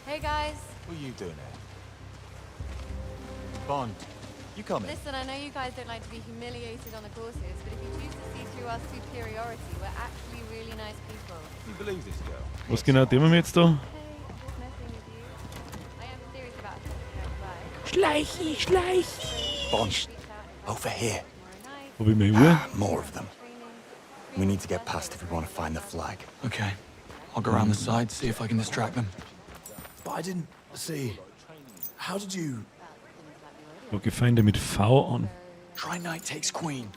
Hey, guys. What are you doing here? Bond, you coming? Listen, I know you guys don't like to be humiliated on the courses, but if you choose to see through our superiority, we're actually really nice people. You believe this girl? Was genau tun wir jetzt da? I am serious about Schleichi, schleichi. Bond, over here. Hab ich meine Uhr? More of them. We need to get past if we want to find the flag. Okay. I'll go round the side, see if I can distract them. But I didn't see. How did you? Locke Feinde mit V an. Try knight takes queen.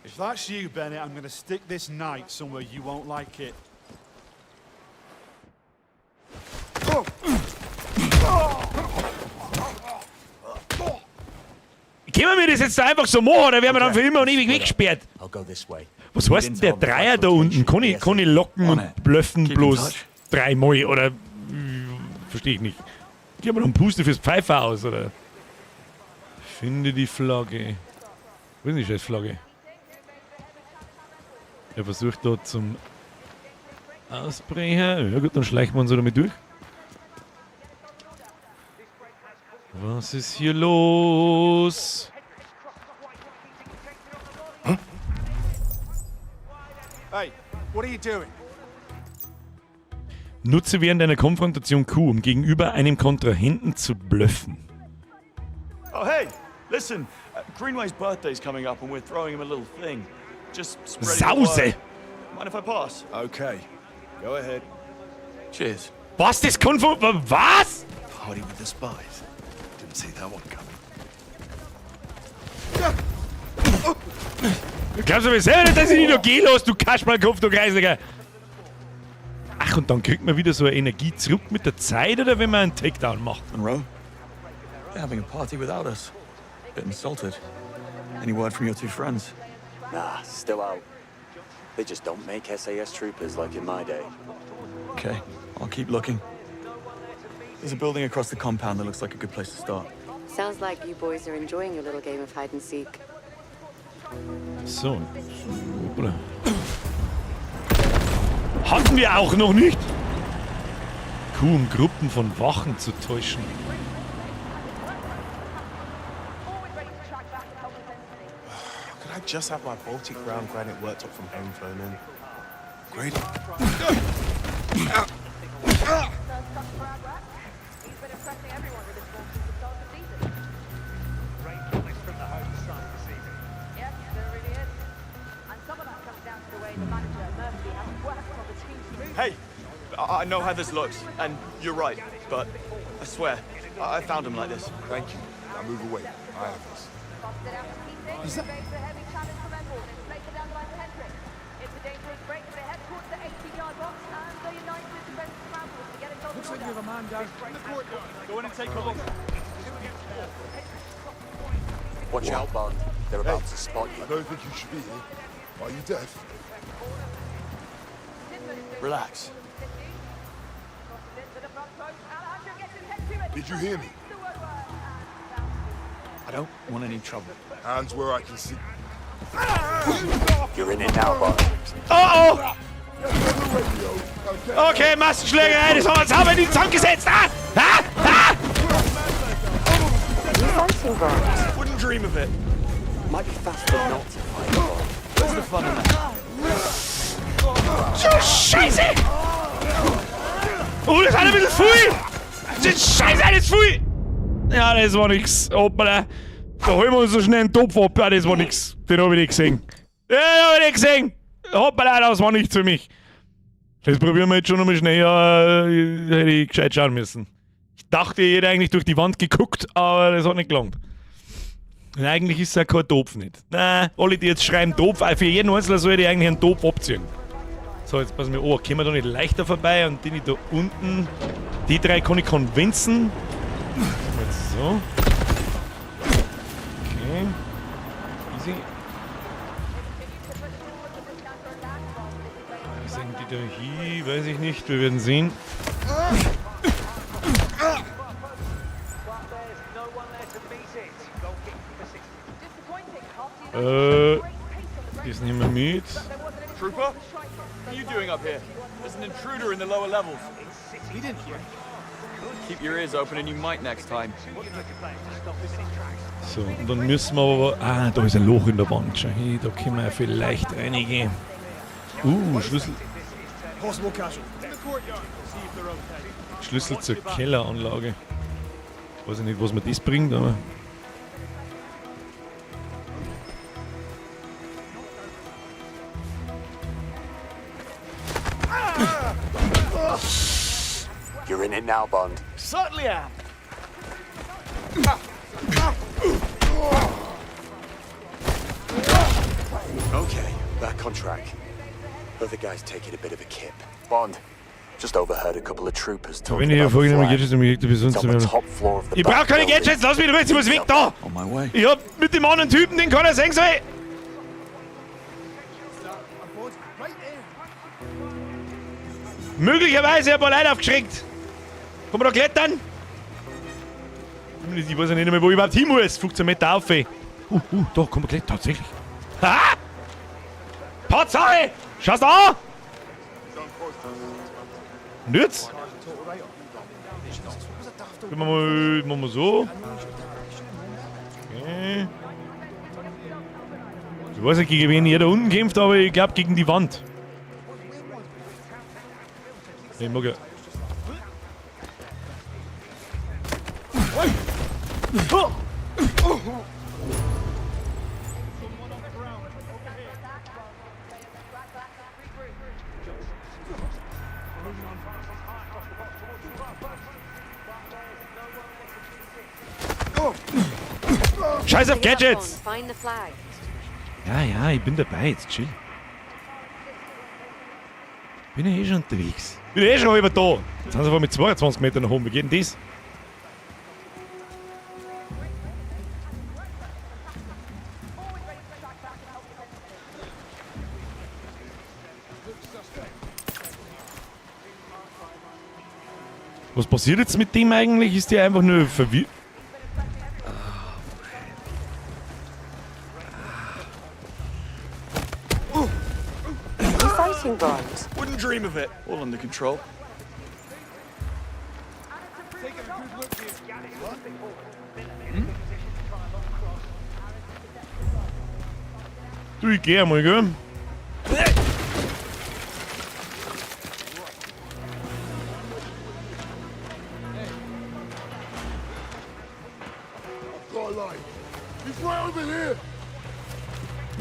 If that's you, Bennett, I'm gonna stick this knight somewhere you won't like it. Können wir das jetzt da einfach so machen oder werden wir dann für immer und ewig weggesperrt? I'll go this way. Was heißt denn der Dreier da unten? Kann ich locken und bluffen bloß dreimal oder verstehe ich nicht. Gib mir noch einen Puste fürs Pfeifer aus, oder? Finde die Flagge. Wo ist denn die scheiß Flagge? Er versucht dort zum Ausbrecher. Ja gut, dann schleichen wir uns damit durch. Was ist hier los? Hey, what are you doing? Nutze während einer Konfrontation Q, um gegenüber einem Kontrahenten zu bluffen. Oh, hey, listen. Greenway's birthday's coming up and we're throwing him a little thing. Just spreading the Sause! word. Mind if I pass? Okay. Go ahead. Cheers. Was? Das Konfro... Was? Party with the spies. Didn't see that one coming. Du glaubst aber selber nicht, dass ich dich noch gehen lasse, du Kasperlkopf, du Kreisliger. Ach, und dann kriegt man wieder so eine Energie zurück mit der Zeit, oder wenn man einen Takedown macht? Monroe, they're having a party without us. Bit insulted. Any word from your two friends? Nah, still out. They just don't make SAS troopers like in my day. Okay, I'll keep looking. There's a building across the compound that looks like a good place to start. Sounds like you boys are enjoying your little game of hide and seek. So. Hoppla. Hatten wir auch noch nicht. Q, um Gruppen von Wachen zu täuschen. Could I just have my Baltic brown granite worktop from home flown in? Great. Hey, I know how this looks, and you're right, but I swear, I found him like this. Thank you. Now move away. I have this. Is that... Looks like you have a man down in the courtyard. Go in and take a look. Watch out, Bond. They're about to spot you. I don't think you should be here. Are you deaf? Relax. Did you hear me? I don't want any trouble. Hands where I can see. You're in it now, Bond. Oh oh! Okay, Massenschlägerei, das haben wir sauber in den Zaun gesetzt. Ah! Ah! Ah! You fighting, Bond? Wouldn't dream of it. Might be faster not to fight, Bond. Where's the fun in that? So, Scheiße! Oh, das ist ein bisschen viel! Das ist Scheiße, das ist viel! Ja, das war nix. Hoppala. Da holen wir uns so schnell einen Topf ab. Ja, das war nix. Den hab ich nicht gesehen. Den hab ich nicht gesehen. Hoppala, das war nichts für mich. Das probieren wir jetzt schon nochmal schnell. Ja, hätte ich gescheit schauen müssen. Ich dachte, ich hätte eigentlich durch die Wand geguckt, aber das hat nicht gelangt. Und eigentlich ist es ja kein Topf nicht. Nein, alle, die jetzt schreiben Topf, für jeden Einzelnen sollte ich eigentlich einen Topf abziehen. So, jetzt passen wir, oh, kommen wir da nicht leichter vorbei und die da unten, die drei kann ich convincen. Jetzt so. Okay. Easy. Wie sind die da hier? Weiß ich nicht, wir werden sehen. Das nehmen wir mit. Trooper? What are you doing up here? There's an intruder in the lower levels. He didn't hear. Keep your ears open and you might next time. So, und dann müssen wir aber... Ah, da ist ein Loch in der Wand. Schau hier, da können wir vielleicht reingehen. Schlüssel. Schlüssel zur Kelleranlage. Weiß ich nicht, was mir das bringt, aber... You're in it now, Bond. Certainly am. Okay, back on track. Other guy's taking a bit of a kip. Bond, just overheard a couple of troopers Wenn talking ich hier about the vorgenommen flag. Gadgets, um die Person It's zu on the top floor of the Ich brauch back keine building. Gadgets, lass mich doch jetzt, ich muss weg da! On my way. Ich hab mit dem anderen Typen, den kann er sehen soll. Möglicherweise ein paar Leute aufgeschreckt. Kann man da klettern? Ich weiß ja nicht mehr, wo ich überhaupt hin muss. 15 Meter auf, ey. Da kann man klettern, tatsächlich. Ha! Tatsache! Schau's an! Und jetzt? Machen wir mal, machen wir so. Okay. Ich weiß nicht, gegen wen ihr da unten kämpft, aber ich glaube gegen die Wand. Ich mag ja. Scheiß auf Gadgets! Find the flag. Ja, ja, ich bin dabei, jetzt chill. Bin ja eh schon unterwegs. Bin ja eh schon halber da. Jetzt sind sie aber mit 22 Metern nach oben. Wie geht denn das? Was passiert jetzt mit dem eigentlich? Ist der einfach nur verwirrt? Are you fighting, Bond? Wouldn't dream of it. All under control. Du, ich geh einmal, gell? I've got a line. He's right over here.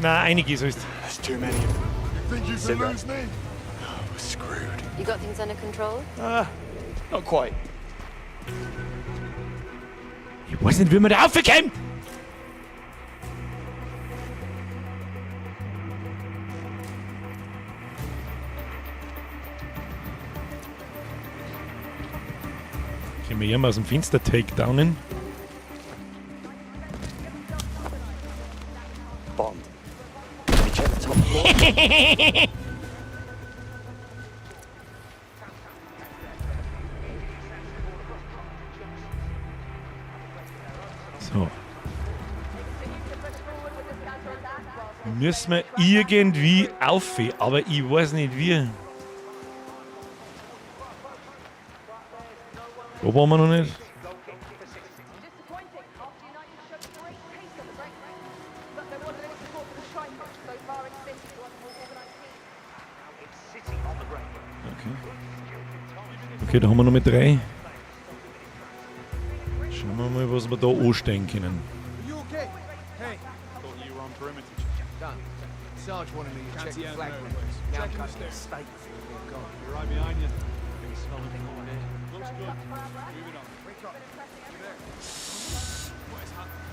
Na, einige sollst. There's too many of them. You think you Sit can there. lose me? We're screwed. You got things under control? Not quite. Ich weiß nicht, wie man da raufkommt. Können wir hier mal aus dem Fenster takedownen? Bond. Have you checked the top floor? So. Müssen wir irgendwie auf, aber ich weiß nicht wie. Da waren wir noch nicht. Okay. Okay, da haben wir noch mit drei. Schauen wir mal, was wir da anstellen können. Are you okay? Hey. Thought you were on perimeter. Done. Sarge wanted me to Can't check see the out flag no room. ways. Now Checking the I'm cutting stairs. steak before we're gone. Be right behind you. Can smell the corn here. Looks good. Moving on. Wake up. You there? What is happening?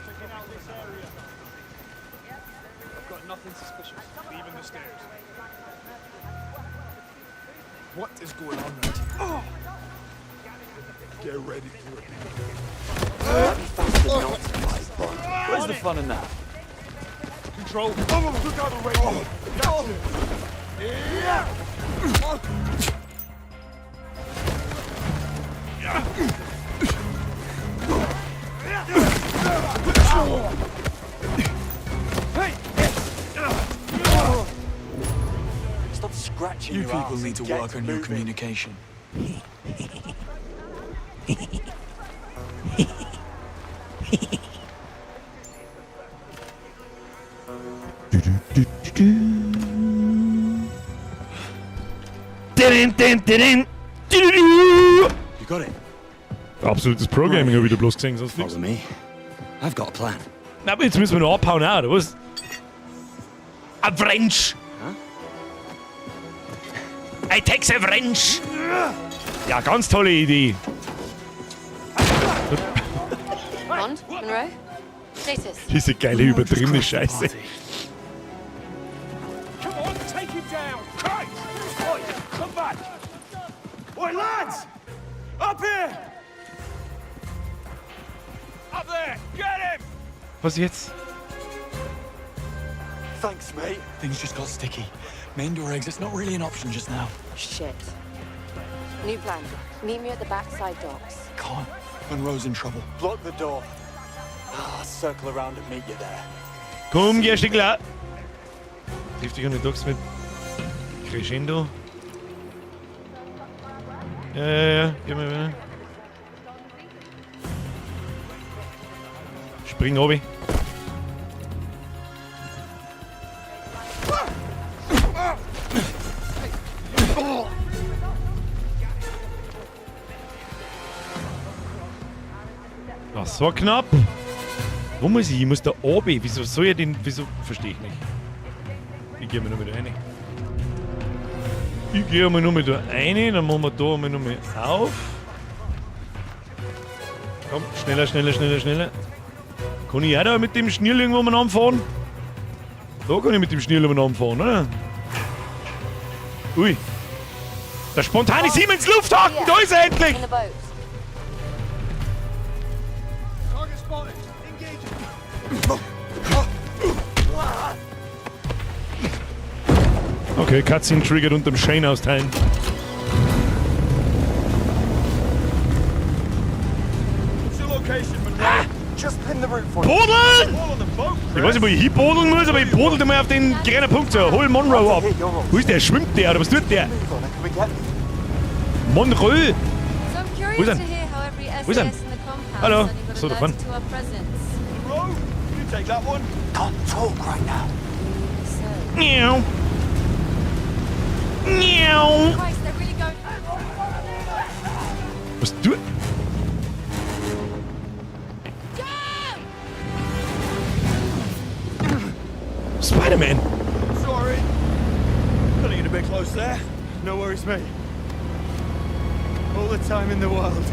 Checking out this area. I've got nothing suspicious. Leaving the stairs. What is going on right here? Oh. Get ready for it. Where's the fun in that? Control. Oh, took out the radio. Gotcha. Yeah. Stop scratching You your people arse need and to get work on your moving. communication. Din, din, din, din. Du-du-du. You got it. Absolutes Programming habe ich da bloß gesehen, sonst nichts. Follow me. I've got a plan. Na, aber jetzt müssen wir noch abhauen auch, oder was? A wrench! I takes a wrench! Ja, ganz tolle Idee. Bond? Monroe? Status? Diese geile übertriebene Scheiße. Come on, take him down. Christ! Oi, come back. Oi, lads! Up here! Up there. Get him. Was jetzt? Thanks, mate. Things just got sticky. Main door exit's not really an option just now. Shit. New plan. Meet me at the backside docks. Can't. Monroe's in trouble. Block the door. Ah, circle around and meet you there. Komm, Gerstigler! Triff dich an den Docks mit Crescendo. Ja. Geh mal wieder. Spring, Obi. Das war knapp. Wo muss ich? Ich muss da oben. Wieso soll ich den? Wieso? Verstehe ich nicht. Ich gehe mal nur mit rein. Ich gehe mal nur mit da rein, dann machen wir da mal nur mit auf. Komm, schneller, schneller, schneller, schneller. Kann ich auch da mit dem Schnürl irgendwo mal anfahren? Da kann ich mit dem Schnürl umeinander fahren, oder? Ui. Der spontane Siemens Lufthaken, da ist er endlich! In the boat. Target spotted. Engage. Okay, Cutscene triggert unterm Shane austeilen. What's your location, Monroe? Just pin the route for you. Bodeln! All on the boat, Ich weiß nicht, wo ich hinbodeln muss, aber ich bodel mal auf den kleinen Punkt so. Hol Monroe ab. Wo ist der? Schwimmt der oder was tut der? Move on, can we get Monroe! So I'm Wo ist curious er? to hear how every Wo ist er? SAS in the Hallo. Suddenly got So, da vorne. alerted to our presence. Monroe, you take that one. Can't talk right now. Meow. Meow. Christ, they're really going. Was du? Spider-Man. Sorry. Cutting it a bit close there. No worries, mate. All the time in the world.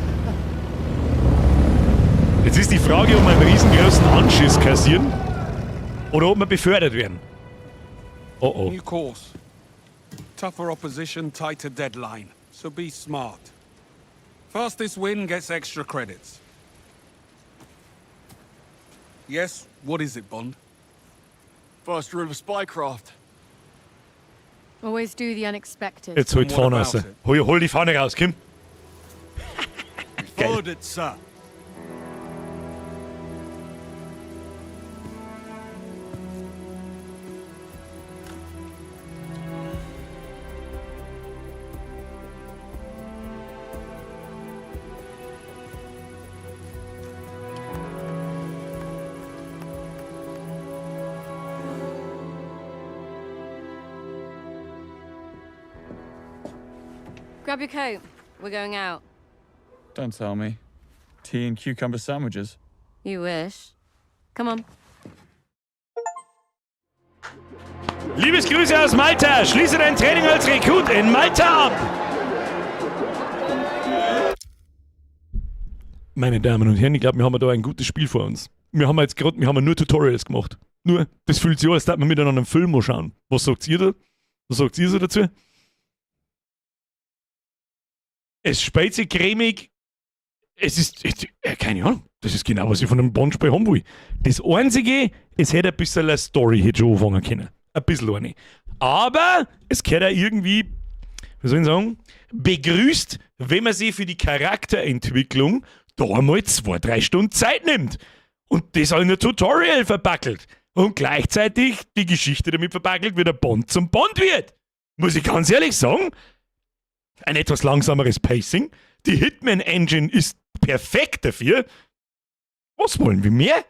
Jetzt ist die Frage, ob wir einen riesengroßen Anschiss kassieren oder ob wir befördert werden. Oh oh. New course. Tougher opposition, tighter deadline. So be smart. Fastest win gets extra credits. Yes, what is it, Bond? First rule of spycraft. Always do the unexpected. Jetzt hol die Fahne raus. Hol die Fahne raus, Kim. Followed it, sir. Grab your coat. We're going out. Don't tell me. Tea and cucumber sandwiches. You wish. Come on. Liebesgrüße aus Malta. Schließe dein Training als Rekrut in Malta ab. Meine Damen und Herren, ich glaube, wir haben da ein gutes Spiel vor uns. Wir haben jetzt gerade, wir haben nur Tutorials gemacht. Nur, das fühlt sich an, als würde man miteinander einen Film anschauen. Was sagt ihr da? Was sagt ihr so dazu? Es spielt sich cremig. Es ist, keine Ahnung, das ist genau, was ich von einem Bond-Spiel haben will. Das Einzige, es hätte ein bisschen eine Story hätte schon anfangen können. Ein bisschen eine. Aber es gehört auch irgendwie, wie soll ich sagen, begrüßt, wenn man sich für die Charakterentwicklung da einmal 2, 3 Stunden Zeit nimmt. Und das auch in ein Tutorial verpackelt. Und gleichzeitig die Geschichte damit verpackelt, wie der Bond zum Bond wird. Muss ich ganz ehrlich sagen, ein etwas langsameres Pacing. Die Hitman Engine ist perfekt dafür. Was wollen wir mehr?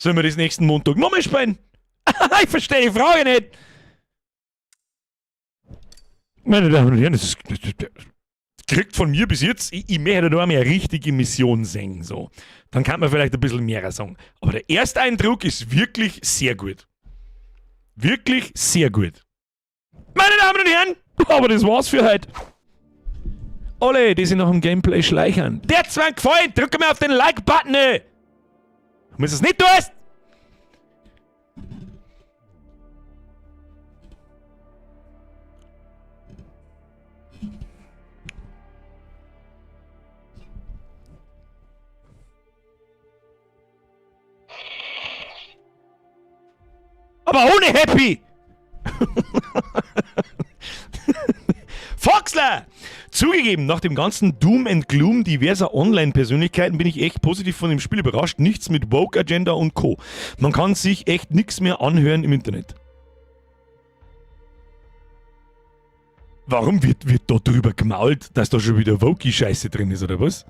Sollen wir das nächsten Montag nochmal spielen? Ich verstehe die Frage nicht. Meine Damen und Herren, das kriegt von mir bis jetzt, ich möchte da einmal eine richtige Mission sehen. So. Dann kann man vielleicht ein bisschen mehr sagen. Aber der Ersteindruck ist wirklich sehr gut. Wirklich sehr gut. Meine Damen und Herren, aber das war's für heute. Alle, die sich nach dem Gameplay schleichen. Der hat's mir gefallen, drücke mir auf den Like-Button. Wenn du es nicht tust. Aber ohne Happy! Foxler! Zugegeben, nach dem ganzen Doom and Gloom diverser Online-Persönlichkeiten bin ich echt positiv von dem Spiel überrascht. Nichts mit Woke-Agenda und Co. Man kann sich echt nichts mehr anhören im Internet. Warum wird da drüber gemault, dass da schon wieder Woke-Scheiße drin ist, oder was?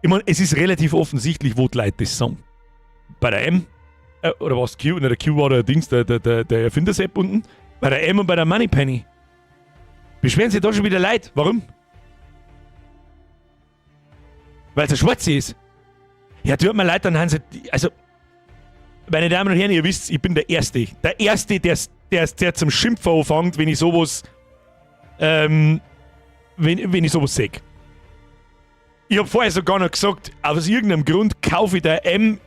Ich mein, es ist relativ offensichtlich, wo die Leute das sagen. Bei der M, oder was, Q? Ne, der Q war der Dings, der Erfinder-Sepp unten. Bei der M und bei der Moneypenny. Beschweren sich da schon wieder Leute. Warum? Weil es eine Schwarze ist. Ja, tut mir leid, dann haben sie. Also, meine Damen und Herren, ihr wisst, ich bin der Erste. Der Erste, der zum Schimpfen anfängt, wenn ich sowas. Wenn ich sowas seh. Ich hab vorher sogar noch gesagt, aus irgendeinem Grund kaufe ich der M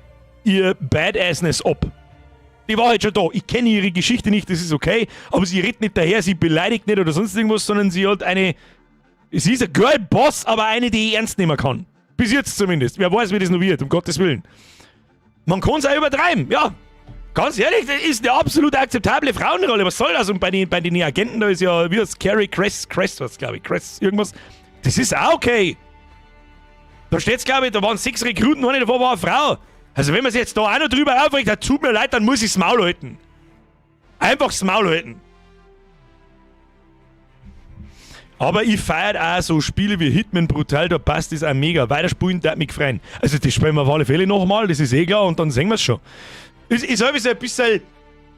ihr Badassness ab. Die war halt schon da. Ich kenne ihre Geschichte nicht, das ist okay, aber sie redet nicht daher, sie beleidigt nicht oder sonst irgendwas, sondern sie hat eine. Sie ist ein Girl-Boss, aber eine, die ich ernst nehmen kann. Bis jetzt zumindest. Wer weiß, wie das noch wird, um Gottes Willen. Man kann's auch übertreiben, ja. Ganz ehrlich, das ist eine absolut akzeptable Frauenrolle. Was soll das? Und bei den Agenten, da ist ja, wie heißt Carrie Cress, Cress, was glaube ich, Cress, irgendwas. Das ist auch okay. Da steht's, glaube ich, da waren 6 Rekruten, eine davon war eine Frau. Also wenn man sich jetzt da auch noch drüber aufregt, dann tut mir leid, dann muss ich's Maul halten. Einfach das Maul halten. Aber ich feiere auch so Spiele wie Hitman brutal, da passt das auch mega. Weiterspielen, da mich freuen. Also das spielen wir auf alle Fälle nochmal, das ist eh klar, und dann sehen wir es schon. Es ist sowieso ein bisschen,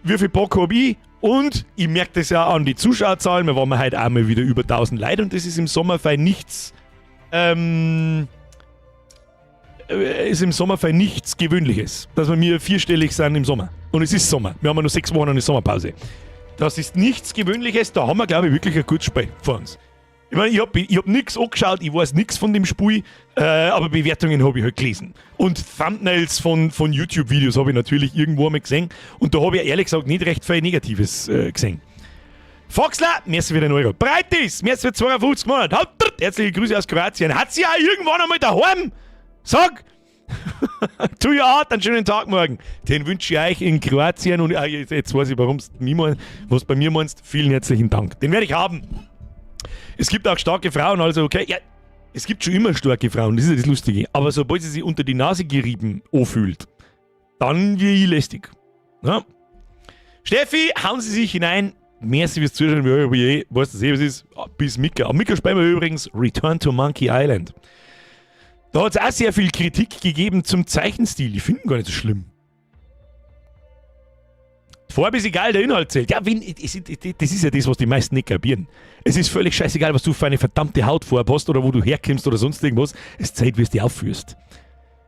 wie viel Bock hab ich, und ich merke das ja an die Zuschauerzahlen, wir waren heute auch mal wieder über 1000 Leute und das ist im Sommerfall nichts, ist im Sommerfall nichts Gewöhnliches, dass wir mir vierstellig sind im Sommer. Und es ist Sommer. Wir haben ja nur 6 Wochen eine Sommerpause. Das ist nichts Gewöhnliches, da haben wir, glaube ich, wirklich ein gutes Spiel vor uns. Ich meine, ich hab nix angeschaut, ich weiß nix von dem Spiel, aber Bewertungen hab ich halt gelesen. Und Thumbnails von YouTube-Videos hab ich natürlich irgendwo einmal gesehen. Und da hab ich ehrlich gesagt nicht recht viel Negatives gesehen. Foxler, merci für den Euro. Breitis, merci für 52 Monate. Haut, herzliche Grüße aus Kroatien. Hat sie ja irgendwann einmal daheim? Sag! To your heart, einen schönen Tag morgen. Den wünsche ich euch in Kroatien und jetzt weiß ich, warum du was bei mir meinst. Vielen herzlichen Dank. Den werde ich haben. Es gibt auch starke Frauen, also okay. Ja, es gibt schon immer starke Frauen, das ist ja das Lustige. Aber sobald sie sich unter die Nase gerieben anfühlt, dann wird ich lästig. Ja. Steffi, hauen Sie sich hinein. Merci fürs Zuschauen, wie eh, weißt du, was ist? Bis Mika. Am Mika spielen wir übrigens Return to Monkey Island. Da hat es auch sehr viel Kritik gegeben zum Zeichenstil. Ich finde ihn gar nicht so schlimm. Die Farbe ist egal, der Inhalt zählt. Ja, wenn, das ist ja das, was die meisten nicht kapieren. Es ist völlig scheißegal, was du für eine verdammte Hautfarbe hast oder wo du herkommst oder sonst irgendwas. Es zählt, wie es dich aufführst.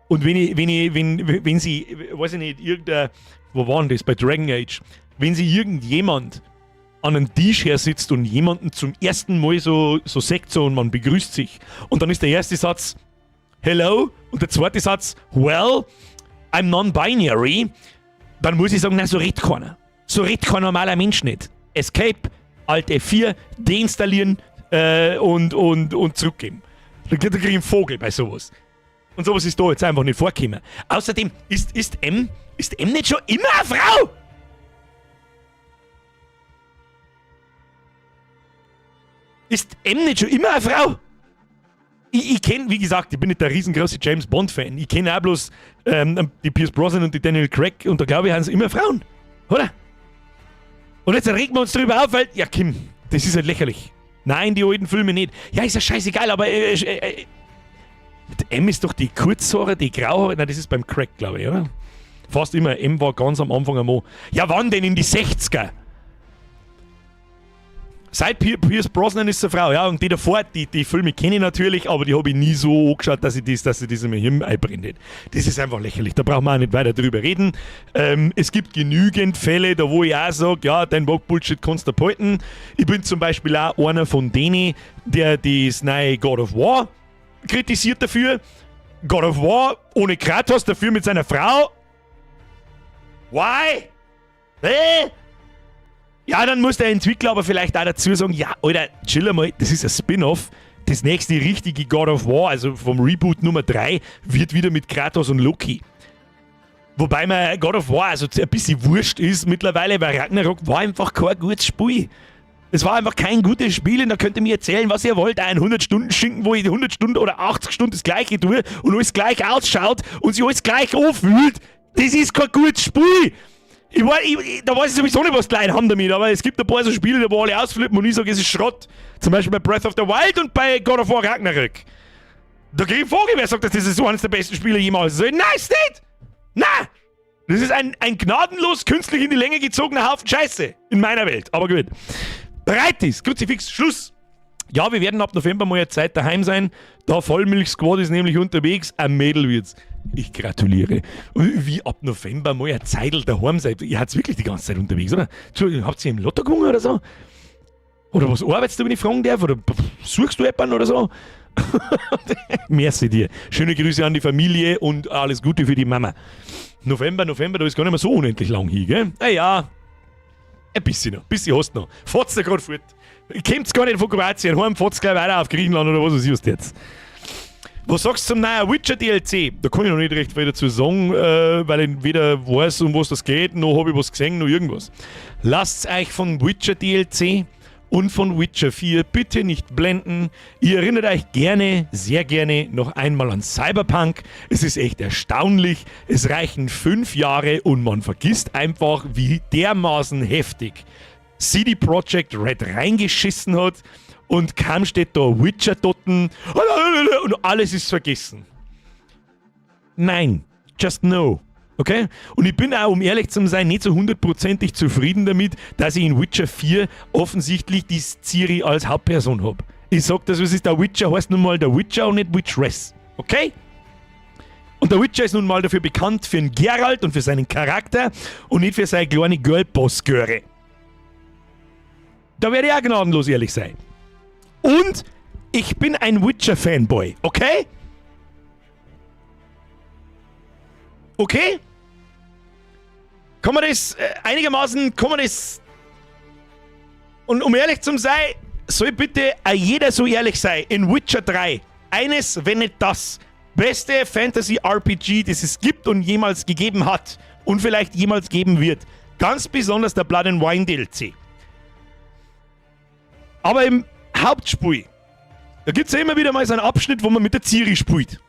Und wenn ich, wenn ich, wenn, wenn sie, weiß ich nicht, irgendein, wo war denn das, bei Dragon Age, wenn sie irgendjemand an einem Tisch her sitzt und jemanden zum ersten Mal so sagt so und man begrüßt sich und dann ist der erste Satz Hello und der zweite Satz Well, I'm non-binary, dann muss ich sagen, nein, so redet keiner. So redet kein normaler Mensch nicht. Escape, Alt F4, deinstallieren und zurückgeben. Da krieg ich einen Vogel bei sowas. Und sowas ist da jetzt einfach nicht vorgekommen. Außerdem ist M nicht schon immer eine Frau? Ist M nicht schon immer eine Frau? Ich kenn, wie gesagt, ich bin nicht der riesengroße James Bond-Fan. Ich kenn auch bloß die Pierce Brosnan und die Daniel Craig und da glaube ich, sind sie immer Frauen. Oder? Und jetzt regen wir uns darüber auf, weil, ja Kim, das ist halt lächerlich. Nein, die alten Filme nicht. Ja, ist ja scheißegal, aber die M ist doch die Kurzhaare, die Grauhaare. Nein, das ist beim Craig, glaube ich, oder? Fast immer. M war ganz am Anfang einmal. Ja, wann denn? In die 60er? Seit Pierce Brosnan ist eine Frau, ja, und die davor, die Filme kenne ich natürlich, aber die habe ich nie so angeschaut, dass ich das in mein Hirn einbrennt. Das ist einfach lächerlich, da brauchen wir auch nicht weiter drüber reden. Es gibt genügend Fälle, da wo ich auch sag, ja, dein Woke-Bullshit kannst du behalten. Ich bin zum Beispiel auch einer von denen, der das neue God of War kritisiert dafür. God of War ohne Kratos, dafür mit seiner Frau. Why? Hä? Ja, dann muss der Entwickler aber vielleicht auch dazu sagen, ja, Alter, chill mal, das ist ein Spin-off. Das nächste richtige God of War, also vom Reboot Nummer 3, wird wieder mit Kratos und Loki. Wobei mir God of War also ein bisschen wurscht ist mittlerweile, weil Ragnarok war einfach kein gutes Spiel. Es war einfach kein gutes Spiel und da könnt ihr mir erzählen, was ihr wollt. Ein 100-Stunden-Schinken, wo ich 100 Stunden oder 80 Stunden das Gleiche tue und alles gleich ausschaut und sich alles gleich anfühlt. Das ist kein gutes Spiel. Da weiß ich sowieso nicht, was die Leute haben damit, aber es gibt ein paar so Spiele, da wo alle ausflippen und ich sage, es ist Schrott. Zum Beispiel bei Breath of the Wild und bei God of War Ragnarök. Da krieg ich einen Vogel, wer sagt, das ist eines der besten Spiele jemals. So, nein, ist nicht! Nein! Das ist ein gnadenlos künstlich in die Länge gezogener Haufen Scheiße. In meiner Welt. Aber gut. Bereit ist. Kruzifix, Schluss! Ja, wir werden ab November mal eine Zeit daheim sein. Da Vollmilch-Squad ist nämlich unterwegs. Ein Mädel wird's. Ich gratuliere. Und wie ab November mal eine Zeitl daheim seid. Ihr seid wirklich die ganze Zeit unterwegs, oder? Entschuldigung, habt ihr im Lotto gewonnen oder so? Oder was arbeitest du, wenn ich fragen darf? Oder suchst du jemanden oder so? Merci dir. Schöne Grüße an die Familie und alles Gute für die Mama. November, November, da ist gar nicht mehr so unendlich lang hin, gell? Na ja, ein bisschen noch. Ein bisschen hast du noch. Fahrt's da grad fort. Kommt's gar nicht von Kroatien, heim fahrt's gleich weiter auf Griechenland oder was weiß ich was jetzt. Was sagst du zum neuen Witcher DLC? Da kann ich noch nicht recht viel dazu sagen, weil ich weder weiß, um was das geht, noch hab ich was gesehen, noch irgendwas. Lasst euch von Witcher DLC und von Witcher 4 bitte nicht blenden. Ihr erinnert euch gerne, sehr gerne noch einmal an Cyberpunk. Es ist echt erstaunlich. Es reichen 5 Jahre und man vergisst einfach, wie dermaßen heftig CD Projekt Red reingeschissen hat. Und kaum steht da Witcher dotten und alles ist vergessen. Nein, just no. Okay? Und ich bin auch, um ehrlich zu sein, nicht so hundertprozentig zufrieden damit, dass ich in Witcher 4 offensichtlich die Ciri als Hauptperson habe. Ich sag das, was ist, der Witcher heißt nun mal der Witcher und nicht Witcheress. Okay? Und der Witcher ist nun mal dafür bekannt für den Geralt und für seinen Charakter und nicht für seine kleine Girlboss-Göre. Da werde ich auch gnadenlos ehrlich sein. Und ich bin ein Witcher-Fanboy, okay? Okay? Kann man das einigermaßen, kann man das... Und um ehrlich zu sein, soll bitte auch jeder so ehrlich sein, in Witcher 3, eines, wenn nicht das, beste Fantasy-RPG, das es gibt und jemals gegeben hat und vielleicht jemals geben wird. Ganz besonders der Blood and Wine DLC. Aber im Hauptspiel, da gibt's ja immer wieder mal so einen Abschnitt, wo man mit der Ciri spielt.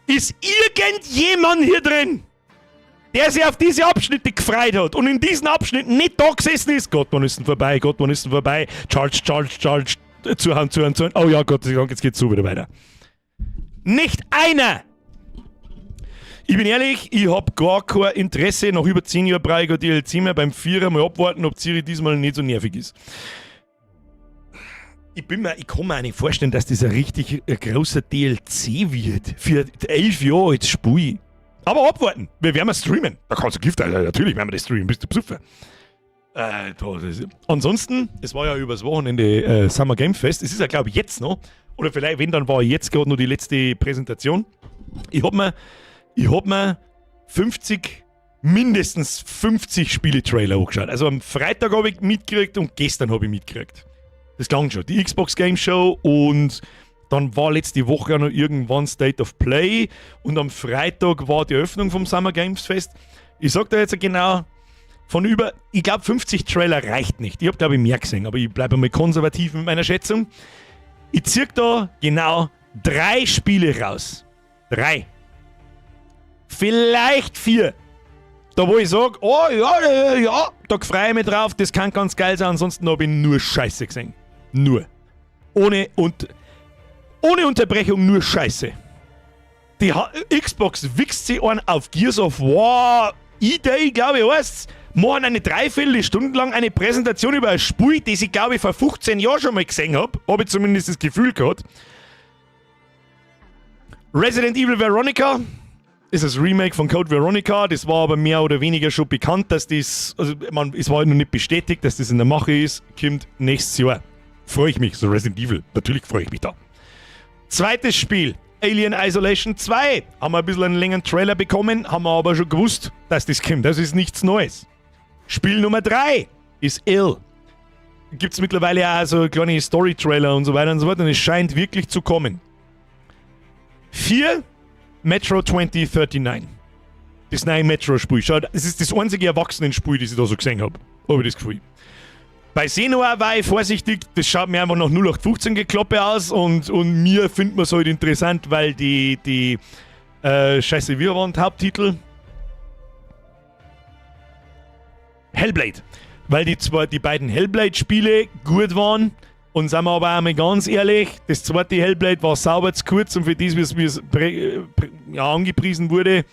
Ist irgendjemand hier drin, der sich auf diese Abschnitte gefreut hat und in diesen Abschnitten nicht da gesessen ist? Gott, wann ist denn vorbei? Gott, wann ist denn vorbei? Charge, charge, charge. Zuhauen, zuhauen, zuhauen. Oh ja, Gott sei Dank, jetzt geht's so wieder weiter. Nicht einer! Ich bin ehrlich, ich hab gar kein Interesse. Nach über 10 Jahren brauche ich kein DLC mehr. Beim Vierer mal abwarten, ob Ciri diesmal nicht so nervig ist. Ich kann mir auch nicht vorstellen, dass das ein richtig großer DLC wird. Für 11 Jahre als Spiel. Aber abwarten, wir werden streamen. Da kannst du Gift, Alter. Natürlich werden wir das streamen, bist du Besucher. Ansonsten, es war ja übers Wochenende Summer Game Fest. Es ist ja, glaub ich, jetzt noch. Oder vielleicht, wenn, dann war jetzt gerade noch die letzte Präsentation. Ich hab mir 50, mindestens 50 Spiele-Trailer angeschaut. Also am Freitag hab ich mitgekriegt und gestern hab ich mitgekriegt. Das klang schon. Die Xbox Game Show und dann war letzte Woche auch noch irgendwann State of Play und am Freitag war die Eröffnung vom Summer Games Fest. Ich sag da jetzt genau, von über, ich glaub, 50 Trailer reicht nicht. Ich hab, glaub ich, mehr gesehen, aber ich bleib einmal konservativ mit meiner Schätzung. Ich zieh da genau 3 Spiele raus. 3. Vielleicht 4. Da wo ich sag, oh ja, ja, da freu ich mich drauf, das kann ganz geil sein, ansonsten hab ich nur Scheiße gesehen. Nur. Ohne Unterbrechung nur Scheiße. Die Xbox wichst sich einen auf Gears of War E-Day, glaube ich, heißt's. Machen eine Dreiviertelstunde lang eine Präsentation über ein Spiel, das ich, glaube ich, vor 15 Jahren schon mal gesehen hab. Hab ich zumindest das Gefühl gehabt. Resident Evil Veronica ist das Remake von Code Veronica. Das war aber mehr oder weniger schon bekannt, dass das, also man, es war noch nicht bestätigt, dass das in der Mache ist. Kommt nächstes Jahr. Freue ich mich, so Resident Evil. Natürlich freue ich mich da. Zweites Spiel, Alien Isolation 2. Haben wir ein bisschen einen längeren Trailer bekommen, haben wir aber schon gewusst, dass das kommt. Das ist nichts Neues. Spiel Nummer 3 ist Ill. Gibt's mittlerweile auch so kleine Story-Trailer und so weiter und so fort und es scheint wirklich zu kommen. 4, Metro 2039. Das neue Metro-Spiel. Schaut, es ist das einzige Erwachsenen-Spiel, das ich da so gesehen hab. Hab ich das Gefühl. Bei Senua war ich vorsichtig, das schaut mir einfach nach 0815-Gekloppe aus und mir findet man's halt interessant, weil die Scheiße, wie war der Haupttitel? Hellblade. Weil die beiden Hellblade-Spiele gut waren und sind wir aber auch mal ganz ehrlich, das zweite Hellblade war sauber zu kurz und für das, wie es angepriesen wurde,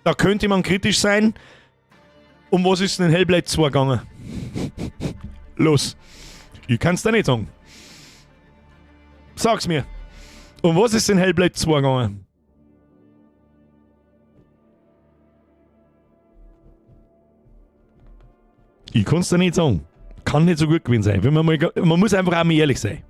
da könnte man kritisch sein. Um was ist denn in Hellblade 2 gegangen? Los. Ich kann's dir nicht sagen. Sag's mir. Um was ist in Hellblade 2 gegangen? Ich kann's dir nicht sagen. Kann nicht so gut gewesen sein. Wenn man, mal, man muss einfach auch mal ehrlich sein.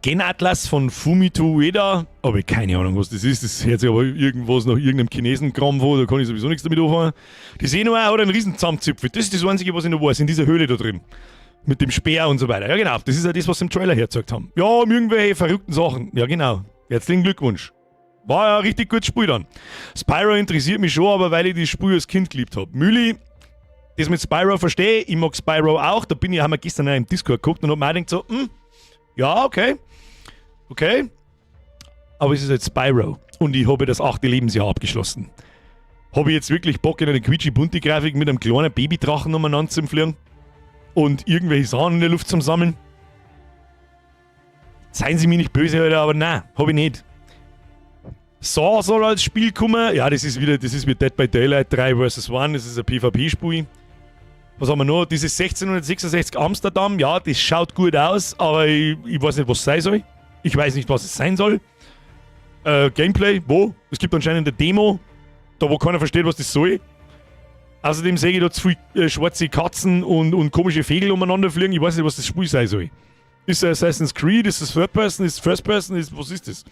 Genatlas von Fumito Ueda. Aber keine Ahnung, was das ist. Das hört sich aber irgendwas nach irgendeinem Chinesenkram vor. Da kann ich sowieso nichts damit anfangen. Die Senua hat einen riesen Zusammenzipfel. Das ist das Einzige, was ich noch weiß, in dieser Höhle da drin. Mit dem Speer und so weiter. Ja genau, das ist ja das, was sie im Trailer hergezeigt haben. Ja, um irgendwelche verrückten Sachen. Ja genau. Herzlichen Glückwunsch. War ja ein richtig gutes Spiel dann. Spyro interessiert mich schon, aber weil ich das Spiel als Kind geliebt hab. Müli, das mit Spyro verstehe ich. Ich mag Spyro auch. Da bin ich, haben wir gestern auch im Discord geguckt und hab mir auch gedacht so, ja, okay. Okay. Aber es ist jetzt Spyro. Und ich habe das 8. Lebensjahr abgeschlossen. Habe ich jetzt wirklich Bock, in eine quietschi-bunte Grafik mit einem kleinen Babydrachen umeinander zu fliegen? und irgendwelche Sachen in der Luft zum Sammeln. Seien Sie mir nicht böse, Alter, aber nein, hab ich nicht. Saw soll als Spiel kommen. Ja, das ist wieder, das ist wie Dead by Daylight 3 vs. 1, das ist ein PvP-Spiel. Was haben wir noch? Dieses 1666 Amsterdam, ja, das schaut gut aus, aber ich weiß nicht, was es sein soll. Ich weiß nicht, was es sein soll. Gameplay, wo? Es gibt anscheinend eine Demo, da wo keiner versteht, was das soll. Außerdem sehe ich da zu viel schwarze Katzen und komische Vögel umeinander fliegen. Ich weiß nicht, was das Spiel sein soll. Ist das Assassin's Creed? Ist das Third Person? Ist das First Person? Was ist das?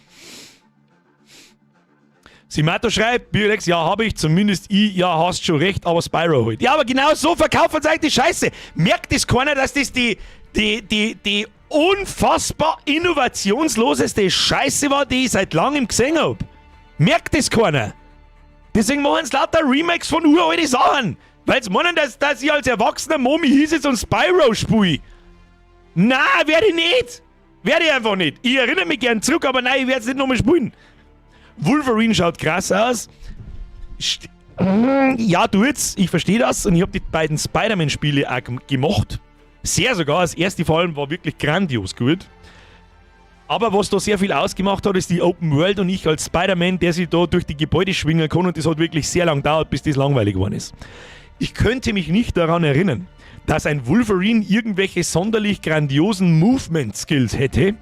Simato schreibt, Biolex, ja, habe ich, zumindest ich, ja, hast schon recht, aber Spyro halt. Ja, aber genau so verkaufen sie eigentlich die Scheiße. Merkt das keiner, dass das die unfassbar innovationsloseste Scheiße war, die ich seit langem gesehen hab? Merkt das keiner? Deswegen machen sie lauter Remakes von uralte Sachen. Weil sie meinen, dass ich als erwachsener Momi hieß jetzt und Spyro spiele. Na, werde ich nicht. Werde ich einfach nicht. Ich erinnere mich gern zurück, aber nein, ich werde es nicht nochmal spielen. Wolverine schaut krass aus. Ja, tut's. Ich verstehe das. Und ich habe die beiden Spider-Man-Spiele auch gemacht. Sehr sogar. Das erste vor allem war wirklich grandios gut. Aber was da sehr viel ausgemacht hat, ist die Open World und ich als Spider-Man, der sich da durch die Gebäude schwingen kann, und das hat wirklich sehr lang gedauert, bis das langweilig geworden ist. Ich könnte mich nicht daran erinnern, dass ein Wolverine irgendwelche sonderlich grandiosen Movement-Skills hätte,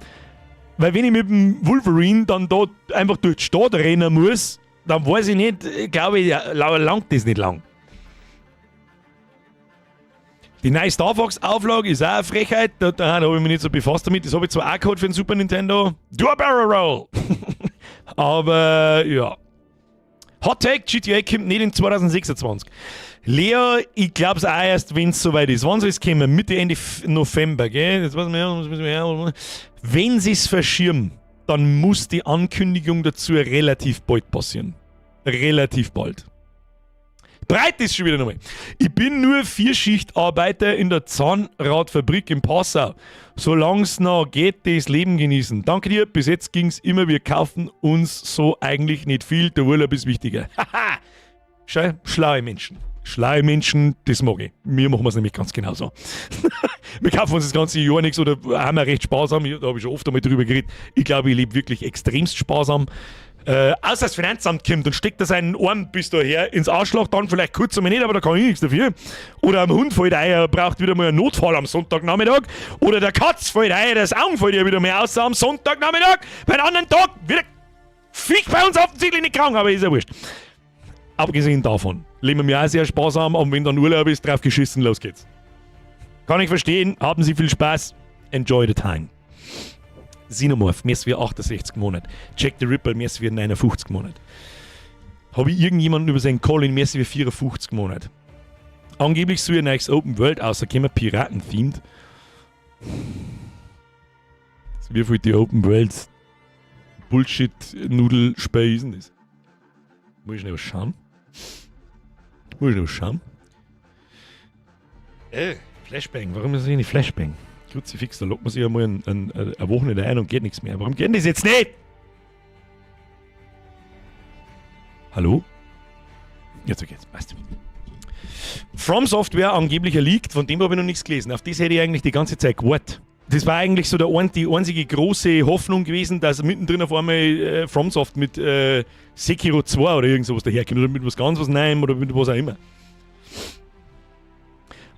weil wenn ich mit dem Wolverine dann da einfach durch die Stadt rennen muss, dann weiß ich nicht, glaube ich, langt das nicht lang. Die neue Star Fox Auflage ist auch eine Frechheit, da habe ich mich nicht so befasst damit. Das habe ich zwar auch gehabt für den Super Nintendo. Do a Barrel Roll! Aber ja. Hot Take, GTA kommt nicht in 2026. Leo, ich glaub's auch erst, wenn's soweit ist. Wann soll es kommen? Mitte, Ende November, gell? Jetzt weiß man ja. Wenn sie's verschieben, dann muss die Ankündigung dazu relativ bald passieren. Relativ bald. Breit ist schon wieder nochmal. Ich bin nur Vierschichtarbeiter in der Zahnradfabrik in Passau. Solang's noch geht, das Leben genießen. Danke dir, bis jetzt ging's immer, wir kaufen uns so eigentlich nicht viel, der Urlaub ist wichtiger. Haha! Schau, schlaue Menschen. Schlaue Menschen, das mag ich. Wir machen es nämlich ganz genauso. Wir kaufen uns das ganze Jahr nichts oder haben wir recht sparsam. Da habe ich schon oft einmal drüber geredet. Ich glaube, ich lebe wirklich extremst sparsam. Außer das Finanzamt kommt und steckt da seinen Arm bis daher ins Arschloch, dann vielleicht kurz einmal nicht, aber da kann ich nichts dafür. Oder am Hund fällt ein, er braucht wieder mal einen Notfall am Sonntagnachmittag. Oder der Katz fällt ein, das Augen fällt ihr wieder mal aus am Sonntagnachmittag. Bei einem anderen Tag wird der Viech bei uns offensichtlich nicht krank, aber ist ja wurscht. Abgesehen davon leben wir auch sehr sparsam, und wenn dann Urlaub ist, drauf geschissen, los geht's. Kann ich verstehen, haben Sie viel Spaß, enjoy the time. Xenomorph, mehr wie 68 Monate. Jack the Ripper, mehr wie 59 Monate. Habe ich irgendjemanden über seinen Colin, mehr wie 54 Monate. Angeblich soll ein neues Open World rauskommen, Piraten-themed. Wie viel die Open World Bullshit-Nudelspiel ist denn das? Muss ich schnell was schauen? Muss ich noch schauen? Flashbang, warum ist das nicht Flashbang? Kruzifix, da lockt man sich ja mal ein Wochenende ein und geht nichts mehr. Warum geht denn das jetzt nicht? Hallo? Jetzt geht's, passt. From Software angeblich erliegt, von dem habe ich noch nichts gelesen. Auf das hätte ich eigentlich die ganze Zeit gewartet. Das war eigentlich so die einzige große Hoffnung gewesen, dass mittendrin auf einmal FromSoft mit Sekiro 2 oder irgend sowas daherkommt oder mit was ganz was Neuem oder mit was auch immer.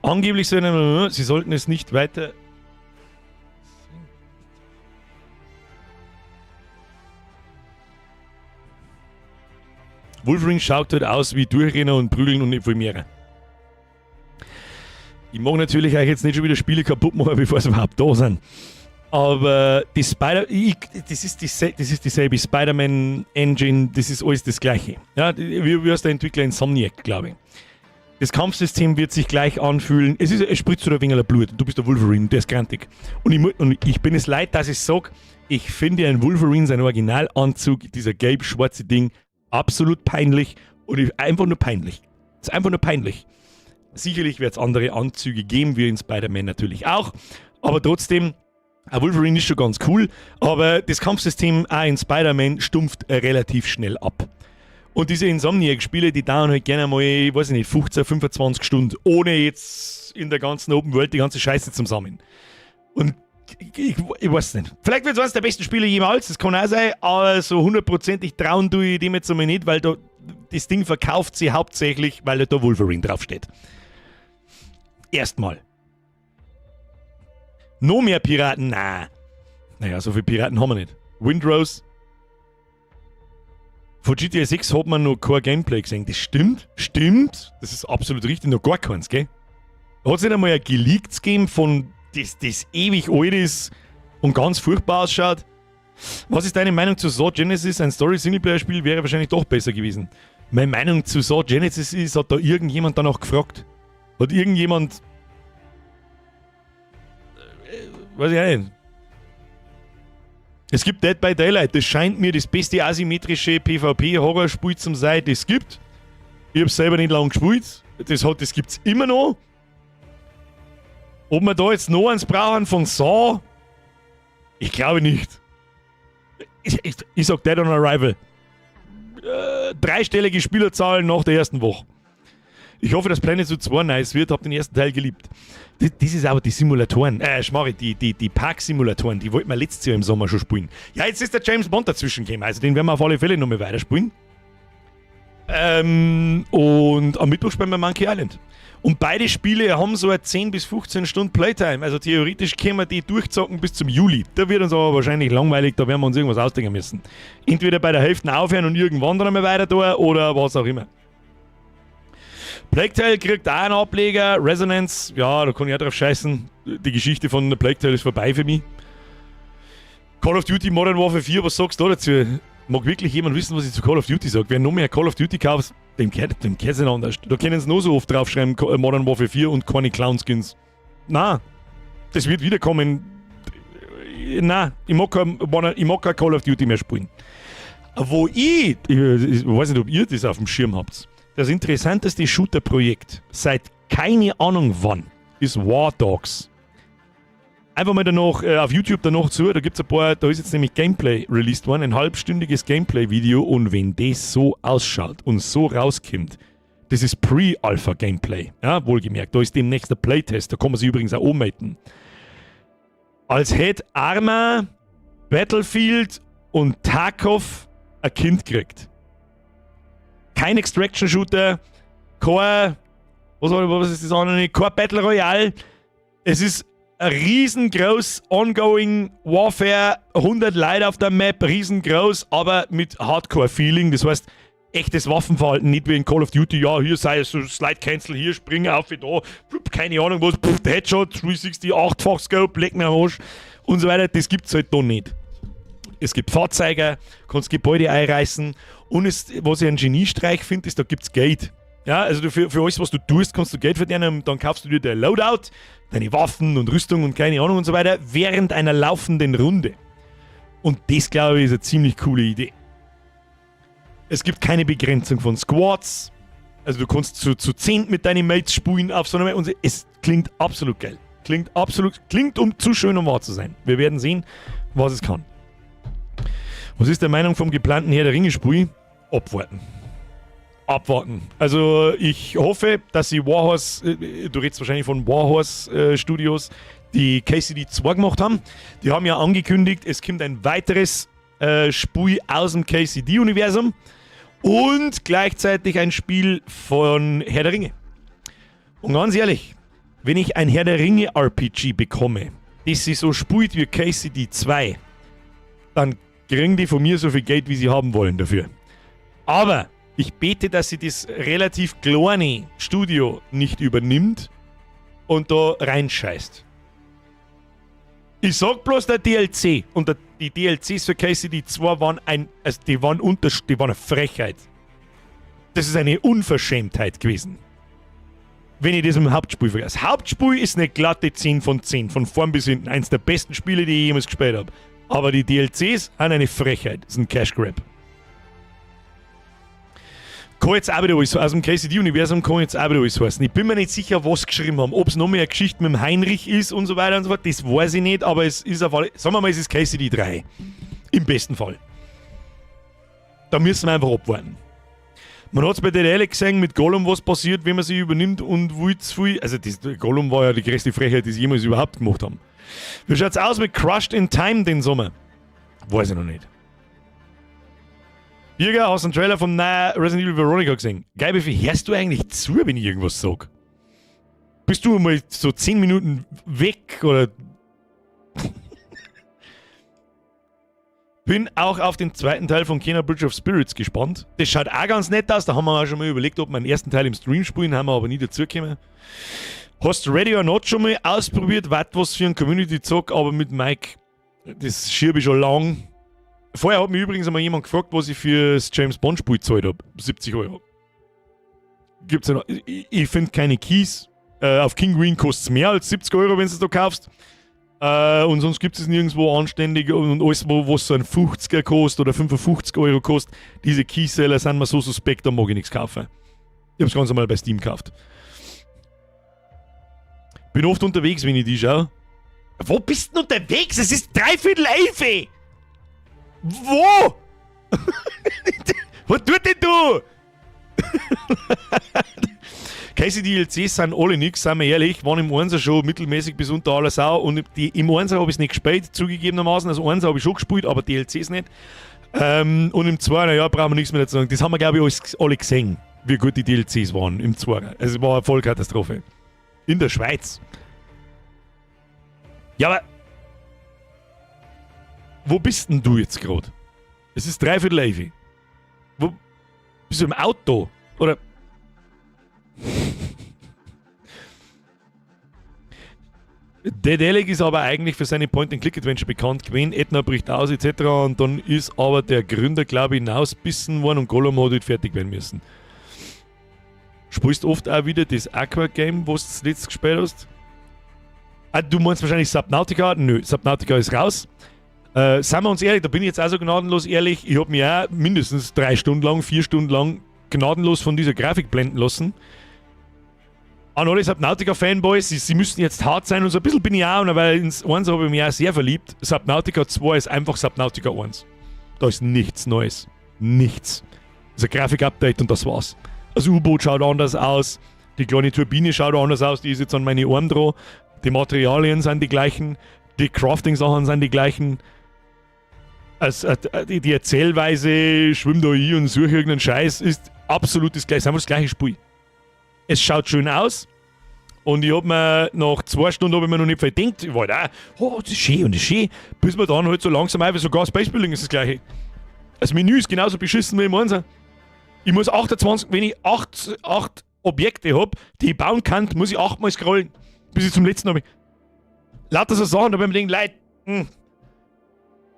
Angeblich sollen, sie sollten es nicht weiter. Wolverine schaut halt aus wie Durchrenner und Prügeln und nicht viel mehr. Ich mag natürlich euch jetzt nicht schon wieder Spiele kaputt machen, bevor sie überhaupt da sind. Aber die Spider, ich, das ist die, das ist dieselbe Spider-Man Engine, das ist alles das Gleiche. Ja, wie heißt der Entwickler? Insomniac, glaube ich. Das Kampfsystem wird sich gleich anfühlen. Es spritzt so ein wenig Blut. Du bist der Wolverine, der ist grantig. Und ich bin es leid, dass ich sag, ich finde ein Wolverine, sein Originalanzug, dieser gelb-schwarze Ding, absolut peinlich. Und ich, einfach nur peinlich. Es ist einfach nur peinlich. Sicherlich wird's andere Anzüge geben, wie in Spider-Man natürlich auch. Aber trotzdem, ein Wolverine ist schon ganz cool, aber das Kampfsystem auch in Spider-Man stumpft relativ schnell ab. Und diese Insomniac-Spiele, die dauern halt gerne mal, ich weiß nicht, 15, 25 Stunden, ohne jetzt in der ganzen Open World die ganze Scheiße zum Sammeln. Und ich weiß nicht. Vielleicht wird es eines der besten Spiele jemals, das kann auch sein, aber so hundertprozentig trauen tue ich dem jetzt einmal nicht, weil da, das Ding verkauft sie hauptsächlich, weil da Wolverine draufsteht. Erstmal. Noch mehr Piraten? Na. Naja, so viele Piraten haben wir nicht. Windrose. Von GTA 6 hat man noch kein Gameplay gesehen. Das stimmt. Stimmt. Das ist absolut richtig. Noch gar keins, gell? Hat es nicht einmal ein geleaktes gegeben von das ewig alt ist und ganz furchtbar ausschaut? Was ist deine Meinung zu Saw Genesis? Ein Story-Singleplayer-Spiel wäre wahrscheinlich doch besser gewesen. Meine Meinung zu Saw Genesis ist, hat da irgendjemand danach gefragt? Hat irgendjemand. Weiß ich auch nicht. Es gibt Dead by Daylight, das scheint mir das beste asymmetrische PvP-Horrorspiel zum sein, das es gibt. Ich hab's selber nicht lange gespielt. Das gibt's immer noch. Ob wir da jetzt noch eins brauchen von Saw? Ich glaube nicht. Ich sag Dead on Arrival. Dreistellige Spielerzahlen nach der ersten Woche. Ich hoffe, dass Planet Zoo 2 nice wird, hab den ersten Teil geliebt. Das ist aber die Simulatoren, Schmarri, die Park-Simulatoren, die wollten wir letztes Jahr im Sommer schon spielen. Ja, jetzt ist der James Bond dazwischen gekommen, also den werden wir auf alle Fälle noch mal weiterspielen. Und am Mittwoch spielen wir Monkey Island. Und beide Spiele haben so eine 10 bis 15 Stunden Playtime. Also theoretisch können wir die durchzocken bis zum Juli. Da wird uns aber wahrscheinlich langweilig, da werden wir uns irgendwas ausdenken müssen. Entweder bei der Hälfte aufhören und irgendwann dann einmal weiter da oder was auch immer. Plague Tale kriegt auch einen Ableger. Resonance, ja, da kann ich auch drauf scheißen. Die Geschichte von der Plague Tale ist vorbei für mich. Call of Duty Modern Warfare 4, was sagst du da dazu? Mag wirklich jemand wissen, was ich zu Call of Duty sage? Wer noch mehr Call of Duty kauft, dem gehört es nicht anders. Da können sie noch so oft draufschreiben, Modern Warfare 4 und keine Clown-Skins. Na, das wird wiederkommen. Na, ich mag kein Call of Duty mehr spielen. Wo ich weiß nicht, ob ihr das auf dem Schirm habt, das interessanteste Shooter-Projekt seit keine Ahnung wann ist War Dogs. Einfach mal danach auf YouTube danach zu, da gibt's ein paar, da ist jetzt nämlich Gameplay released worden, ein halbstündiges Gameplay-Video, und wenn das so ausschaut und so rauskommt, das ist Pre-Alpha-Gameplay, ja, wohlgemerkt, da ist demnächst der Playtest, da kann man sich übrigens auch anmelden. Als hätte Arma, Battlefield und Tarkov ein Kind gekriegt. Kein Extraction-Shooter, kein, was ist das andere, kein Battle Royale. Es ist ein riesengroß ongoing Warfare, 100 Leute auf der Map, riesengroß, aber mit Hardcore-Feeling. Das heißt, echtes Waffenverhalten, nicht wie in Call of Duty, ja, hier sei es so Slide Cancel, hier spring auf, da, keine Ahnung was, pff, Headshot, 360, 8-fach Scope, leck mir am Arsch und so weiter. Das gibt's halt da nicht. Es gibt Fahrzeuge, kannst Gebäude einreißen und es, was ich einen Geniestreich finde, ist, da gibt's Geld. Ja, also du, für alles, was du tust, kannst du Geld verdienen und dann kaufst du dir dein Loadout, deine Waffen und Rüstung und keine Ahnung und so weiter, während einer laufenden Runde. Und das, glaube ich, ist eine ziemlich coole Idee. Es gibt keine Begrenzung von Squads. Also du kannst zu 10 mit deinen Mates spielen auf so einer Map und es klingt absolut geil. Klingt absolut, klingt um zu schön, um wahr zu sein. Wir werden sehen, was es kann. Was ist der Meinung vom geplanten Herr der Ringe-Spiel? Abwarten. Abwarten. Also ich hoffe, dass sie Warhorse, du redest wahrscheinlich von Warhorse Studios, die KCD 2 gemacht haben. Die haben ja angekündigt, es kommt ein weiteres Spiel aus dem KCD-Universum und gleichzeitig ein Spiel von Herr der Ringe. Und ganz ehrlich, wenn ich ein Herr der Ringe RPG bekomme, das sich so spielt wie KCD 2, dann kriegen die von mir so viel Geld, wie sie haben wollen dafür. Aber ich bete, dass sie das relativ kleine Studio nicht übernimmt und da reinscheißt. Ich sag bloß der DLC und die DLCs für KCD 2 waren ein, also die waren unter, die waren eine Frechheit. Das ist eine Unverschämtheit gewesen. Wenn ich das mit dem Hauptspiel vergleiche. Das Hauptspiel ist eine glatte 10 von 10, von vorn bis hinten. Eins der besten Spiele, die ich jemals gespielt habe. Aber die DLCs sind eine Frechheit. Das ist ein Cash Grab. Kann jetzt auch wieder alles, aus dem KCD-Universum kann jetzt auch wieder alles heißen. Ich bin mir nicht sicher, was geschrieben haben. Ob es noch mehr eine Geschichte mit dem Heinrich ist und so weiter und so fort, das weiß ich nicht, aber es ist auf alle, sagen wir mal, es ist KCD 3. Im besten Fall. Da müssen wir einfach abwarten. Man hat es bei Daedalic gesehen, mit Gollum, was passiert, wenn man sich übernimmt und will zu viel. Also, das, Gollum war ja die größte Frechheit, die sie jemals überhaupt gemacht haben. Wie schaut's aus mit Crushed in Time den Sommer? Weiß ich noch nicht. Birger, hast du einen Trailer vom neuen Resident Evil Veronica gesehen? Geil, wie viel hörst du eigentlich zu, wenn ich irgendwas sag? Bist du mal so 10 Minuten weg oder? Bin auch auf den zweiten Teil von Kena Bridge of Spirits gespannt. Das schaut auch ganz nett aus. Da haben wir auch schon mal überlegt, ob wir den ersten Teil im Stream spielen, haben wir aber nie dazugekommen. Hast du Ready or Not schon mal ausprobiert? Wat was für ein Community-Zock, aber mit Mike, das schiebe ich schon lang. Vorher hat mich übrigens einmal jemand gefragt, was ich fürs James Bond Spiel gezahlt habe. 70 Euro. Gibt's ja noch. Ich finde keine Keys. Auf Kinguin kostet es mehr als 70 Euro, wenn du es da kaufst. Und sonst gibt es nirgendwo anständig und alles, wo was so ein 50er kostet oder 55 Euro kostet, diese Keyseller sind mir so suspekt, da mag ich nichts kaufen. Ich hab's ganz normal bei Steam gekauft. Bin oft unterwegs, wenn ich die schaue. Wo bist du denn unterwegs? Es ist 10:45! Wo? Was tut denn du? Casey DLCs sind alle nix, sind wir ehrlich, waren im Einser schon mittelmäßig bis unter aller Sau und die, im Einser habe ich es nicht gespielt, zugegebenermaßen. Also Einser habe ich schon gespielt, aber DLCs nicht. Und im Zweiter, ja, brauchen wir nichts mehr dazu sagen. Das haben wir, glaube ich, alles, alle gesehen, wie gut die DLCs waren im Zweiter. Also es war eine Vollkatastrophe. In der Schweiz. Ja, aber wo bist denn du jetzt gerade? Es ist 10:45. Wo bist du im Auto? Oder? Daedalic ist aber eigentlich für seine Point-and-Click-Adventure bekannt gewesen. Edna bricht aus etc. Und dann ist aber der Gründer, glaube ich, hinausbissen worden und Gollum hat halt fertig werden müssen. Spielst oft auch wieder das Aqua-Game, was du zuletzt gespielt hast? Ah, du meinst wahrscheinlich Subnautica? Nö, Subnautica ist raus. Seien wir uns ehrlich, da bin ich jetzt auch so gnadenlos ehrlich. Ich hab mich auch mindestens 3 Stunden lang, 4 Stunden lang gnadenlos von dieser Grafik blenden lassen. An alle Subnautica-Fanboys, sie müssen jetzt hart sein und so ein bisschen bin ich auch, weil ins 1 habe ich mich auch sehr verliebt. Subnautica 2 ist einfach Subnautica 1. Da ist nichts Neues. Nichts. Das ist ein Grafik-Update und das war's. Das U-Boot schaut anders aus, die kleine Turbine schaut anders aus, die ist jetzt an meine Arme dran. Die Materialien sind die gleichen, die Crafting-Sachen sind die gleichen. Also, die Erzählweise, schwimm da hin und suche irgendeinen Scheiß, ist absolut das gleiche. Es ist einfach das gleiche Spiel. Es schaut schön aus und ich hab mir nach 2 Stunden hab ich mir noch nicht verdient. Ich war halt auch, oh, das ist schön und das ist schön, bis man dann halt so langsam einfach sogar Space Building ist das gleiche. Das Menü ist genauso beschissen wie im Einser. Ich muss 28, wenn ich 8 Objekte hab, die ich bauen kann, muss ich 8-mal scrollen, bis ich zum letzten hab. Lauter so Sachen, da hab ich mir gedacht, Leute,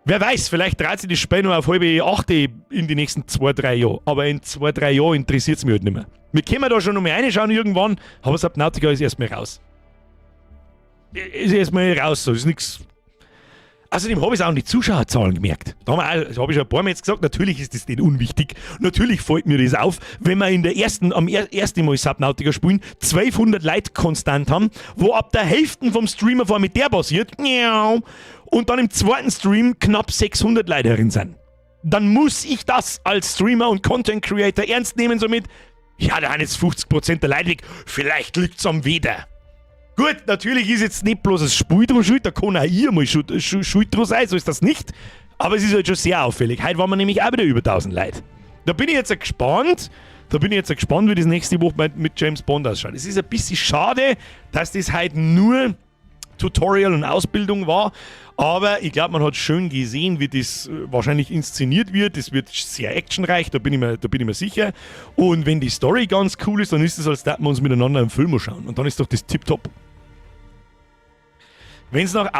wer weiß, vielleicht dreht sich das Spiel noch auf 7:30 in die nächsten 2, 3 Jahren. Aber in 2, 3 Jahren interessiert's mich halt nicht mehr. Wir können da schon noch mal reinschauen irgendwann, aber Subnautica ist erstmal raus. Ist erstmal raus, so ist nix. Außerdem habe ich es auch an die Zuschauerzahlen gemerkt. Da haben wir auch, das habe ich schon ein paar Mal jetzt gesagt, natürlich ist das nicht unwichtig. Natürlich fällt mir das auf, wenn wir in der ersten, am ersten Mal Subnautica spielen, 1200 Leute konstant haben, wo ab der Hälfte vom Streamer vor mit der passiert, miau, und dann im zweiten Stream knapp 600 Leute herin sind. Dann muss ich das als Streamer und Content Creator ernst nehmen, somit, ja, da haben jetzt 50% der Leute weg, vielleicht liegt's am Wetter. Gut, natürlich ist jetzt nicht bloß das Spiel dran schuld, da kann auch ich mal schuld dran sein, so ist das nicht. Aber es ist halt schon sehr auffällig. Heute waren wir nämlich auch wieder über 1000 Leute. Da bin ich jetzt gespannt, da bin ich jetzt gespannt, wie das nächste Woche mit James Bond ausschaut. Es ist ein bisschen schade, dass das heute nur Tutorial und Ausbildung war, aber ich glaub, man hat schön gesehen, wie das wahrscheinlich inszeniert wird. Das wird sehr actionreich, da bin ich mir sicher. Und wenn die Story ganz cool ist, dann ist es, als würden wir uns miteinander einen Film anschauen. Und dann ist doch das tipptopp. Wenn's nach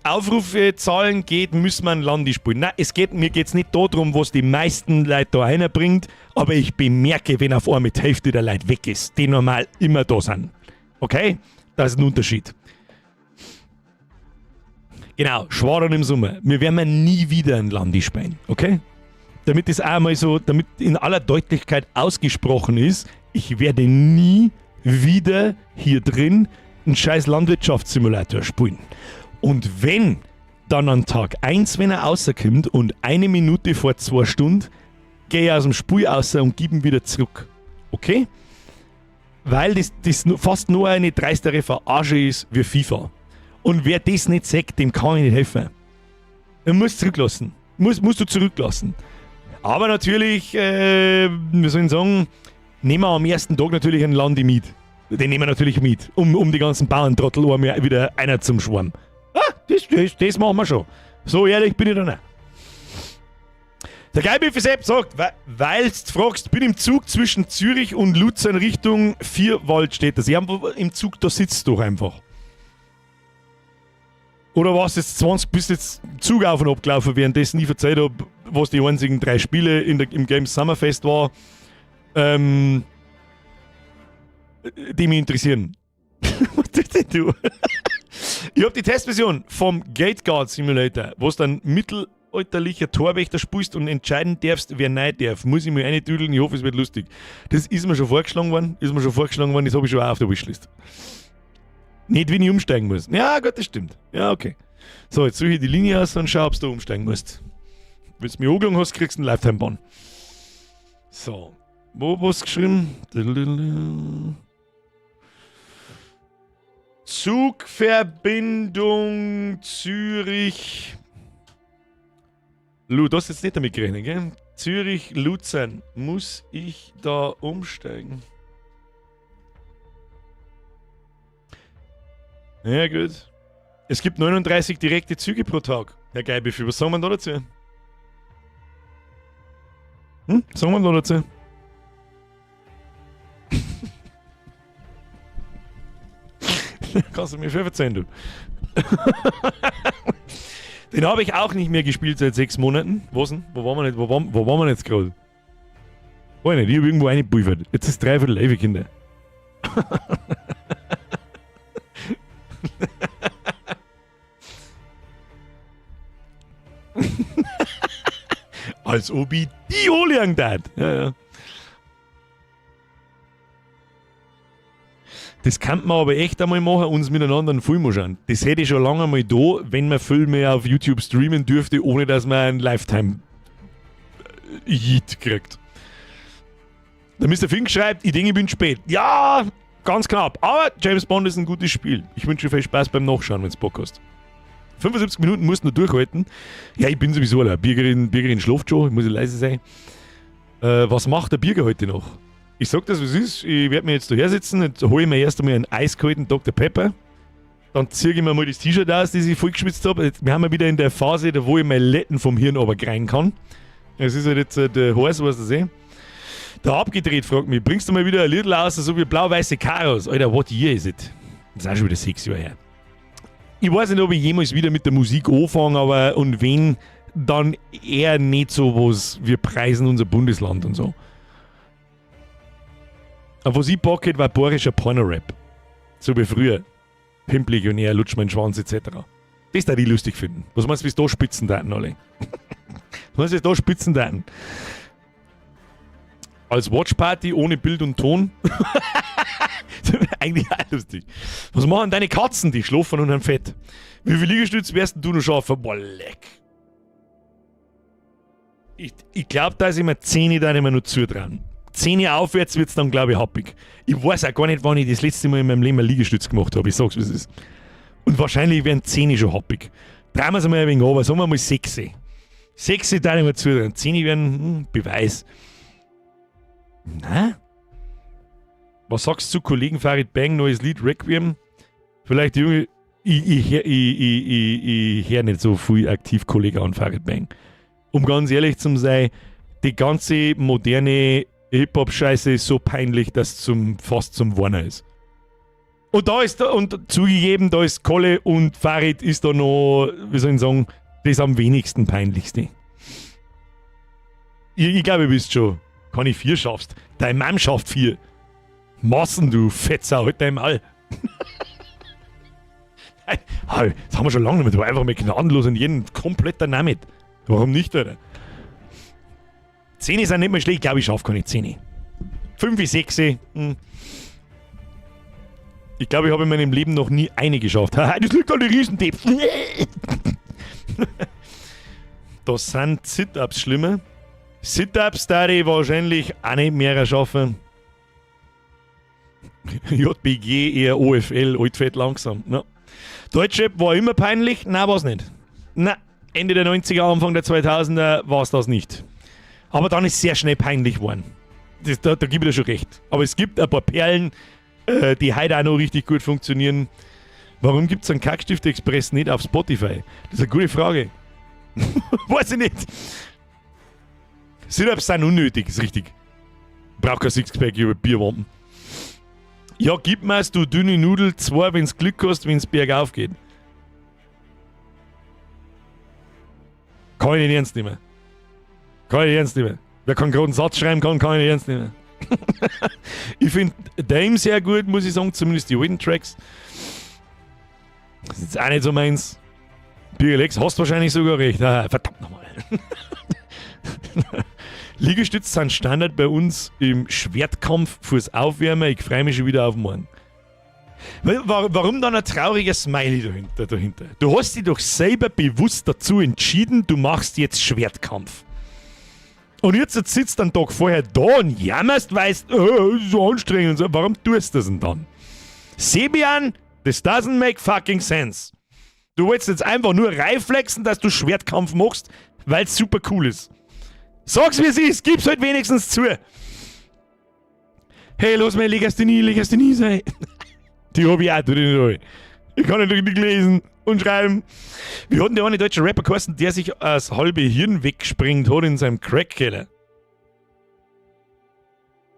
Aufrufezahlen geht, müssen wir ein Landi spielen. Nein, mir geht's nicht darum, was die meisten Leute da reinbringt, aber ich bemerke, wenn auf einmal die Hälfte der Leute weg ist, die normal immer da sind. Okay? Das ist ein Unterschied. Genau, Schwadern im Sommer. Wir werden nie wieder ein Landi spielen, okay? Damit das auch mal so, damit in aller Deutlichkeit ausgesprochen ist, ich werde nie wieder hier drin einen scheiß Landwirtschaftssimulator spielen. Und wenn, dann an Tag 1, wenn er rauskommt und 1 Minute vor 2 Stunden, geh ich aus dem Spiel raus und gib ihn wieder zurück. Okay? Weil das fast nur eine dreistere Verarsche ist wie FIFA. Und wer das nicht sagt, dem kann ich nicht helfen. Er muss zurücklassen. Musst du zurücklassen. Aber natürlich, wir sollen sagen, nehmen wir am ersten Tag natürlich einen Landi mit. Den nehmen wir natürlich mit, um die ganzen Bauerntrottel einmal wieder einer zum Schwarm. Ah, das machen wir schon. So ehrlich bin ich da nicht. Der Geilbiffi Sepp sagt, weil du fragst, bin im Zug zwischen Zürich und Luzern Richtung Vierwald steht das. Ja, im Zug, da sitzt du doch einfach. Oder warst jetzt 20, bist jetzt Zug auf und ab gelaufen, währenddessen ich erzählt hab, was die einzigen 3 Spiele im Games Summerfest war, die mich interessieren. Was tust denn du? Ich hab die Testversion vom Gate Guard Simulator, wo es dann mittelalterlicher Torwächter spielst und entscheiden darfst, wer nein darf. Muss ich mir reintüdeln, ich hoffe, es wird lustig. Das ist mir schon vorgeschlagen worden, ist mir schon vorgeschlagen worden, das hab ich schon auch auf der Wishlist. Nicht, wenn ich umsteigen muss. Ja, gut, das stimmt. Ja, okay. So, jetzt suche ich die Linie aus und schau, ob du umsteigen musst. Wenn du mich angelogen hast, kriegst du einen Lifetime-Ban. So. Wo was geschrieben? Zugverbindung Zürich. Lu, du hast jetzt nicht damit gerechnet, gell? Zürich, Luzern. Muss ich da umsteigen? Ja, gut. Es gibt 39 direkte Züge pro Tag. Herr Geibiffi, was sagen wir da dazu? Sagen wir da dazu? Kannst du mir viel verzeihen, du. Den habe ich auch nicht mehr gespielt seit 6 Monaten. Was denn? Wo waren wir nicht? Wo waren wir jetzt gerade? Weiß nicht, ich hab irgendwo reingepulvert. Jetzt ist 10:45, Kinder. Als ob ich die anlegen tät. Ja, ja. Das kann man aber echt einmal machen, uns miteinander einen Film anschauen. Das hätte ich schon lange mal da, wenn man Filme auf YouTube streamen dürfte, ohne dass man einen Lifetime-Yeet kriegt. Der Mister Fink schreibt, ich denke, ich bin spät. Ja, ganz knapp. Aber James Bond ist ein gutes Spiel. Ich wünsche dir viel Spaß beim Nachschauen, wenn's Bock hast. 75 Minuten musst du noch durchhalten. Ja, ich bin sowieso allein. Birgerin schläft schon, ich muss ja leise sein. Was macht der Birger heute noch? Ich sag das, wie es ist. Ich werd mir jetzt da hersitzen, jetzt hol ich mir erst einmal einen eiskalten Doktor Pepper. Dann zieh ich mir mal das T-Shirt aus, das ich vollgeschwitzt hab. Jetzt, wir haben ja wieder in der Phase, da wo ich meine Letten vom Hirn runterkriegen kann. Es ist halt jetzt der heiß, weißt du das eh. Der abgedreht fragt mich, bringst du mal wieder ein Lidl aus, so wie blau-weiße Karos? Alter, what year is it? Das ist auch schon wieder 6 Jahre her. Ich weiß nicht, ob ich jemals wieder mit der Musik anfange, aber und wenn, dann eher nicht so was, wir preisen unser Bundesland und so. Aber was ich Bock hätte, war bayerischer Porno-Rap. So wie früher. Pimplegionär, Lutsch mein Schwanz et cetera. Das würde ich lustig finden. Was meinst du, wie es da Spitzen daten alle? Was meinst du, wie es da Spitzen daten? Als Watchparty ohne Bild und Ton? Eigentlich auch lustig. Was machen deine Katzen? Die schlafen und haben Fett. Wie viel Liegestütz wirst denn du noch schaffen? Boah, leck. Ich glaub, da ist immer 10 da nicht mehr nur zutrauen. 10 aufwärts wird's dann, glaub ich, happig. Ich weiß auch gar nicht, wann ich das letzte Mal in meinem Leben einen Liegestütz gemacht hab. Ich sag's, wie's ist. Und wahrscheinlich werden 10 schon happig. Drehen wir's mal ein wenig runter, sagen wir mal 6. 6 da nicht mehr zutrauen. 10 werden, Beweis. Na? Was sagst du zu Kollegen Farid Bang, neues Lied Requiem? Vielleicht, Junge, ich hör nicht so viel aktiv Kollegen an Farid Bang. Um ganz ehrlich zu sein, die ganze moderne Hip-Hop-Scheiße ist so peinlich, dass es fast zum Warner ist. Und da ist, und zugegeben, da ist Kolle und Farid ist da noch, wie soll ich sagen, das am wenigsten peinlichste. Ich glaube, ihr wisst schon, kann ich 4 schaffst. Dein Mann schafft 4. Massen, du Fetzer, halt dein Maul. Nein, das haben wir schon lange nicht mehr. Einfach mal gnadenlos und jeden komplett daneben. Warum nicht, Alter? 10 sind nicht mehr schlecht. Ich glaube, ich schaffe keine 10. 5, 6. Ich glaube, ich habe in meinem Leben noch nie eine geschafft. Haha, das liegt an den Riesendepp. Da sind Sit-Ups schlimmer. Sit-Ups da ich wahrscheinlich auch nicht mehr schaffen. JBG eher OFL, alt, fett, langsam. Ja. Deutschrap war immer peinlich? Nein, war's nicht. Na, Ende der 90er, Anfang der 2000er war es das nicht. Aber dann ist es sehr schnell peinlich geworden. Da gebe ich dir schon recht. Aber es gibt ein paar Perlen, die heute auch noch richtig gut funktionieren. Warum gibt es einen Kackstift-Express nicht auf Spotify? Das ist eine gute Frage. Weiß ich nicht. Sit-Ups sind unnötig, ist richtig. Brauch kein Sixpack über Bierwampen. Ja, gib mir's, du dünne Nudel, zwei, wenn's Glück hast, wenn's bergauf geht. Kann ich nicht ernst nehmen. Kann ich nicht ernst nehmen. Wer keinen geraden Satz schreiben kann, kann ich nicht ernst nehmen. Ich finde Dame sehr gut, muss ich sagen, zumindest die alten Tracks. Das ist jetzt auch nicht so meins. Birgelex, hast wahrscheinlich sogar recht. Ah, verdammt nochmal. Liegestütze sind Standard bei uns im Schwertkampf fürs Aufwärmen. Ich freue mich schon wieder auf morgen. Warum dann ein trauriger Smiley dahinter? Du hast dich doch selber bewusst dazu entschieden, du machst jetzt Schwertkampf. Und jetzt sitzt du einen Tag vorher da und jammerst, weil es so anstrengend ist. Warum tust du das denn dann? Sebian, this doesn't make fucking sense. Du wolltest jetzt einfach nur reinflexen, dass du Schwertkampf machst, weil's super cool ist. Sag's wie es ist, gib's halt wenigstens zu. Hey, los, meine Legasthenie, Legasthenie sein. Die hab ich auch drin. Ich kann nicht richtig lesen und schreiben. Wie hat denn der eine deutsche Rapper geheißen, der sich das halbe Hirn weggesprengt hat in seinem Crackkeller?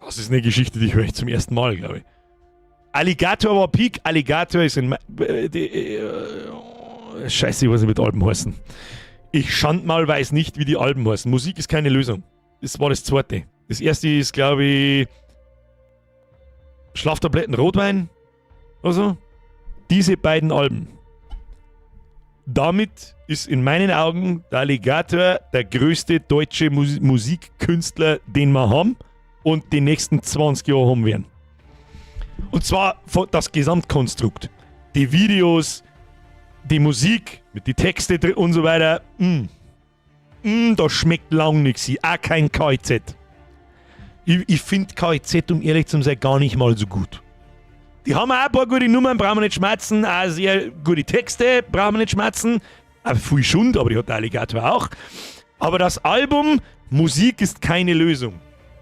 Das ist eine Geschichte, die höre ich zum ersten Mal, glaube ich. Alligatoah war Peak. Alligatoah ist in die Scheiße, ich weiß nicht, wie die Alben heißen. Ich schandmal weiß nicht, wie die Alben heißen. Musik ist keine Lösung. Das war das zweite. Das erste ist, glaube ich, Schlaftabletten, Rotwein. Also, diese beiden Alben. Damit ist in meinen Augen der Alligatoah der größte deutsche Musikkünstler, den wir haben und die nächsten 20 Jahre haben werden. Und zwar das Gesamtkonstrukt. Die Videos, die Musik mit den Texten drin und so weiter. Da schmeckt lang nix. Auch kein KIZ. Ich find KIZ, um ehrlich zu sein, gar nicht mal so gut. Die haben auch ein paar gute Nummern, brauchen wir nicht schmerzen. Auch sehr gute Texte, brauchen wir nicht schmerzen. Auch viel Schund, aber die hat der Alligatoah auch. Aber das Album Musik ist keine Lösung.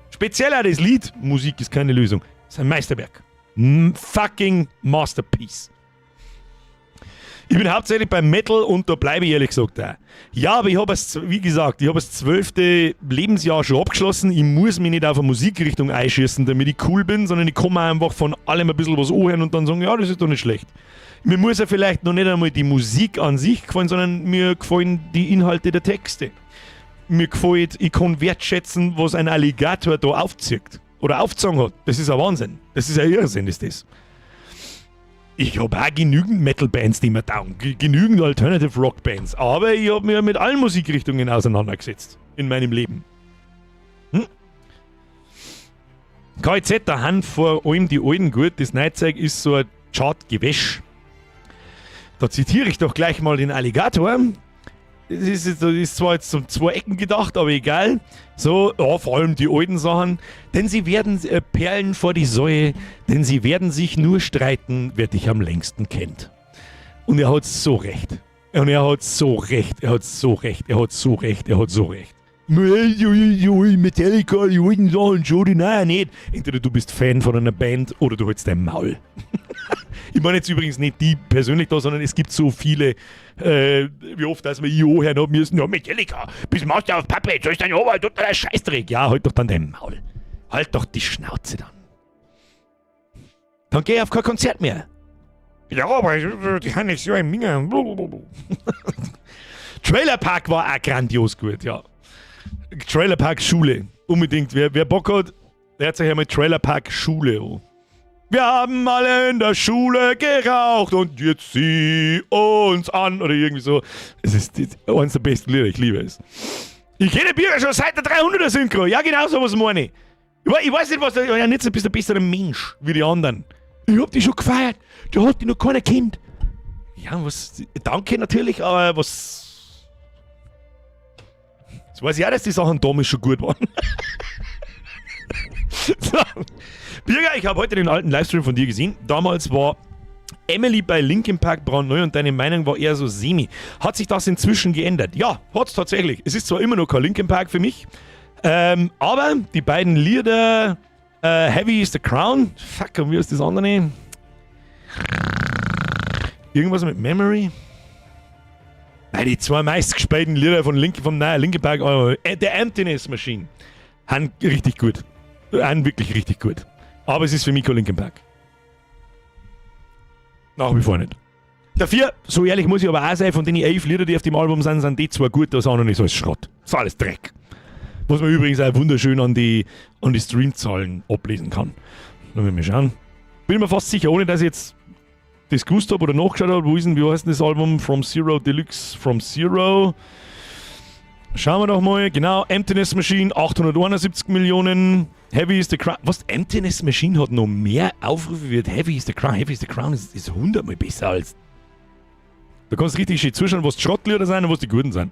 Speziell auch das Lied Musik ist keine Lösung. Das ist ein Meisterwerk. Fucking Masterpiece. Ich bin hauptsächlich beim Metal und da bleibe ich ehrlich gesagt auch. Ja, aber ich habe es, wie gesagt, ich habe das 12. Lebensjahr schon abgeschlossen. Ich muss mich nicht auf eine Musikrichtung einschießen, damit ich cool bin, sondern ich kann mir einfach von allem ein bisschen was anhören und dann sagen, ja, das ist doch nicht schlecht. Mir muss ja vielleicht noch nicht einmal die Musik an sich gefallen, sondern mir gefallen die Inhalte der Texte. Mir gefällt, ich kann wertschätzen, was ein Alligatoah da aufzieht oder aufgezogen hat. Das ist ein Wahnsinn. Das ist ein Irrsinn, ist das. Ich hab auch genügend Metal-Bands, die mir taugen, genügend Alternative Rock-Bands, aber ich hab mir mit allen Musikrichtungen auseinandergesetzt in meinem Leben. KIZ, da haben vor allem die alten gut, das Neuzeug ist so ein Chart-Gewäsch. Da zitiere ich doch gleich mal den Alligatoah. Das ist zwar jetzt zum zwei Ecken gedacht, aber egal. So, ja, vor allem die alten Sachen. Denn sie werden Perlen vor die Säue, denn sie werden sich nur streiten, wer dich am längsten kennt. Und er hat so recht. Und er hat so recht, er hat so recht, er hat so recht, er hat so recht. Metallica, die alten Sachen, schon die, nein, nicht. Entweder du bist Fan von einer Band oder du hältst dein Maul. Ich meine jetzt übrigens nicht die persönlich da, sondern es gibt so viele, wie oft, dass wir I O hören haben müssen, ja, Metallica, bist Master of Puppets, so ist dein Ober, tut der Scheißdreck. Ja, halt doch dann dein Maul. Halt doch die Schnauze dann. Dann geh auf kein Konzert mehr. Ja, aber die haben nicht so ein Minger. Trailer Park war auch grandios gut, ja. Trailer Park Schule. Unbedingt. Wer Bock hat, der hat sich ja mal Trailer Park Schule an. Wir haben alle in der Schule geraucht und jetzt sieh uns an. Oder irgendwie so. Es ist eines der besten Lieder, ich liebe es. Ich kenne Bürger schon seit der 300er Synchro. Ja, genau sowas meine ich. Ich weiß nicht, was der, ja, nicht so bist du ein besserer Mensch wie die anderen. Ich hab dich schon gefeiert. Du hast dich noch keiner kennt. Ja, was. Danke natürlich, aber was. Das weiß ich auch, dass die Sachen damals schon gut waren. So. Birger, ich habe heute den alten Livestream von dir gesehen. Damals war Emily bei Linkin Park brandneu und deine Meinung war eher so semi. Hat sich das inzwischen geändert? Ja, hat's tatsächlich. Es ist zwar immer noch kein Linkin Park für mich, aber die beiden Lieder Heavy is the Crown, fuck, und wie ist das andere? Irgendwas mit Memory? Nein, die zwei meistgespielten Lieder von Linkin, vom neuen Linkin Park, The Emptiness Machine, sind richtig gut. Sind wirklich richtig gut. Aber es ist für mich kein Linkin Park. Nach wie vor nicht. Dafür, so ehrlich muss ich aber auch sein, von den 11 Lieder, die auf dem Album sind, sind die zwar gut, das andere ist alles Schrott. Das ist alles Dreck. Was man übrigens auch wunderschön an die Streamzahlen ablesen kann. Lass mich mal schauen. Bin mir fast sicher, ohne dass ich jetzt das gewusst habe oder nachgeschaut habe, wo ist denn, wie heißt denn das Album? From Zero Deluxe, From Zero. Schauen wir doch mal. Genau, Emptiness Machine, 871 Millionen. Heavy is the Crown. Was? Emptiness Machine hat noch mehr Aufrufe wie Heavy is the Crown. Heavy is the Crown ist 100 mal besser als. Da kannst du richtig schön zuschauen, was die Schrottlieder sind und was die guten sind.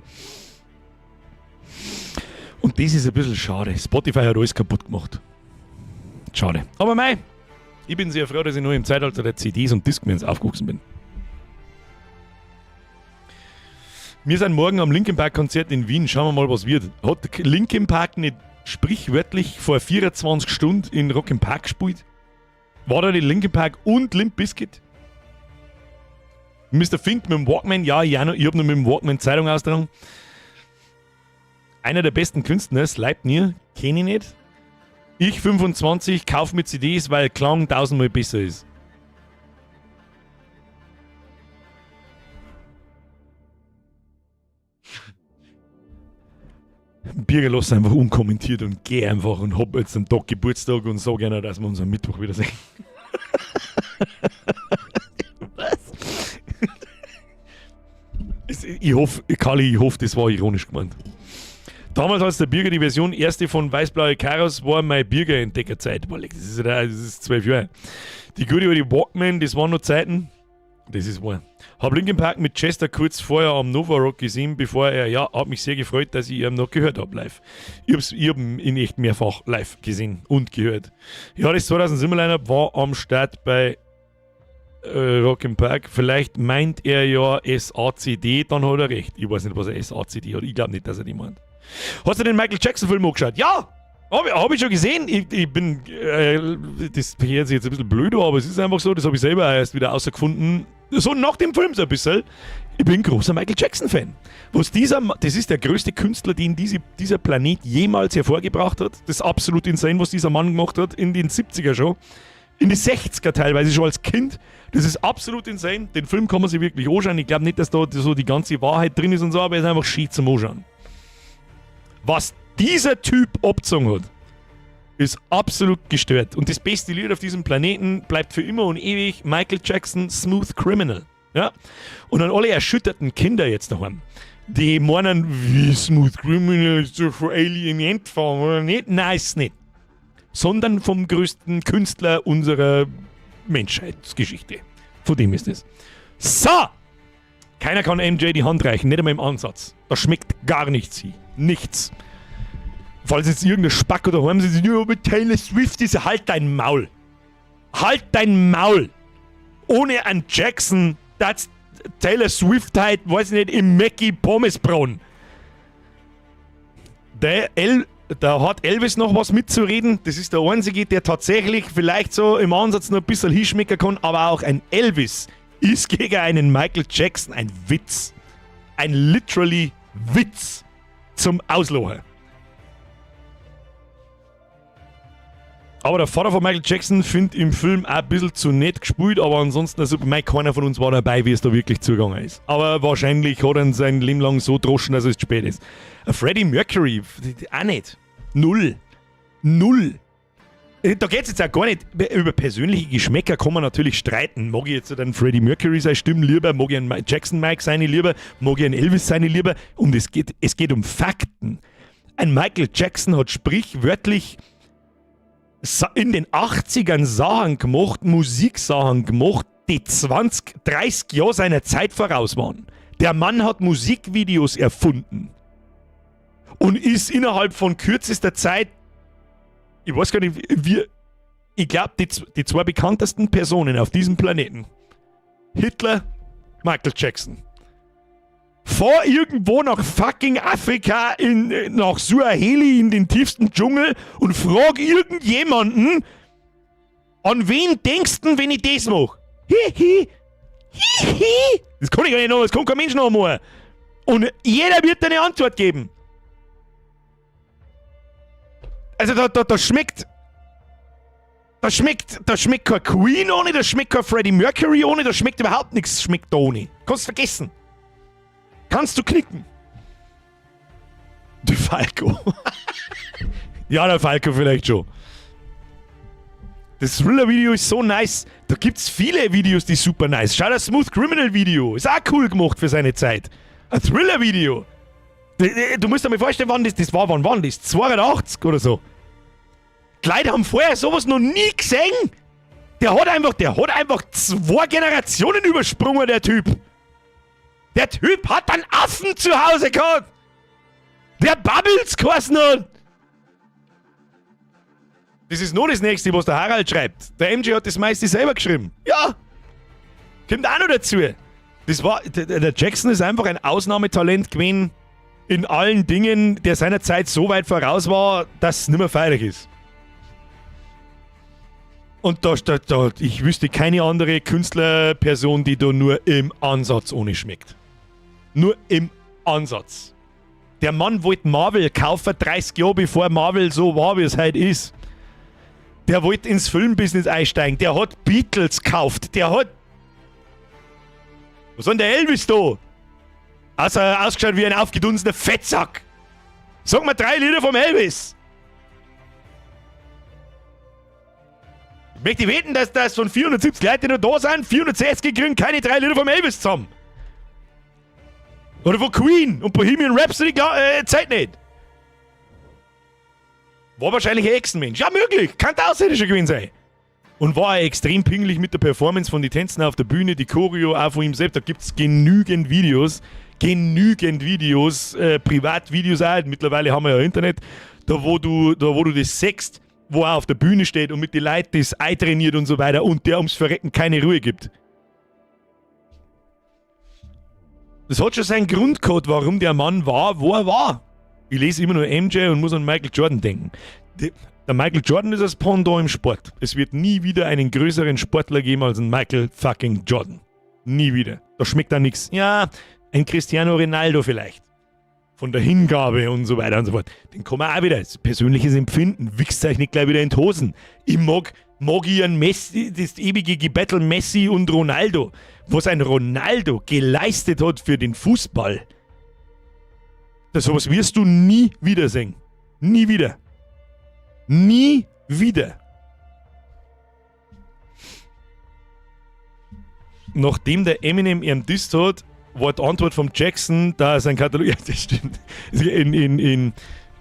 Und das ist ein bisschen schade. Spotify hat alles kaputt gemacht. Schade. Aber mei, ich bin sehr froh, dass ich nur im Zeitalter der CDs und Discmans aufgewachsen bin. Wir sind morgen am Linkin Park Konzert in Wien. Schauen wir mal, was wird. Hat Linkin Park nicht sprichwörtlich vor 24 Stunden in Rock im Park gespielt? War da die Linkin Park und Limp Bizkit? Mr. Fink mit dem Walkman? Ja, ich, auch noch, ich hab noch mit dem Walkman Zeitung austragen. Einer der besten Künstler, Sleipnir, kenne ich nicht. Ich 25, kauf mir CDs, weil Klang tausendmal besser ist. Birger, lass einfach unkommentiert und geh einfach und hab jetzt einen Tag Geburtstag und sag einer, dass wir uns am Mittwoch wiedersehen. Was? Ich hoffe, Kali, ich hoffe, das war ironisch gemeint. Damals, als der Birger die Version erste von Weißblaue Karos war, meine Birger-Entdeckerzeit. Boah, das ist 12 Jahre. Die gute alte Walkman, das waren noch Zeiten. Das ist wahr. Hab Linkin Park mit Chester kurz vorher am Nova Rock gesehen, bevor er, ja, hat mich sehr gefreut, dass ich ihn noch gehört hab live. Ich hab ihn echt mehrfach live gesehen und gehört. Ja, das 2007 Line-Up war am Start bei Rock im Park. Vielleicht meint er ja SACD, dann hat er recht. Ich weiß nicht, was er SACD hat. Ich glaub nicht, dass er die meint. Hast du den Michael Jackson-Film angeschaut? Ja! Hab ich schon gesehen. Das hört sich jetzt ein bisschen blöd an, aber es ist einfach so, das hab ich selber erst wieder rausgefunden. So nach dem Film so ein bisschen. Ich bin großer Michael Jackson-Fan. Das ist der größte Künstler, den dieser Planet jemals hervorgebracht hat. Das ist absolut insane, was dieser Mann gemacht hat, in den 70er schon. In die 60er teilweise schon als Kind. Das ist absolut insane. Den Film kann man sich wirklich anschauen. Ich glaub nicht, dass da so die ganze Wahrheit drin ist und so, aber er ist einfach schön zum Anschauen. Was dieser Typ abgezogen hat, ist absolut gestört. Und das beste Lied auf diesem Planeten bleibt für immer und ewig Michael Jackson, Smooth Criminal. Ja? Und an alle erschütterten Kinder jetzt daheim, die meinen, wie Smooth Criminal ist so von Alien entfahren oder nicht? Nein, ist nicht. Sondern vom größten Künstler unserer Menschheitsgeschichte. Von dem ist es. So! Keiner kann MJ die Hand reichen, nicht einmal im Ansatz. Da schmeckt gar nichts hin. Nichts. Falls jetzt irgendein Spack oder daheim sitzt, ja, aber Taylor Swift ist, halt dein Maul. Halt dein Maul. Ohne einen Jackson, that's Taylor Swift halt, weiß ich nicht, im Mackie Pommes brauen. Da hat Elvis noch was mitzureden. Das ist der Einzige, der tatsächlich vielleicht so im Ansatz noch ein bisschen hinschmecken kann, aber auch ein Elvis ist gegen einen Michael Jackson ein Witz. Ein literally Witz zum Auslochen. Aber der Vater von Michael Jackson findet im Film auch ein bisschen zu nett gespielt, aber ansonsten, also, mei, keiner von uns war dabei, wie es da wirklich zugegangen ist. Aber wahrscheinlich hat er sein Leben lang so droschen, dass es zu spät ist. Freddie Mercury, auch nicht. Null. Null. Da geht's jetzt auch gar nicht. Über persönliche Geschmäcker kann man natürlich streiten. Mag ich jetzt den Freddie Mercury seine Stimme lieber, mag ich einen Jackson Mike seine lieber, mag ich einen Elvis seine lieber. Und es geht um Fakten. Ein Michael Jackson hat sprichwörtlich in den 80ern Sachen gemacht, Musiksachen gemacht, die 20, 30 Jahre seiner Zeit voraus waren. Der Mann hat Musikvideos erfunden und ist innerhalb von kürzester Zeit, ich weiß gar nicht, wie, Ich glaube, die zwei bekanntesten Personen auf diesem Planeten: Hitler, Michael Jackson. Fahr irgendwo nach fucking Afrika, nach Suaheli in den tiefsten Dschungel und frag irgendjemanden, an wen denkst du, wenn ich das mach? Hihi. Hihi. Das kann ich gar nicht noch, das kann kein Mensch noch machen. Und jeder wird dir eine Antwort geben. Also da schmeckt kein Queen ohne, da schmeckt kein Freddie Mercury ohne, da schmeckt überhaupt nichts, schmeckt da ohne. Kannst vergessen. Kannst du knicken. Der Falco. Ja, der Falco vielleicht schon. Das Thriller-Video ist so nice. Da gibt's viele Videos, die super nice. Schau, das Smooth Criminal Video. Ist auch cool gemacht für seine Zeit. Ein Thriller-Video. Du musst dir mal vorstellen, wann das war. Wann war das? 82 oder so. Die Leute haben vorher sowas noch nie gesehen. Der hat einfach zwei Generationen übersprungen, der Typ. Der Typ hat einen Affen zu Hause gehabt. Der Bubbles geheißen hat. Das ist nur das nächste, was der Harald schreibt. Der MJ hat das meiste selber geschrieben. Ja. Kommt auch noch dazu. Der Jackson ist einfach ein Ausnahmetalent gewesen in allen Dingen, der seiner Zeit so weit voraus war, dass es nicht mehr feierlich ist. Und ich wüsste keine andere Künstlerperson, die da nur im Ansatz ohne schmeckt. Nur im Ansatz. Der Mann wollte Marvel kaufen, 30 Jahre bevor Marvel so war, wie es heute ist. Der wollte ins Filmbusiness einsteigen. Der hat Beatles gekauft. Der hat. Was soll denn der Elvis da? Außer ausgeschaut wie ein aufgedunsener Fettsack. Sag mal drei Lieder vom Elvis. Ich möchte wetten, dass das von 470 Leuten, die noch da sind, 460 kriegen keine drei Lieder vom Elvis zusammen. Oder von Queen und Bohemian Rhapsody, Zeit nicht. War wahrscheinlich ein Echsenmensch. Ja, möglich. Kann der Außerirdischer gewesen sein. Und war er extrem pingelig mit der Performance von den Tänzen auf der Bühne, die Choreo auch von ihm selbst. Da gibt es genügend Videos. Genügend Videos, Privatvideos auch. Mittlerweile haben wir ja Internet. Da, wo du das siehst, wo er auf der Bühne steht und mit den Leuten das eintrainiert und so weiter und der ums Verrecken keine Ruhe gibt. Das hat schon seinen Grund gehabt, warum der Mann war, wo er war. Ich lese immer nur MJ und muss an Michael Jordan denken. Der Michael Jordan ist das Pendant im Sport. Es wird nie wieder einen größeren Sportler geben als einen Michael fucking Jordan. Nie wieder. Da schmeckt da nichts. Ja, ein Cristiano Ronaldo vielleicht. Von der Hingabe und so weiter und so fort. Den kann man auch wieder. Das ist persönliches Empfinden. Wichst euch nicht gleich wieder in die Hosen. Ich mag ich einen Messi, das ewige Gebattle Messi und Ronaldo. Was ein Ronaldo geleistet hat für den Fußball. Das sowas wirst du nie wiedersehen. Nie wieder. Nie wieder. Nachdem der Eminem ihn disst hat, war die Antwort vom Jackson, da sein Katalog. Ja, das stimmt.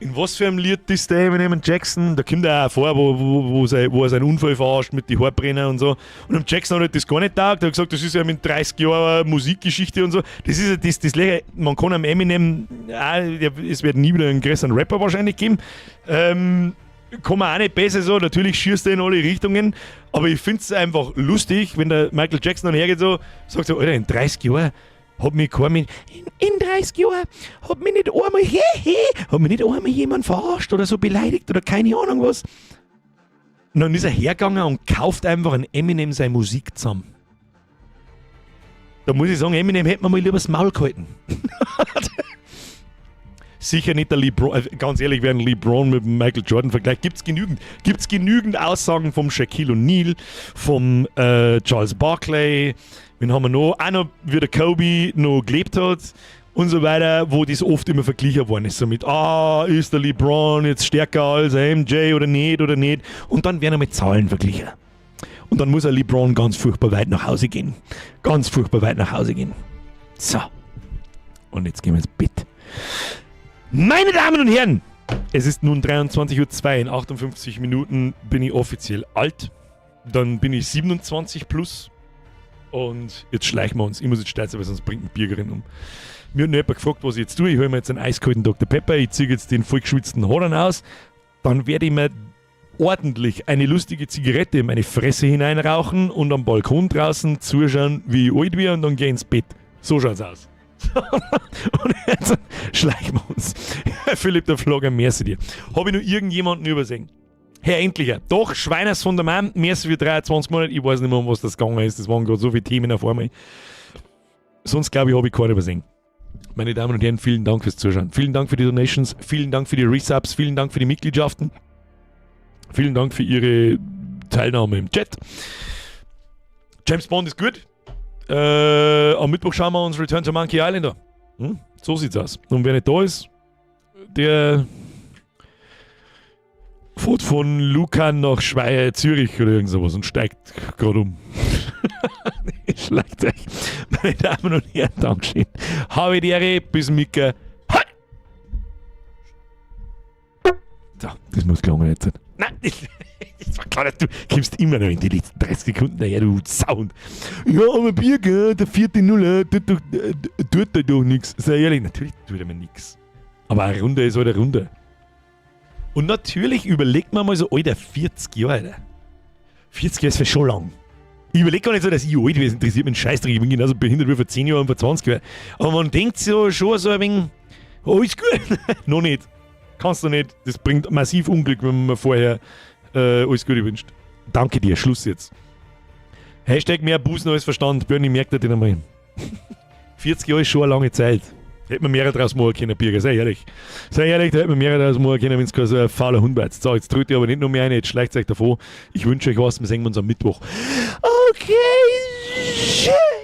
In was für einem Lied disst der Eminem und Jackson? Da kommt er auch vor, wo er seinen Unfall verarscht mit den Haarbrenner und so. Und dem Jackson hat halt das gar nicht taugt. Er hat gesagt, das ist ja mit 30 Jahren Musikgeschichte und so. Das ist ja das Lächer. Man kann am Eminem, auch, es wird nie wieder einen größeren Rapper wahrscheinlich geben. Kann man auch nicht besser so, natürlich schießt er in alle Richtungen, aber ich find's einfach lustig, wenn der Michael Jackson dann hergeht so, sagt so, Alter, in 30 Jahren hat mich kein Mensch, in 30 Jahren hat mich nicht einmal, he, hat mich nicht einmal jemand verarscht oder so beleidigt oder keine Ahnung was. Und dann ist er hergegangen und kauft einfach einen Eminem seine Musik zusammen. Da muss ich sagen, Eminem hätte man mal lieber das Maul gehalten. Sicher nicht der LeBron, ganz ehrlich, wer einen LeBron mit Michael Jordan vergleicht, gibt's genügend. Gibt's genügend Aussagen vom Shaquille O'Neal, vom Charles Barkley, wen haben wir noch? Auch noch, wie der Kobe noch gelebt hat und so weiter, wo das oft immer verglichen worden ist. So mit, ist der LeBron jetzt stärker als MJ oder nicht oder nicht. Und dann werden mit Zahlen verglichen. Und dann muss er LeBron ganz furchtbar weit nach Hause gehen. Ganz furchtbar weit nach Hause gehen. So. Und jetzt gehen wir ins Bett. Meine Damen und Herren, es ist nun 23.02 Uhr. In 58 Minuten bin ich offiziell alt. Dann bin ich 27 plus. Und jetzt schleichen wir uns. Ich muss jetzt steil sein, weil sonst bringt ein Biergerin um. Mir hat noch jemand gefragt, was ich jetzt tue. Ich hole mir jetzt einen eiskalten Dr. Pepper. Ich ziehe jetzt den vollgeschwitzten Hodern aus. Dann werde ich mir Ordentlich eine lustige Zigarette in meine Fresse hineinrauchen und am Balkon draußen zuschauen, wie ich alt werde und dann geh ins Bett. So schaut's aus. Und jetzt schleichen wir uns. Philipp der Flogger, merci dir. Habe ich noch irgendjemanden übersehen? Herr Endlicher. Doch, Schweiners von der Mann, merci für 23 Monate. Ich weiß nicht mehr, um was das gegangen ist. Das waren gerade so viele Themen auf einmal. Sonst glaube ich, habe ich keinen übersehen. Meine Damen und Herren, vielen Dank fürs Zuschauen. Vielen Dank für die Donations, vielen Dank für die Resubs, vielen Dank für die Mitgliedschaften. Vielen Dank für Ihre Teilnahme im Chat. James Bond ist gut. Am Mittwoch schauen wir uns Return to Monkey Island an. So sieht's aus. Und wer nicht da ist, der fährt von Lucan nach Schweiz, Zürich oder irgend sowas und steigt gerade um. Schleicht euch. Meine Damen und Herren, Dankeschön. Habe die Ehre, bis Mika. Hi! So, das muss gelungen jetzt. Nein, das war klar, du kommst immer noch in die letzten 30 Sekunden daher, du Sound. Ja, aber Birger, der vierte Nuller, tut da doch nichts. Sei ehrlich, natürlich tut er mir nichts. Aber eine Runde ist halt eine Runde. Und natürlich überlegt man mal so, Alter, 40 Jahre, Alter. 40 Jahre ist schon lang. Ich überlege gar nicht so, dass ich alt wäre, das interessiert mich ein Scheißdreck. Ich bin genauso behindert wie vor 10 Jahren und vor 20 Jahren. Aber man denkt so schon so ein wenig, alles gut. Noch nicht. Kannst du nicht. Das bringt massiv Unglück, wenn man vorher alles Gute wünscht. Danke dir, Schluss jetzt. Hashtag mehr Busen als Verstand. Bernie merkt das einmal. 40 Jahre ist schon eine lange Zeit. Hätte man mehr draus machen können, Birger, sei ehrlich. Sei ehrlich, da hätte man mehr draus machen können, wenn es kein so ein fauler Hund war. So, jetzt drückt ihr aber nicht noch mehr rein, jetzt schleicht euch davon. Ich wünsche euch was, wir sehen uns am Mittwoch. Okay, tschüss.